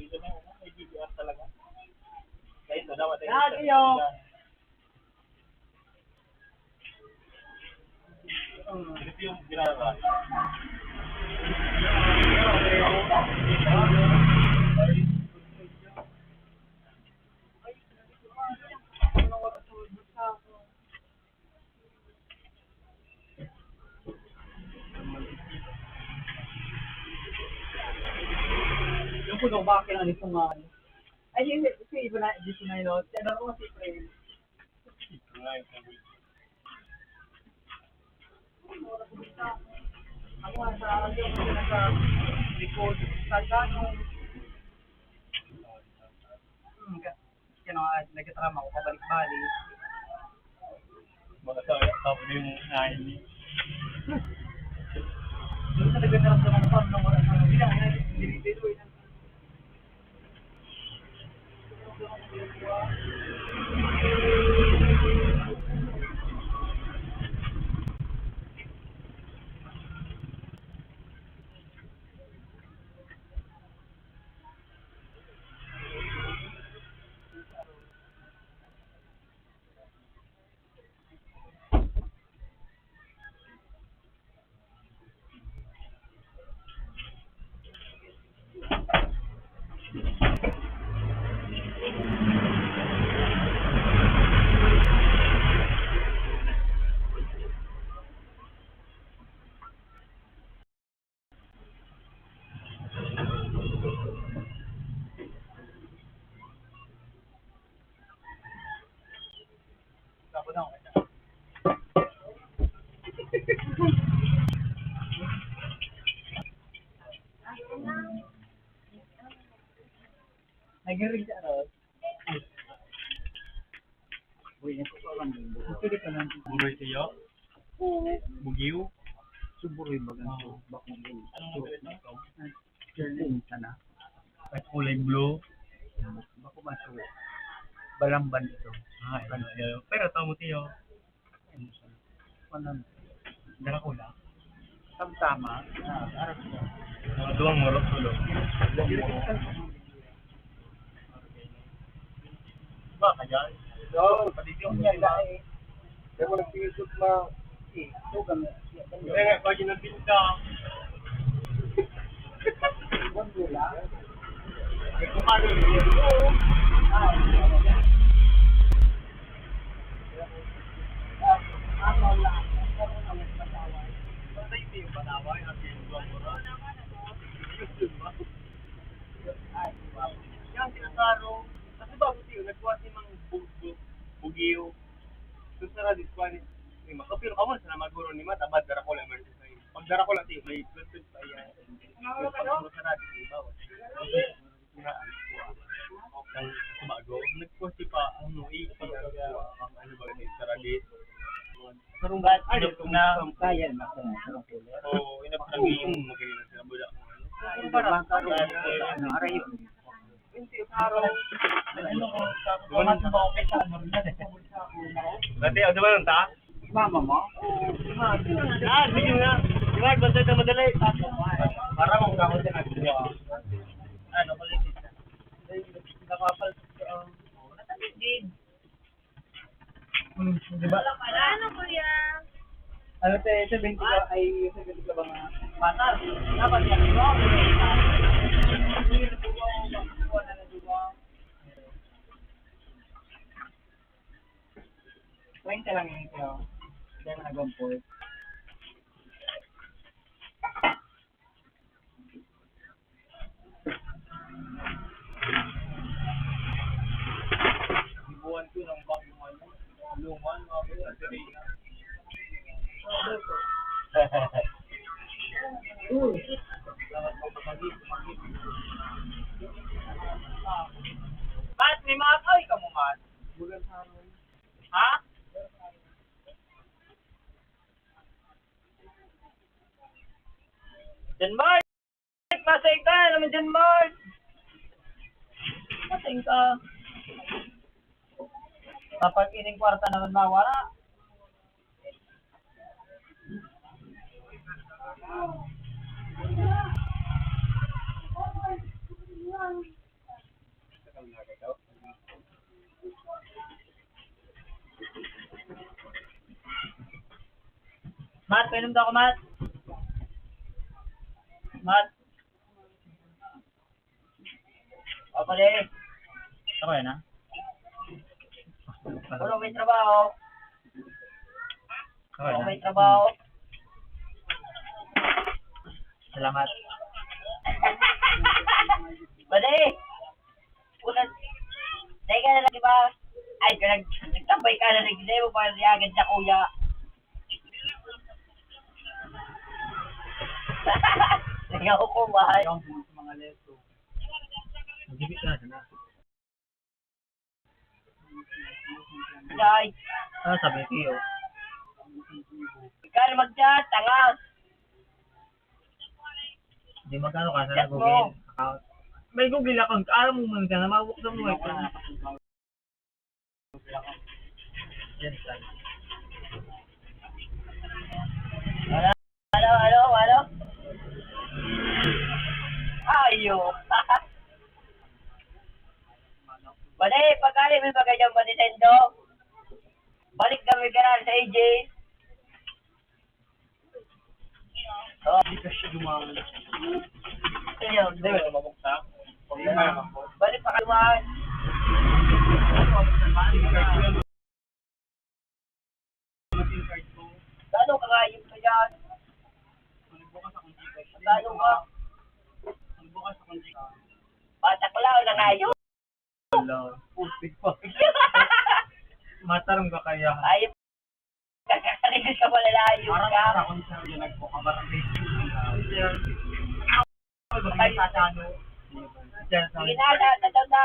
May D V R talaga. Kaya ito, dapat ay Yan, iyo. Ito yung ginagawa. Yung puno, bakit ang itong, ah, ay, hindi, si Ivan na, di si Nilo, si ano, si Fred. Ako nga sa, sa likod, sa gano'n. Hmm, ka-, kaya nga, nagtatrabaho ako, pabalik-balik. Mga sa, tapos yung nine. Yung talaga naramdaman ko, parang wala sa kanila, eh, binibiro, eh. Nag-ring siya, Ros. Uy, yan po pala. Pwede ka lang. Buroy sa'yo? Oo. Bugiw? Suburoy ba ganito? Oo. Bakong din. Anong nagkakita? Sterling ka na. At kulay blue. Bako ba ito? Balamban ito. Ah, ito, ito. Pero tamo tiyo. Ano siya? Ano? Dracula. Tamtama. Ah, arap siya. Mga duwang morok, ulo. Duwang morok. Ba ka dyan? Oo, pati yung yan, dahil. Kaya mo nagpingisot na, eh, ito, ganun. Kaya nga, pag ginabinta. Buwan mo lang? Eh, kung paano yun? Oo. Ah, hindi. Ah, ano lang. Ano lang, pataway. Patay, hindi yung pataway, ang ginagawa mo na. Yun ba? Ay, wow. Yan, tinataro. Kasi bago siya, nagkuha si Mang Bug-, Bug-, Bugiw. Gusto na, disqualify. Ni Mat. O, pero kamo na sana maguro ni Mat, abad, Dracula, emergency. Pag Dracula, ti, may gusto pa yan. Pag Dracula, di ba? Ang bago, nagkuha si pa, ano, eh, si, ang ano ba, ni Saradit. Karong ba, ano, na, kaya na, kaya na, kaya na. Oo, inaprangi yung magaling na sila, wala akong ano. Ano ba, ano, aray yun. Dati, ano ba nung ta? Mama mo? Ah, sige na. Di ba, basta na madali. Para mong gamot na nagsiya. Ano, kulit. Nakapal. Hmm, di ba? Ano, kuya? Ano, te, seventy ka, ay, seventy ka ba nga? Bata, dapat yan, di ba? Treinta lang yun, pero diyan na nag-comport. Buwan ko ng bagong ano, luman, mga ganyan, sirena. Uy. Mat, may mga kaway ka mo, Mat? Ha? Diyan, Mat! Masay ka naman dyan, Mark. Masay ka. Kapag ining kwarta naman mawala. Inom daw ako, Mat. Mat. O, pare. Ako yan, ha? Ako na. Wala may trabaho. Ako yan, ha? Wala may trabaho. Salamat. Pare! Unat, dahil ka na lang, di ba? Ay, ka nag-, nagtambay ka na, nag-, dahil mo pa rin agad sa kuya. Ayaw ko, mahal. Ayaw ko sa mga leso. Magbibit ka na sana. Day. Ah, sabi ko yun. Ikaw na mag-chat, tanga. Di magkano ka sa Chat mo. Google account? May Google account ka, alam mo man ka na, mabuksan mo ito. Yan, sir. Hello, hello, hello. Ayo. Pare, pagkali mo ba kanyang panisendo? Balik kami ka na sa A J. Oh. Hindi ka siya dumawa. Ayun. Hindi ba lumabog ka? Balik pa kaluan. Gano'ng kangayop ka dyan? Gano'n ka? Batak lang, nangayop. Wala. Putik pa. Matarong ka kaya? Ayop. Kakarinig ka pala, layos ka. Parang ako sa iyo nagpukabarangay. Ay, tatano. Sige na, na, na, na, na.